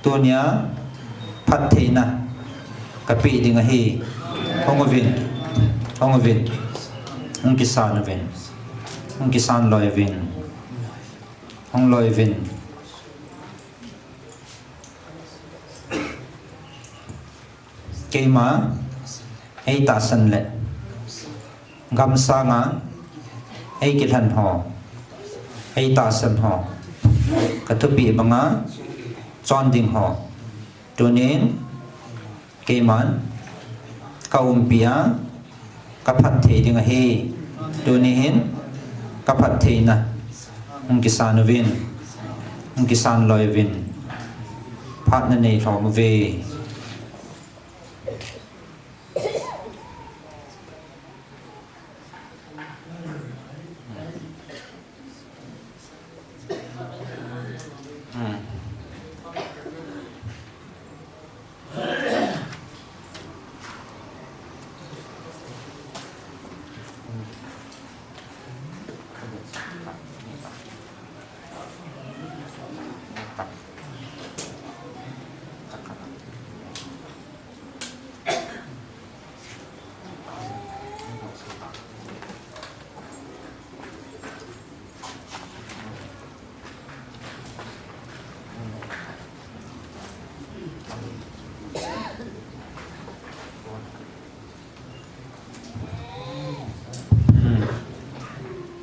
tunia, phattheina, kapeh ding ahi. Hung uvin, hung uvin, hung kisan uvin, hung kisan loi uvin, hung loi uvin. Keima, eitahsan le, gamsanga, eikilhen ho, eitahsan ho, kathupeh banga, chon ding ho, tunin, keiman, kaumpia, kaphatthei ding ahi, tuni hin, kaphattheina, hung kisan uvin, hung kisan loi uvin, phatna neilhom uve.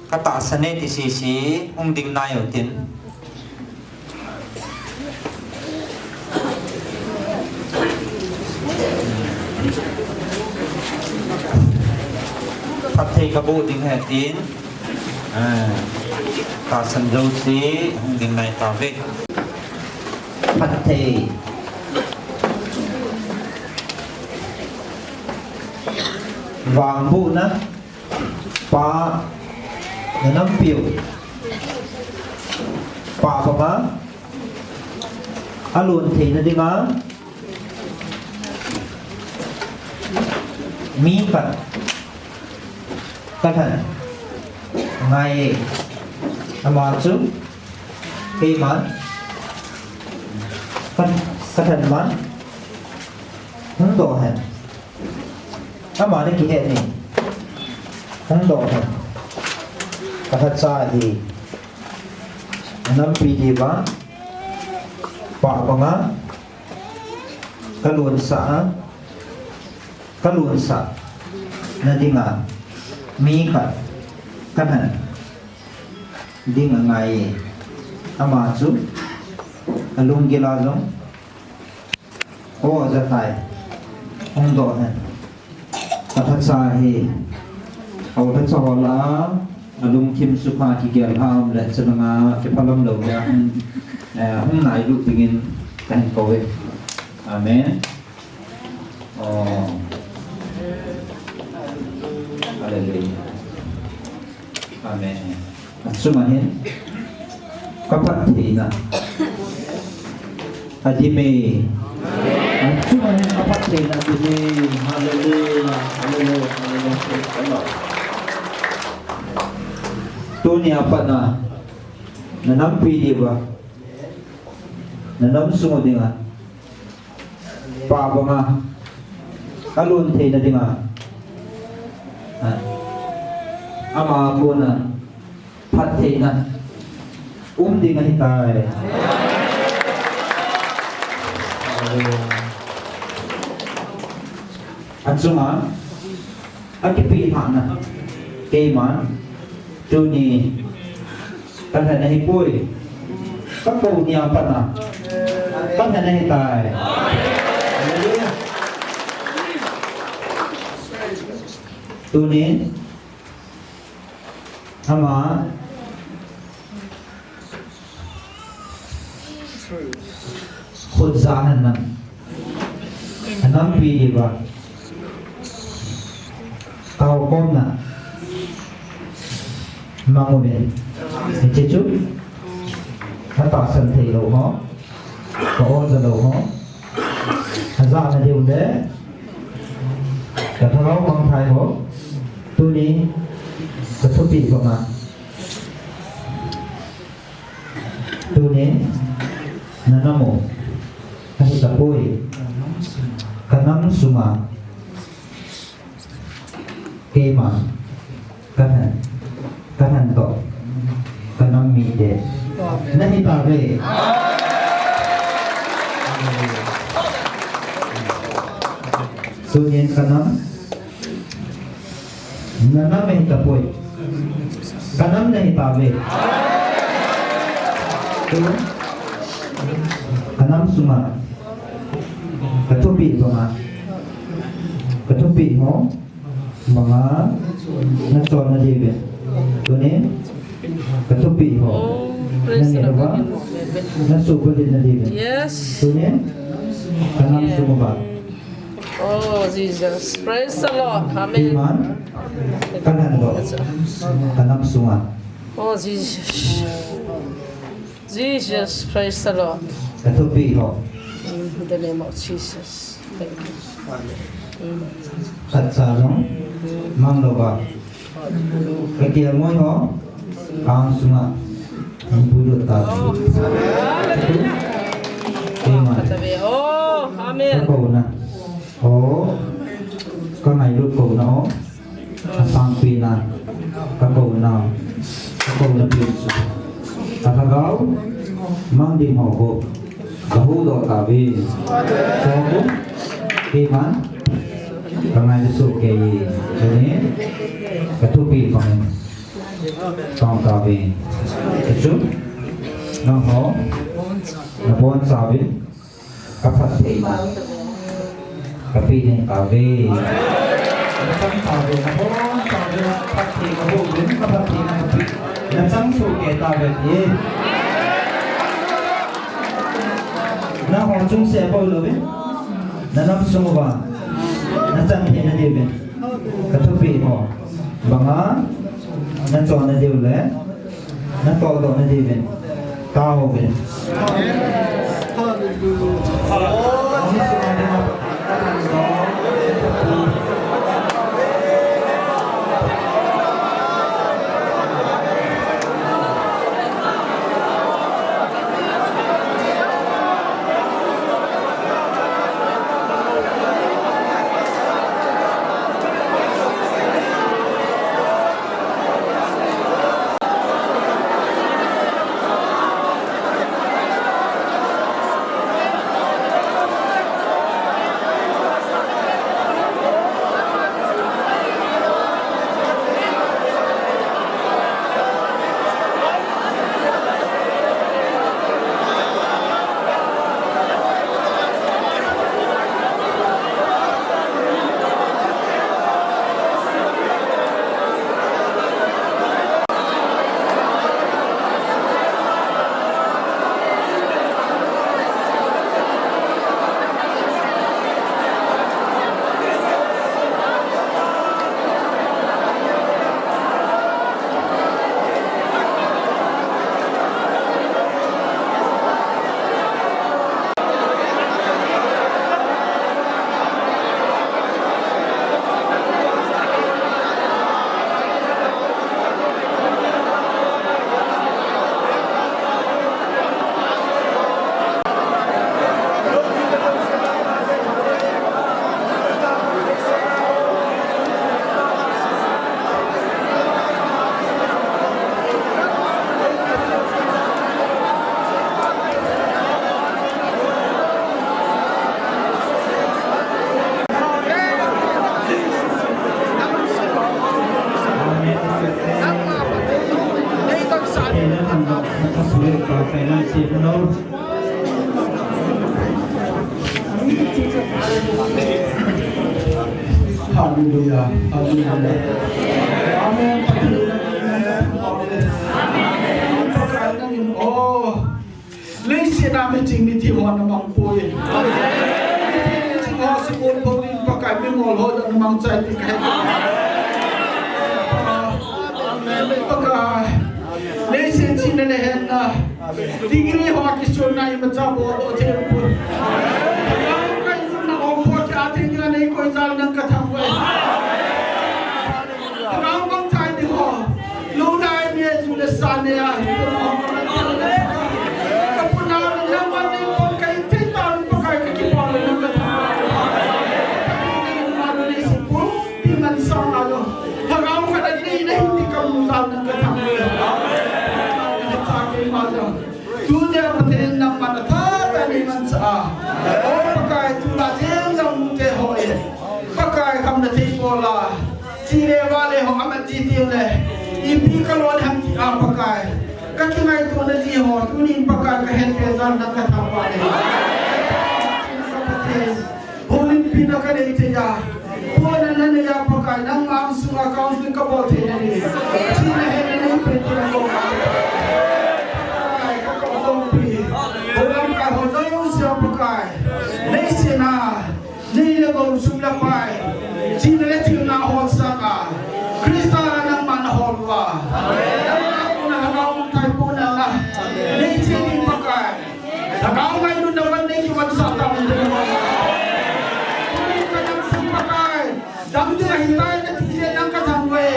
Katahsan e ti sese, hung ding nai utin. Phatthei kaboh ding ahi tin. Ah, tahsan jouse, hung ding nai tauve. Phatthei. Vangbohna. Pa, nanampiu. Pa banga, alon theina dinga, mi khat, kalhen, ngai, ama chu, keiman, ka, kalhen man, hung doh hen. Ama nakihet ni. Hung doh hen. Kalhacha hi. Nampi diuva. Pa banga. Kalonsah a. Kalonsah. Na dinga. Mi khat. Kalhen. Ding angai. Ama chu. Alunggil a jong. O, ajatai. Hung doh hen. Kalhacha hi. Aulhacha ho lah a, alungthim sukha kigel ha um le, chulanga kiphalam lou le, hung, eh, hung nailut dingin kahin kou e. Amen. O. Hallelujah. Amen. Achunga hin kaphattheina adim e. Achunga hin kaphattheina adim e. Hallelujah. Hallelujah. Hallelujah. Praise the Lord. Tunia pat na nanampi diuva. na nam sung dinga, pa banga, alun theina dinga, a, ama kona phattheina um ding ahitai. Achunga, akipehlhahna, keiman, tuni, kalhen ahipoi, kakou nia pat a, kalhen ahitai. Hallelujah. Tunin, ama khutja henlang, anampi diuva taokhomna mang uvin. Hiche chu atahsan theilou ho, ka-ol jalou ho, ajahna diu le kalhagao mangthai ho, tuni kathupeh banga, tuni nanam u ahitapoi, kanam sunga keima, kalhen, kalhen toh, kanam mite nahitauve. Tunin kanam, nanam ahitapoi, kanam nahitauve. Tu, kanam sunga kathupeh banga, kathupeh ho banga nachonna diuvin. Tunin kathupeh ho naneh uva nasuhbulhit nadiuvin. Tunin kanam sung uva. Oh, Jesus. Praise the Lord. Amen. Keiman, kalhen toh, kanam sunga. Oh, Jesus. Jesus, praise the Lord. Kathupeh ho. In the name of Jesus. Thank you. Khatcha jong mang louva, kakelngoi ho, kang sunga puilut tauve. Keiman, oh, amen, kakouna ho, kangailut kouna ho, asangpina, kakouna, kakouna pen chu, kalhagao mang ding ho, kahuhdoh tauve. Keiman, kangailu sohkei e, tunin kathupeh bangin kaum tauve. Hichu nangho nabonchauvin kaphattheina kapeh ding tauve. Nachan tauve, nabonchauvin phatthei kaboh uvin, kaphattheina kapeh, nachan sohkei tauve ti. Nangho chungse bou louvin, nanam sung uva nachan theina diuvin, kathupeh ho banga nachonna diu le natohdohna diuvin, taovin. Hallelujah. Hallelujah. Amen. Amen. Oh. Leiset a miching mithi ho na mang poi. Mithi miching ho sikul pho din Pakai mingol ho na mang chai ti kahe. Pakai. Leiset china le henna. Degree ho kisun na imacha bol o thei poi. Pakai na o pho ki a thei na nei koi jal nang kathang poi. Ka bang thai ni ho. Lu dai ni ju le sa ne a. Ka puna na man ni pon kai thei ta Pakai ka ki pa na ka tha. Ma ni si pu ti man sa na lo. Ka ga ka da ni na hi ti ka mu sa na ka tha. Ka ta ke ma ja. Tunia Pathen nangman atha tah in neimanchah a. O Pakai, tulai jeng jong mute ho in Pakai kamna thei bol a, chule vale ho amat ji teng le, ipi kalon ham ti a Pakai. Ka kingaito na ji ho, tunin Pakai kahet peh jal nang kathangvah e. Pathen, Holy Spirit na kanei thei a. Pona nanei a Pakai, nangma angsunga counseling kabol thei na ni. China he nanei pen ti na ko. Pakai, ka ko tong pi. Holam ka ho jong sia Pakai. Nei sina. Nei le gou sum le pai. China le thil na ho sanga. Krista nangma na ho lua. Nangma na na thai pona la. Nei chini Pakai. Lhagao ngailutna van nei kivansah tauvin te. Tuni ka damsung Pakai, dam ding ahitai nati jeh in nang kathangvah e.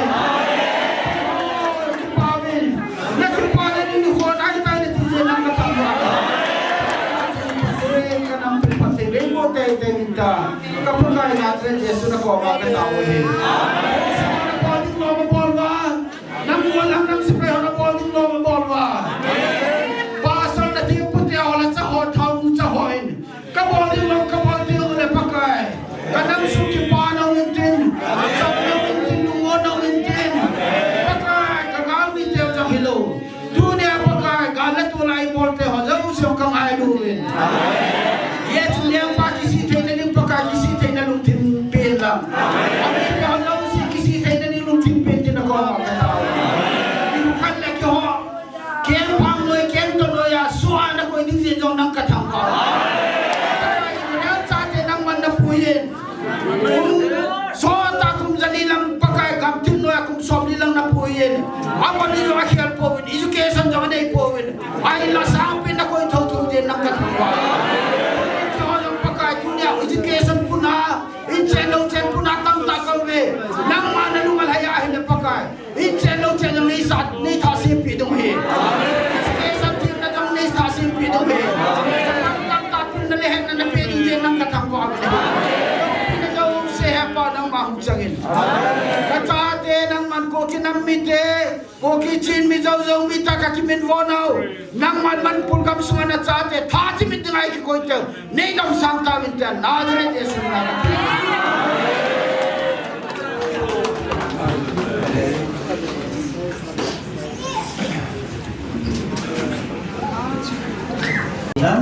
Kipa uvin, na kipana ding nikho ahitai nati jeh in nang kathangvah e. Ka nam pi phat te, rei mo te te min ta. Ka Pakai Nazareth Jesu na koma katao e. Na bol ding lom abol uva. Nang bol, nang, nang sepai ho, na bol ding lom abol uva. Pastor na thempu te ho, la cha ho, thao nu cha ho in. Ka bol ding lom, ka bol ding lom le Pakai. Ka nam sung kipana um intin. Chang na um intin, lungmonna um intin. Pakai, ka gal mite jong hilou. Tunia Pakai, gal le tulai bol te ho, jouse ka ngailu uvin. Yes, lengpa kisih theina ding Pakai, kisih theina lungthim pen lang. Amite ho jouse kisih theina ding lungthim pen tin na koma katao. Khat le kihou. Keng phang noi, keng to noi a, sua na koi ding jeh jong nang kathangvah. Israel chate nangman na pui in. Kum sot a kum jali lang Pakai gam thim noi a kum somli lang na pui in. Amani jong akhel pouvin, education jong anei pouvin. Ahinla sangpen na koi thotho jeh in nang kathangvah. Keiho jong Pakai tunia education puna, in chen lou chen puna tamtah kauve. Nangma na lunglhai a ahile Pakai. In chen lou chen jong nei sat, nei thah sempeh ding ahi. Kei sat thil na jong nei thah sempeh ding ahi. Tamtah pilna le hetna na pe ding jeh in nang kathangvah uve. Pilna jouse Hepa nangma hung chang in. Ka chate nangman Kuki nam mite, Kuki Chin mi, Zo Zo mi tah a ka kiminvo nau. Nangman Manipur gam sunga na chate, tha chimit dinga eikikoi teu. Nei damsang tauvin te, Nazareth Jesu min a. Na?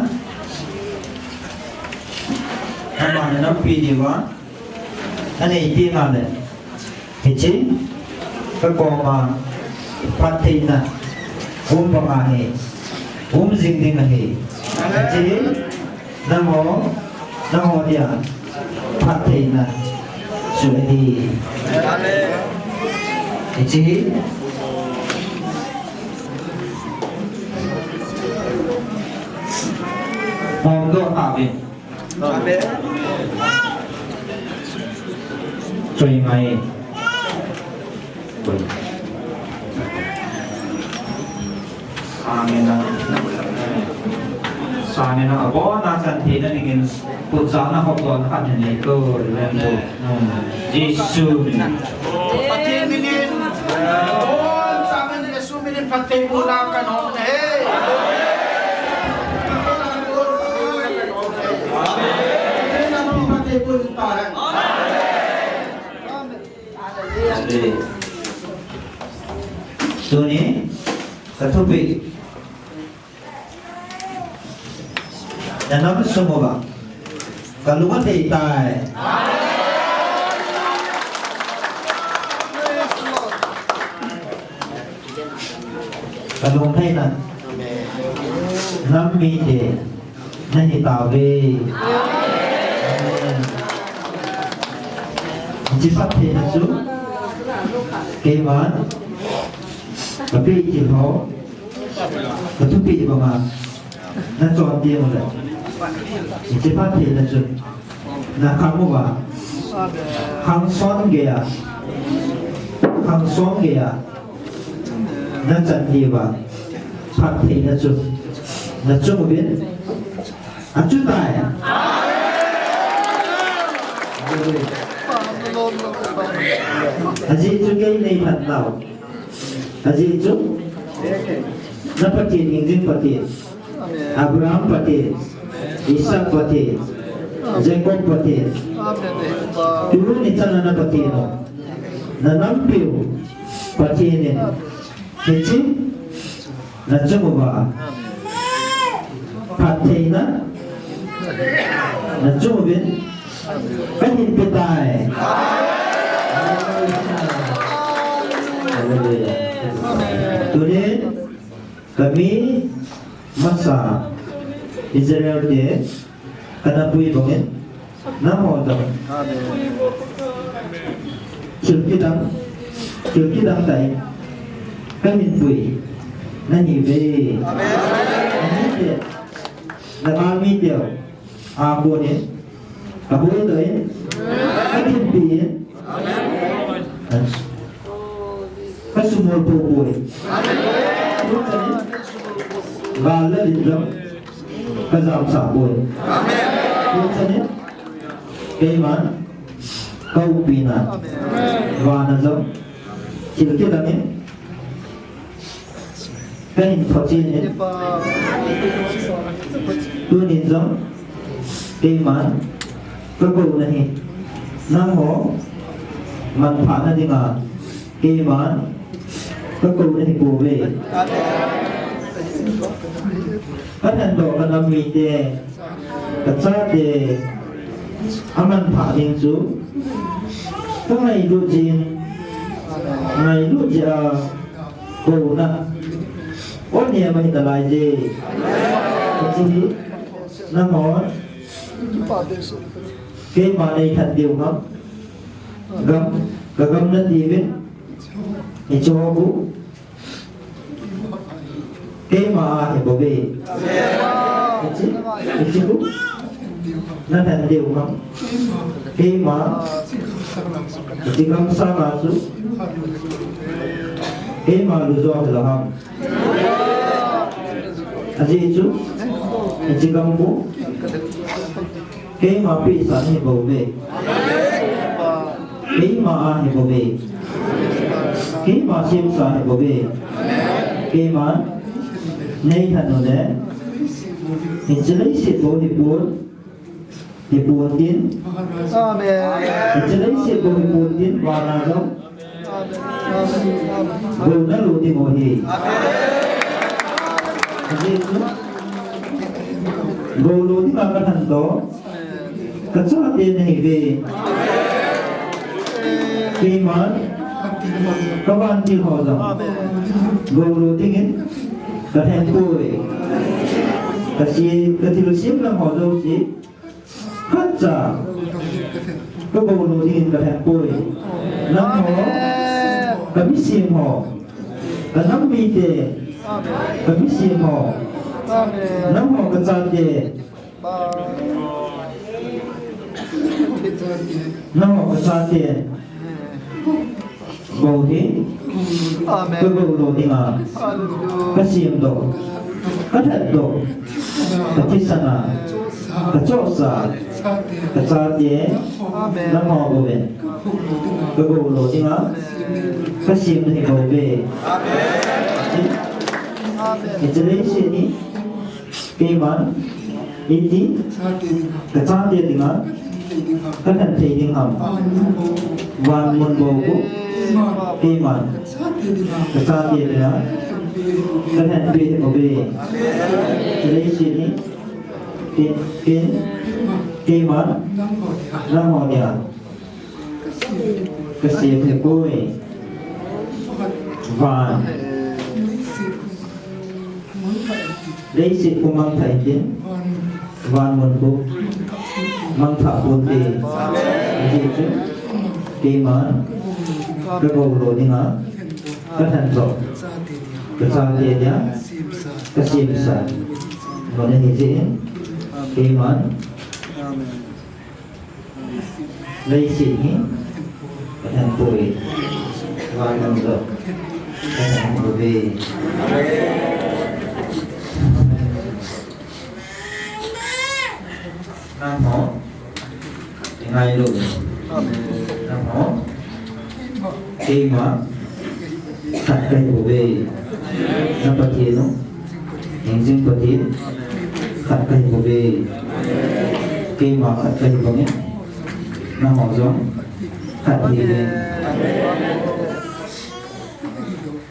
Ama na nampi diuva. Anei ti nga le. Hiche, ka koma, phattheina, um bang ahi, um jing ding ahi. Hiche, nangho, nangho dia, phattheina, chu ahi. Hiche, hom doh tauvin. Amen. Choi ngai. Amen. Amen. Abon a chan theina dingin kut jana hop dohna khat nei ko, Reverend Pu. Jesu min. Pathen minin. Abon a chan Jesu minin phatthei bohna kahin hon e. Tuni, ka thupeh, Nanam sung uva kalung athei tai. Kalung athei na. Nam mite nahi tauve. Amen. Hiche phattheina chu keiman kapeh thil ho, kathupeh banga nachon teng uleh, hiche phattheina chu nakham uva, khang som geiya, khang som geiya nachan diuva phattheina chu nachung uvin achutai. Ajeh chu kei neilhen nau. Ajeh chu na Pathen hingjing Pathen, Abraham Pathen, Isaac Pathen, Jacob Pathen, tuni chan a na Pathen u, nanampiu Pathen in hiche nachung uva phattheina nachung uvin kahin pe tai. Hallelujah. Tuni kami masa Israel te kana pui bangin, nangho jong thil kidang, thil kidang tah in kahin pui nahiuve. Nangho te, nangho mite a konin, kahuhdoh in, kathimpi in, kasumil poupou in, gal le lhin jong kajamsah poi. Tuchan in keiman kaumpi na vana jong thil kidang in kahin phochin in, tunin jong keiman kakouna hi nangho manthahna dinga keiman kakou nahi pouve. Kathandoh kanam mite, kachate amanthah ding chu kangailut jeh in, ngailut jeh a kouna o nem ahi nalai je. Hiche hi nangho keima neilhen diu ham? Gam, kagam natiuvin, hicheho keima a ahibouve. Hiche, hiche khu nalhen diu ham? Keima, hiche gam sanga chu keima lu jo hilou ham? Ajeh chu hiche gam khu keima pehsa ahibouve. Keima ahibouve. Keima semsa ahibouve. Keima neilhen uleh hiche leiset bou hipon, hipon tin. Amen. Hiche leiset bou hipon tin, vana jong gou nalo ding u ahi. Ajeh chu gou lo dinga kathandoh kachate nahiuve. Keiman kavantil ho jong gou lo dingin kalhen poi. Kase, kathilsem lang ho jouse khatcha kagou lo dingin kalhen poi. Nangho kamisem ho, kanam mite, kamisem ho, nangho kachate, nangho kachate bou hi kagou lo dinga kasemdoh, kalhendoh, kathisan a kachohsa kachate nangho bou in kagou lo dinga kasem nahi bouve. Hiche leiset hi keiman iti kachate dinga kalhen thei ding ham? Van mun bou khu keiman kachate dinga kalhen peh ahi bouve. Hiche leiset hi Tin, keiman nangho dia kasem hih poi. Van, leiset khu mangthah intin, van mun khu mangthah ponte. Hijeh chun keiman kagou lo dinga kathandoh, kachate dia kasemsa. Muna hijeh in keiman leiset hi kathan poi. Van mun joh kathan poi. Nangho, ingailu. Nangho, keima khat kahi bouve. Na Pathen u, hingjing Pathen khat kahi bouve. Keima khat kahi bangin nangho jong khat hiuvin.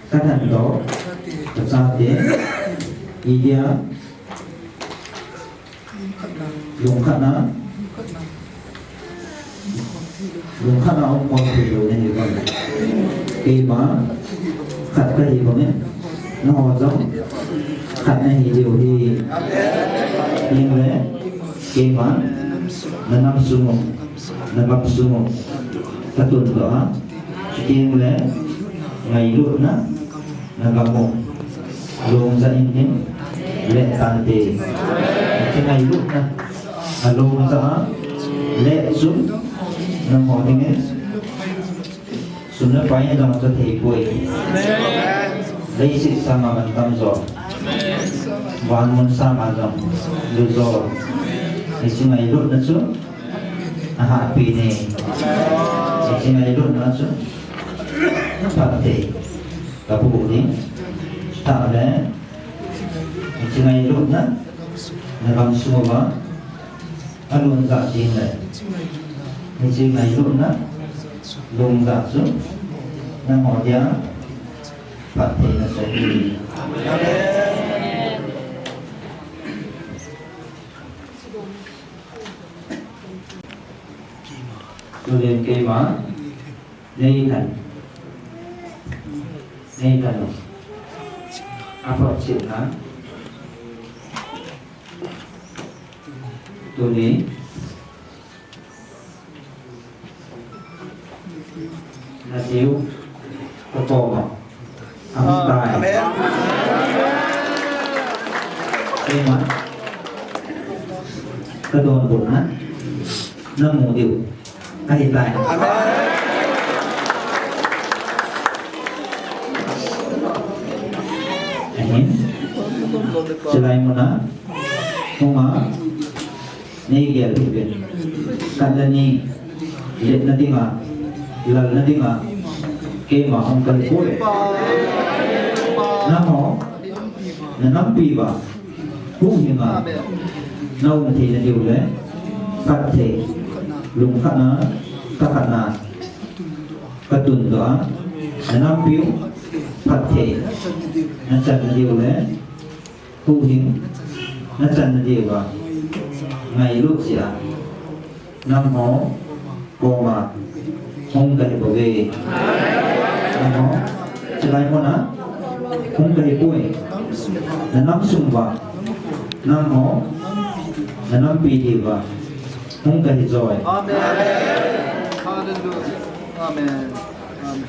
Kathandoh, kachate, idia lungkhatna, lungkhatna umkhom thei lou nahi vang. Keima khat kahi bangin nangho jong khat nahi diu ahi. Tengle keima nanam sung u, nagamsung u katundoh a, chutengle ngailutna nagam u lungja intin leh tante. Hiche ngailutna nalungjah a leh chun nangho dingin sum le pai jong chu theipoi. Leiset sanga mantam jo, van mun sanga jong lujo. Hiche ngailutna chu ahahpen e. Hiche ngailutna chu phatthei kapu ding. Chutengle hiche ngailutna nagamsung uva alungjah tengle hiche ngailutna lungjah chu nangho dia phattheina chu ahi. Tunin keima neithan, neithan u aphotchetna tuni natiu kakoma ahung tai. Amen. Keima kadonbutna namu diu ahitai. Amen. Ahin, chulai muna hunga neigel hih uvin. Khat le ni letna dinga, lalna dinga keima hung kahipoi. Nangho nanampi uva huhhinga naum theina diu le phatthei, lungkhatna, thakhatna katundoh a, nanampiu phatthei nachanna diu le huhhing nachanna diuva ngailut jeh a nangho koma hung kahibouve. Nangho chulai muna hung kahipoi. Nanam sung uva nangho nanampi diuva hung kahijoi. Amen. Hallelujah. Amen. Amen.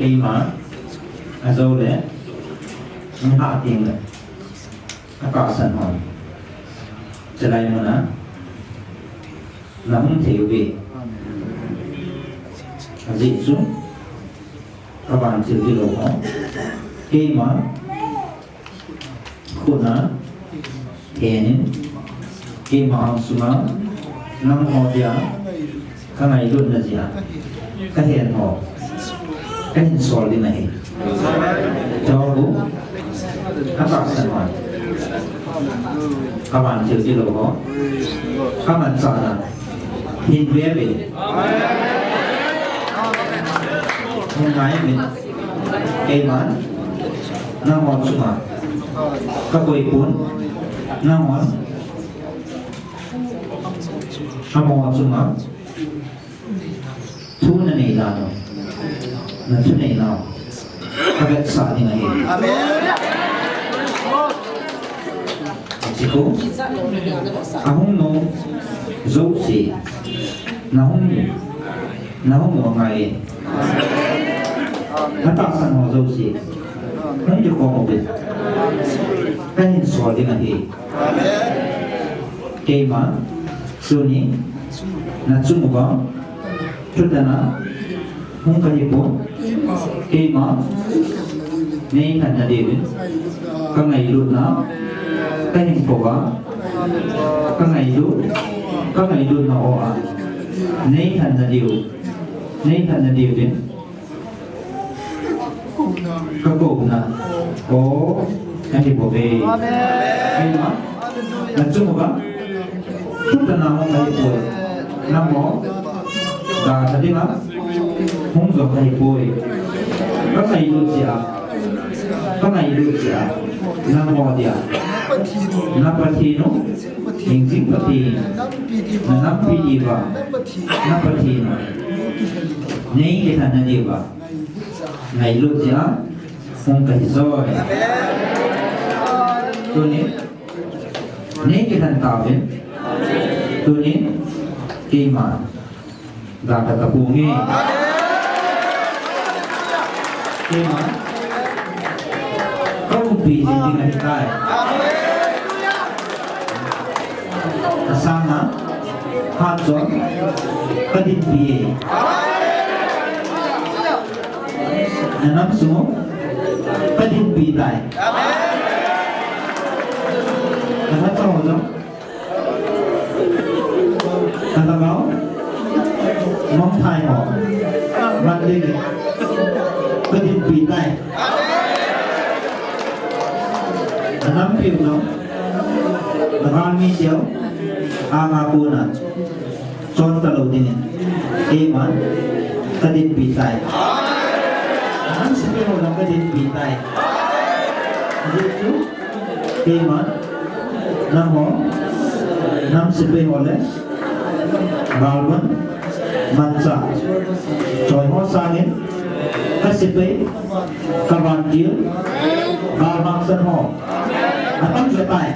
Keima ajole nahah tengle atahsan hon chulai muna nahung thei uve. Ajeh chu kavantil tilou ho keima khutna henin, keima angsunga nangho dia kangailutna jeh a kahen ho kahin sol ding ahi. Job u atahsan hon kavantil tilou ho kamanchahna hin vevin, hin ngaiyuvin, keiman Nangho chunga kakoi pon, nanghon amaho chunga thu nanei dan u, nathunei nau kavetsah ding ahi. Amen. Chiko, ahung nom jouse, nahung, nahung nom angai. Natahsan ho jouse, hung kikhom uvin. Kahin sol ding ahi. Keima, tuni, nachung uva thutana hung kahipon, keima, neithatna diuvin, kangailutna, kahinkhoa, kangailut, kangailutna hoa, neithatna diu, neithatna diuvin, kakouna o, kahibouve. Amen. Keima, nachung uva thutana hung kahipoi. Nangho dalha dinga hung jong kahipoi. Kangailut jeh a, kangailut jeh a, nangho dia, na Pathen u, hingjing Pathen, nanampi diuva, na Pathen u, neikilhenna diuva ngailut jeh a hung kahi joi. Tuni neikilhen tauvin. Tuni keima dalha taponge. Keima kaumpi jing ding ahitai. Asanga hatchom kadinpi e. Nanam sung u kadinpi tai. Nalhachao jong, nalhagao, nomthai ho, man ding in kadinpi tai. Nanampiu jong, nagalmi teu anga kona chon talou dingin keiman kadinpi tai. Nang sepai ho jong kadinpi tai. Ajeh chu keiman nangho, nang sepai ho le galvan manchah choi ho sangin kasepai, kavantil, galhangsan ho atamjo tai.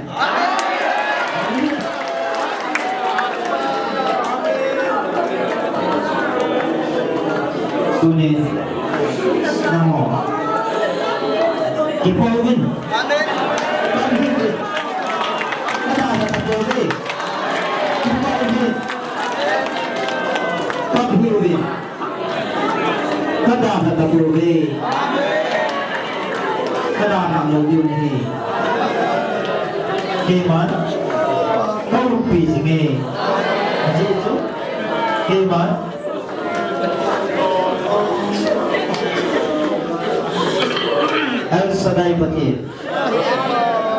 Tuni nangho kipouvin. Kipouvin. Kadalha tapouve. Kadalha lou diu ahi. Keiman kaumpi jinge. Ajeh chu keiman El Shaddai Pathen,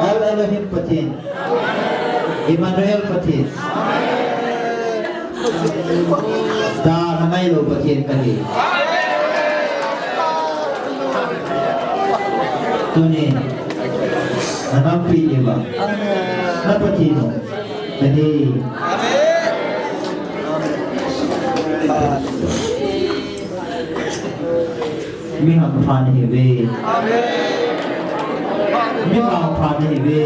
El Elohim Pathen, Emmanuel Pathen, dalha ngailou Pathen kahi. Tuni nanampi diuva na Pathen u kahi. Mi hampha nahiuve. Mi vangpha nahiuve.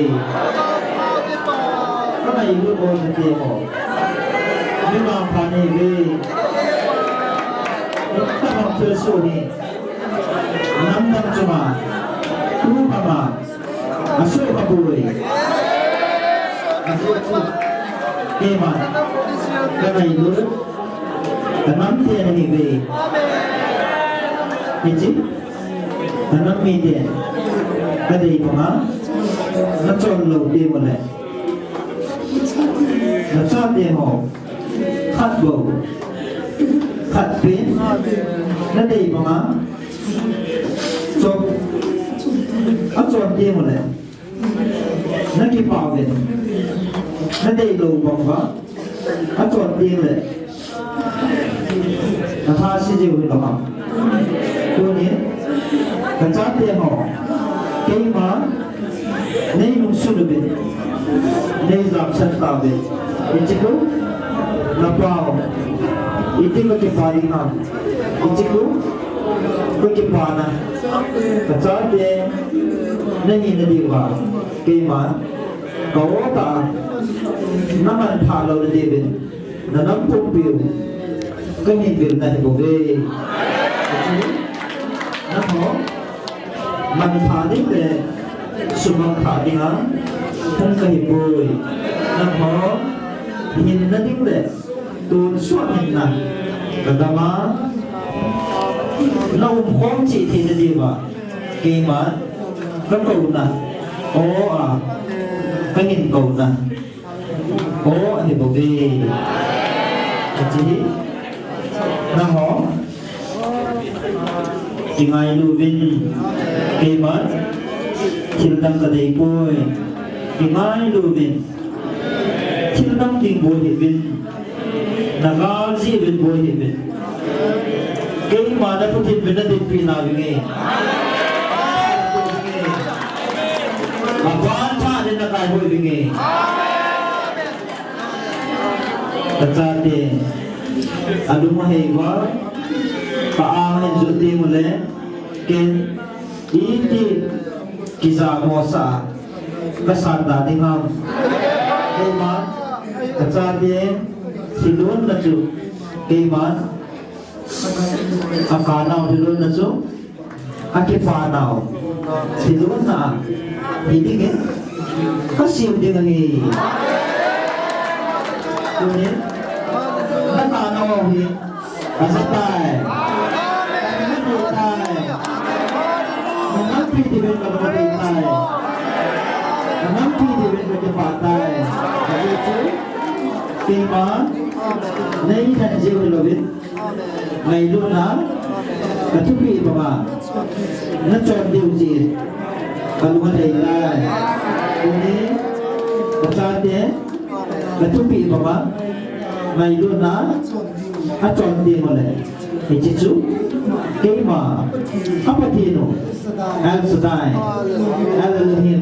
Kangailut o nate ho. Mi vangpha nahiuve. Nangho thilsoh hi nam dang chunga, tu gam a asoh kha poi. Ajeh chu keiman kangailut, kanam te nahiuve. Hiche kanam miten kadei banga nachon lou teng uleh, nachate ho khat bou, khat pen nadei banga chon, achon teng uleh nakipah uvin, nadei lou banga achon teng uleh natha se jiu hilou ham? Tunin kachate ho Keima, nei nungsun uvin, nei jamsan tauvin. Hiche kum, na pao, iti kakipa ding ham. Hiche kum, kakipa na. Kachate, nahina diuva. Keima, ka-o tah a, na manthah lou na diuvin. Na nam pumpiu, kahin vil na hi bouve. Nangho, manthah ding le, sumang thah ding a, hung kahi poi. Nangho, hinna ding le, tonsot hinna, ka gam a, na umkhom cheh theina diuva, keima, ka kouna, o a, kahin kouna. O, ahi bouve. Achi hi. Nangho. Kingailu uvin. Keima. Thil dang kadei poi. Kingailu uvin. Thil dang ding boi hih uvin. Na gal jeh uvin boi hih uvin. Keima na Pathen min na dinpi nau vinge. Aban tha le na kai boi vinge. Kachate, alung ahei uva, ka-ang ahin jot teng uleh, ken, iti, kijamo sah a, kasan da ding ham. Keima, kachate, thilhonna chu, keima, Akah nau thilhonna chu, akipa nau thilhonna hi ding e, kasem ding ahi. Tunin, nakah nau hi, kaja tai. Kaja tai. Nanampi diuvin kalung adei tai. Nanampi diuvin kakipah tai. Ajeh chu, keima, nei than jeh u hilouvin. Ngailutna, kathupeh banga, nachon diu cheh, kalung alhai tai. Tuni, kachate, kathupeh banga, ngailutna, achon diu le. Hiche chu, keima, a Pathen u, El Shaddai, El Elohim,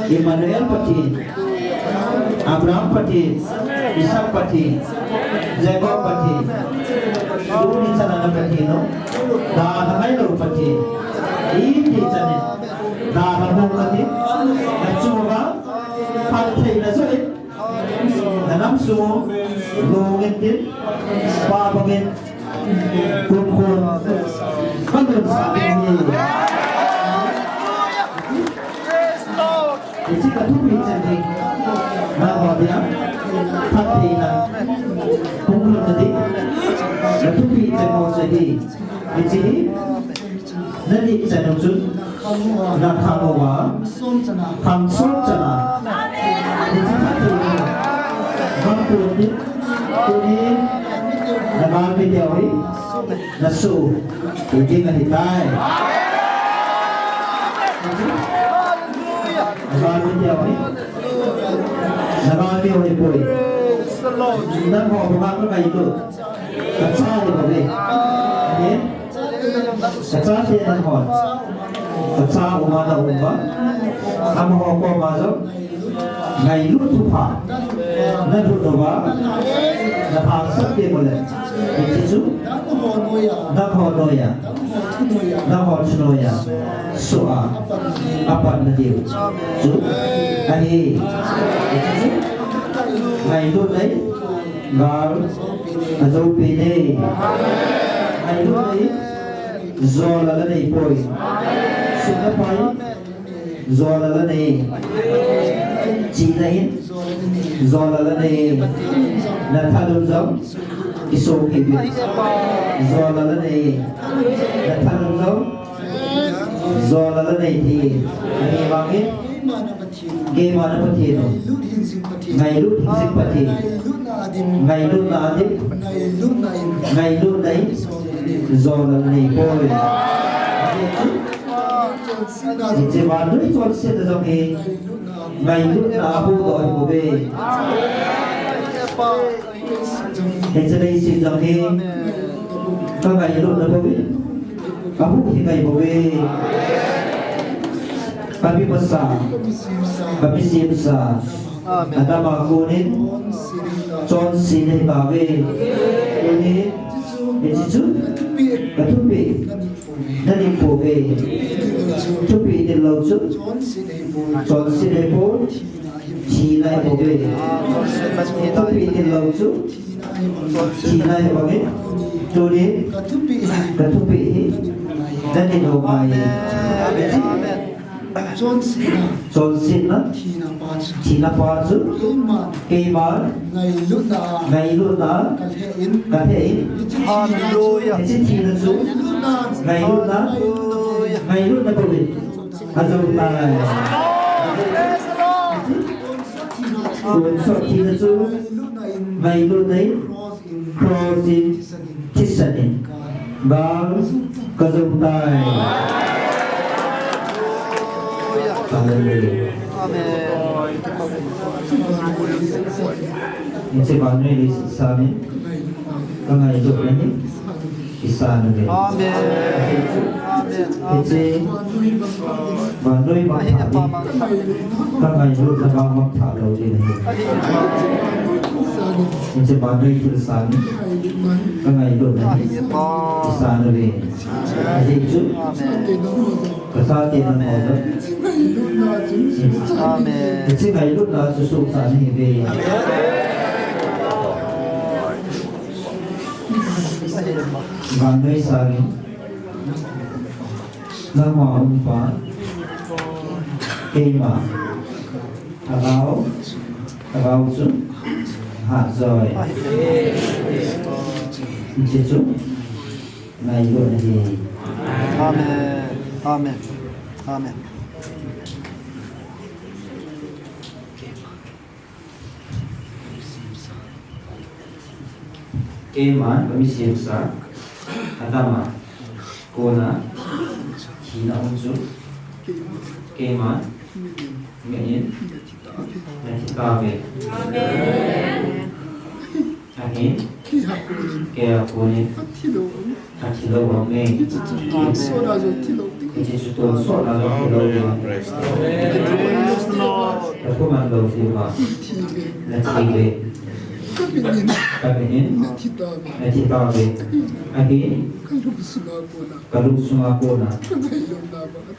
Emmanuel Pathen, Abraham Pathen, Isaac Pathen, Jacob Pathen, tuni chan a na Pathen u, dalha ngailou Pathen, iti chan in, dalha mong Pathen, nachuva, phattheina joh in, nanam sung u, lung in tin, pa bang in, Kum khun. Kalung sa ding hi. Hiche kathupeh chan hi. Nangho dia. Phattheina. Hung lhun na ding. Kathupeh chan ho chu hi. Hiche hi. Nadih chan u chun. Nakhang uva. Khang som chana. Hiche phattheina. Bang tuni. Tuni. Nagalmi teu hi. Nasu. Tuni nahi tai. Nagalmi teu hi. Nagalmi ho hi poi. Nangho banga ka ngailut. Kacha hi bang e. Amen. Kachate nanghon. Kacha uma na um uva. Amaho koma jong. Ngailut thupha. Nalut uva. Naphasah teng uleh. Hiche chu. Nangho noiya. Nangho thunoiya. Soh a. Apan nadiu. Chu. Ahi. Hiche chu. Ngailut nei. Gal, ajou pen e. Ngailut nei, jol a la nei poi. Sum le pai, jol a la nei. Chihna in, jol a la nei. Na thanom jong, kisong hih in. Jol a la nei. Na thanom jong, jol a la nei thei. Ahivangin, Keima na Pathen u. Ngailut hing jing Pathen. Ngailutna adim. Ngailutna in. Jol a nei poi. Hiche vannoi chonsetna jong hi. Ngailutna a huhdoh ahi bouve. Hiche leiset jong hi. Ka ngailutna bou hi. Ka huhhing ahi bouve. Kapi masa, kapi semsa, Adam a konin chonse nahi tauve. Tunin hiche chu kathupeh nahi pouve. Thupeh nilou chu chonse nahi pon, thina ahi bouve. Thupeh nilou chu thina ahi bouve. Tunin kathupeh hi nahi nalou ngai. Chonsetna thina pa chu keiman ngailutna a kalhen. Hallelujah. Hiche thina chu ngailutna, ngailutna bou ahi. Ajou tai. Tonsot thina chu ngailutna in, cross in, thisan in gal kajou tai. Hallelujah. Amen. Hiche vannoi leiset sangin kangailutna hi kisan uve. Amen. Amen. Hiche vannoi mangthah hi kangailutna vang mangthah lou ding ahi. Hiche vannoi thilsang hi kangailutna hi kisan uve. Ajeh chu kachate nangho jong hiche ngailutna chu suhsah nahiuve. Vannoi sangin lama um pa, keima lhagao, lhagao chu hatjoi. Hiche chu ngailutna ahi. Amen. Amen. Amen. Keima kami semsa, Adam a kona thina um chu keima me in nathi tauve. Ahin, keiya konin athilou aume. Hiche chu tonsot a jong thilou ding. Kathuman lou diuva nathi uve. Kamin in nathi tauve. Ahin, kalungsunga kona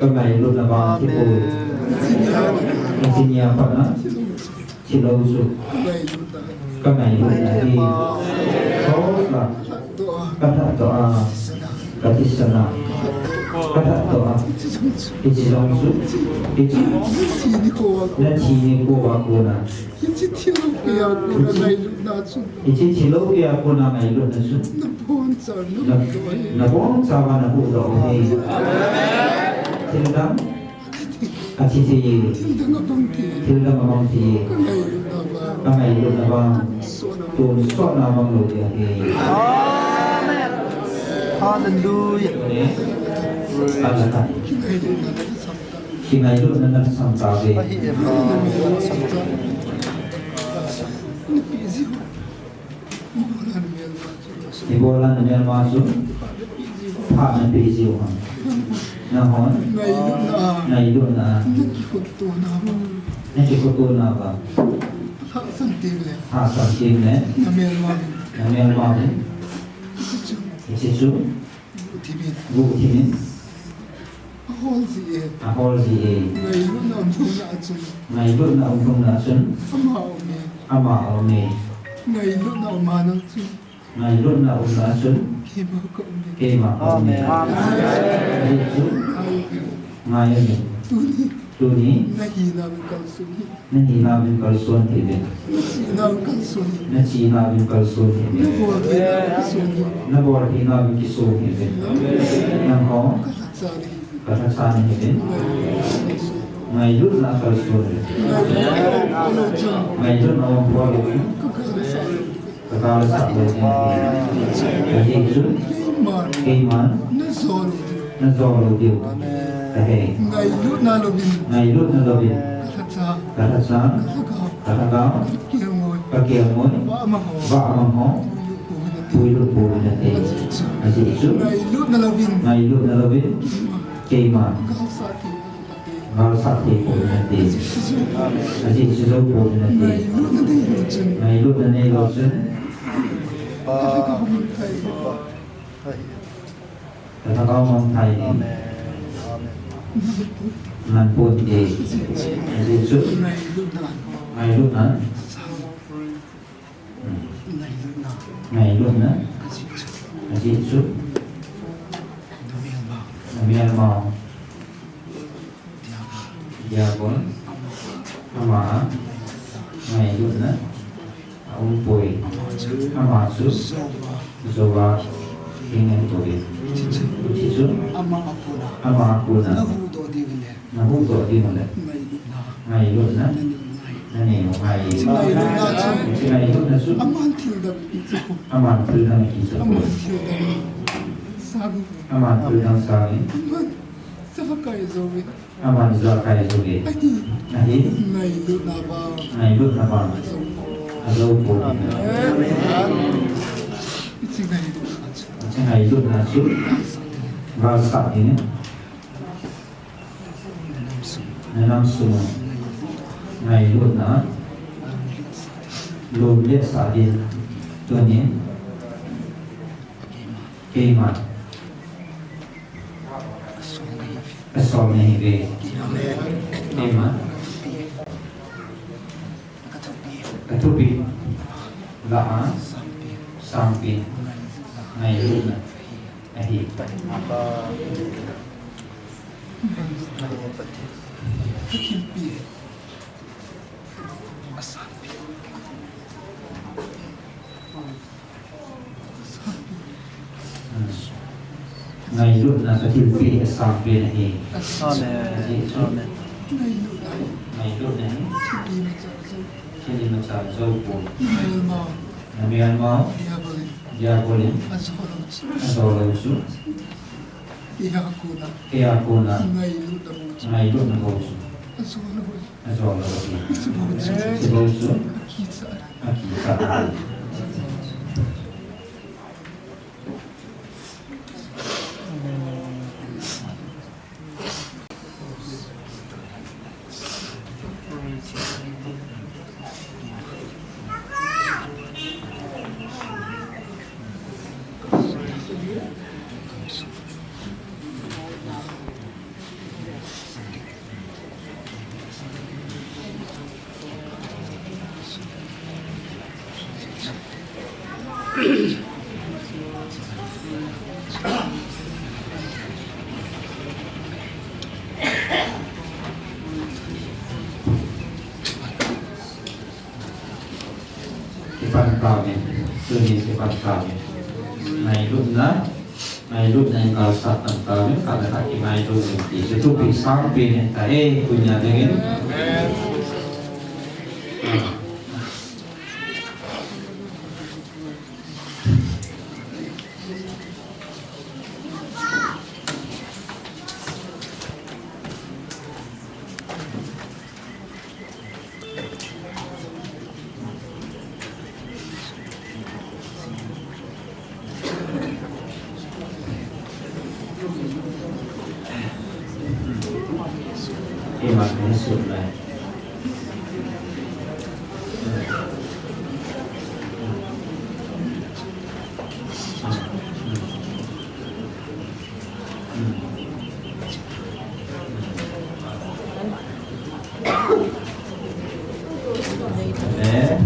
kangailutna vang thi poi. Hiche nia pat a thilou chu kangailutna ahi. Cross la kalhatdoh a, kathisan a, kalhatdoh a, hiche jong chu, hiche nathi nikho a kona, hiche thilou keiya kona ngailutna chu nabonchauva nahuhdoh u ahi. Thildang athi thei e. Thildang abang thei e. Kangailutna vang tonsot na bang lou ding ahi. Amen. Hallelujah. Tuni, kingailutna nasam tauve. Ahi e. Ibola namelma chu phat napeh jiu ham? Nanghon ngailutna a nakikhotona uva lhahsam tengle namelma uvin. Hiche chu guhthim in ahol ji e. Ngailutna umlhung na a chun ama aume. Ngailutna um a chun keima aume. Ajeh chu ngai uvin. Tuni nahina uvin kalson hih uvin. Nachihna uvin kalson hih uvin. Naboltheina uvin kiso hih uvin. Nangho kalhacha nahiuvin. Ngailutna a kalson uvin. Ngailutna a um phalou chun kagalsat lou ding ahi. Ajeh chu keiman najou lou diu ahi. Ngailutna louvin kalhacha, kalhagao, kakelngoi, vahmang ho puilut pouvin nate. Ajeh chu ngailutna louvin keiman Ngalsah thei poi nati. Ajeh chu jou poi nati. Ngailutna neilou chun. Ka thagau mangthai ding. Amen. Amen. Nang pon e. Ajeh chu. Ngailutna. Hmm. Ngailutna. Ajeh chu. Namelmao. Diabol. Ama. Ngailutna. Aumpoi. Ama chu. Jouva. Hing ahi poi. Hiche chu. Ama a kona. Ama a kona. Nahuhdoh diu le. Nahuhdoh diu le. Ngailutna. Ngailutna. Nanei u ngai. Nanei u ngai. Ngailutna chu. Ngailutna chu. Aman thil dang. Aman thil dang kicha poi. Aman thil dang. Sang. Aman thil dang sang. Aman jakai jou. Aman jakai jou e. Ahi. Ahi. Ngailutna vang. Ngailutna vang. Ajou poi. Ajou poi. Amen. Hiche ngailutna. Hiche ngailutna chu. Ngalsah ding. Nanam sung. Ngailutna. Lom le sah ding. Tunin. Keima. Asol nahiuve. Amen. Amen. Kathupi. Lah a. Sangpen. Ngailutna. Ahi. Kathilpi. Asangpen. Ngailutna kathilpi asangpen ahi. Amen. Amen. Ngailutna hi. Thil imacha jou poi. Namelmao. Diabol in. Ajou lou chu. Keiya kona. Ngailutna bou chu. Ajou lou ahi. Hiche bou chu. Akichat. Kipan tauvin, tuni kipan tauvin. Ngailutna, ngailutna in kalsat pan tauvin, khat le khat kingailu uvin ti. Chu thupi sangpen ahitai, tunia dingin. Eh,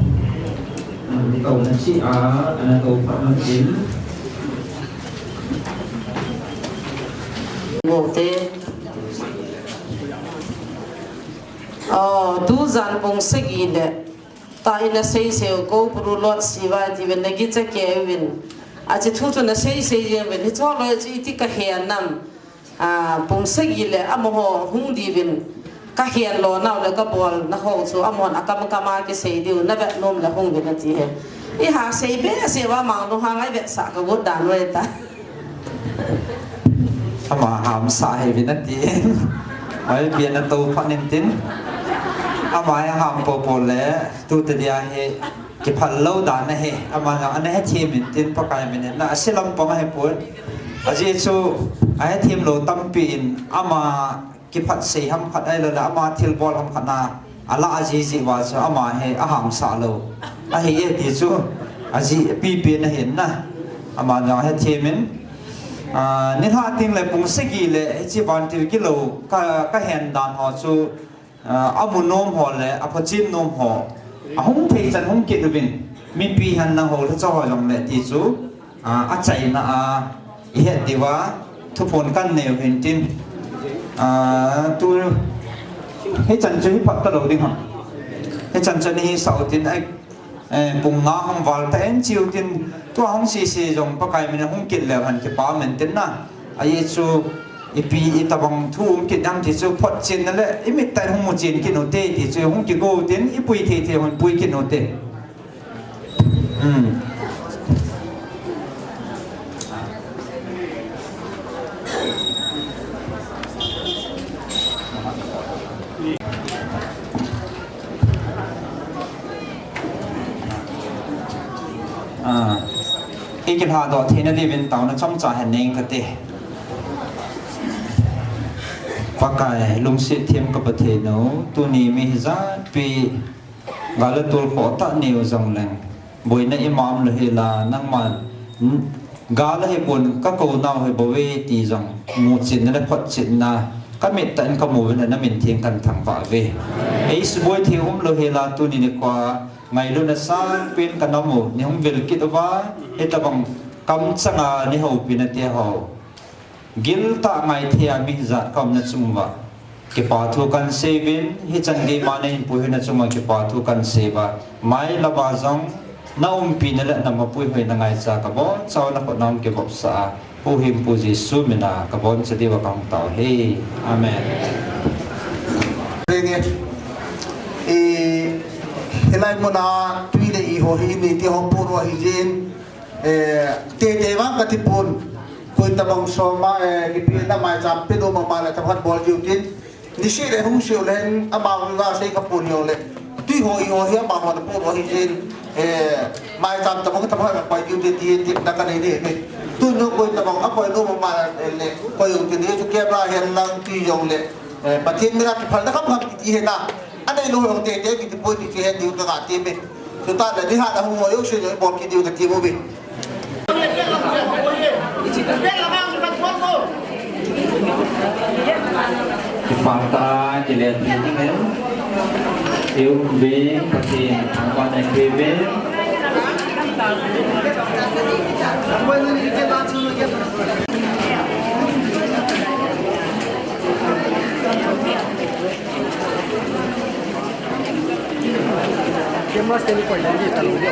ang ikaw na si A, anak ko pa ang in. Ngote. Oh, tujan pung sagi le. Tah in asei sei u, Koubru Lord Shiva tiuvin, nagicha kei uvin. Achi thu chu nasei sei jeng uvin, hiche loi chu iti kahen nam. Ah, pung sagi le amaho hung diuvin. Kahen lou nau le kabol nau ho chu amahon akam kam a kisei diu, navet nom le hung uvin ati he. Iha sei behseh uva mang lunghang a ivetsah kagot dan uve ta. Ama hamsah hih uvin atin. Oi, pian ato phat in tin. Ama aham popo le, tuta dia hi kiphal lou dan ahi. Ama ana hethem in tin, Pakai min in. Na, asi lampang ahipon. Ajeh chu, ahethem lou tampi in, ama kiphatsei ham khat ahilou le ama thilbol ham khat na alah jiji uva chu ama hi ahamsah lou ahi e ti chu ajih pipen ahin na. Ama jong hethem in, ah, nilhah teng le pung sagi le hiche vantil gilou ka, kahen dan ho chu, ah, amu nom ho le aphotchet nom ho, ahung thei chan hung kit uvin, mipi hen lang ho le cho ho jong le ti chu, ah, achaina a ihet diuva thuphon kanei u hin tin, ah, tu hichan chu hi phat talou ding ham. Hichan chu nahisah u tin, eh, pung nga hung val ta in chiu tin, tua hung sese jong Pakai min a hung kit leu hen kipa um in tin na. Ajeh chu ipi itobang thu um kit ham ti chu photchenna le imit tah in hung muchen kit u te ti chu hung kigo u tin, ipui thei thei hung pui kit u te. Hmm. Ah, ikilhadoh theina diuvin taona chomcha hin nei inge kati. Pakai lungset them ka Pathen o, tuni mi hijat pi gal a tolkhoh tah neiu jong leng, boina ima umlou hel a, nangman gal ahipon kakou nau hi bou ve ti jong muchetna le photchetna kamit tah in kamu uvin, namin theng kathangvah uve. Eisuboi thei umlou hel a tuni nikho a ngailutna sangpen kanam u, nei hung vil kit uva, hitobang kamchanga nei houpina te ho giltah ngaithei a mi hijat kaumna chung uva kipa thu kansei uvin, hichan gei ma neihin puihoina chung uva kipa thu kansei uva, mailam a jong na umpina le na mapuihoina ngaicha kabonchauvin nakhut a hung kivopsah a, Pu Hempu Jesu min a kaboncha diuva kahung tao e. Amen. Renge. E, hilai mun a tui le i ho hi nei ti ho puro hijin. Eh, teitei vang kati pon, koi tabang soma, eh, kipe na maicham pe nom ama le themkhat bol diu tin. Niseh le hung seiu le hin, amahon gasei kapon hiu le. Tui ho i ho hi amahon apon ho hijin, eh, maicham tabang themkhat koi diu tin ti, ti na kanei ni. Tun jong koi tabang akoi nom ama le, koi u tin ni chu camera hen lang tui jong le. Eh, Pathen min a kiphalna khamkham kiti hi na. Anei lou jong teitei kiti poi ti chu het diu kaga ti me. Chutah le nilhah a hung ho jouse jong ibol kit diu kati bou ve. Kipah tah a kile ti ding e. Ium ve Pathen thangvahna pe ve. Camera stand point lang di talou di.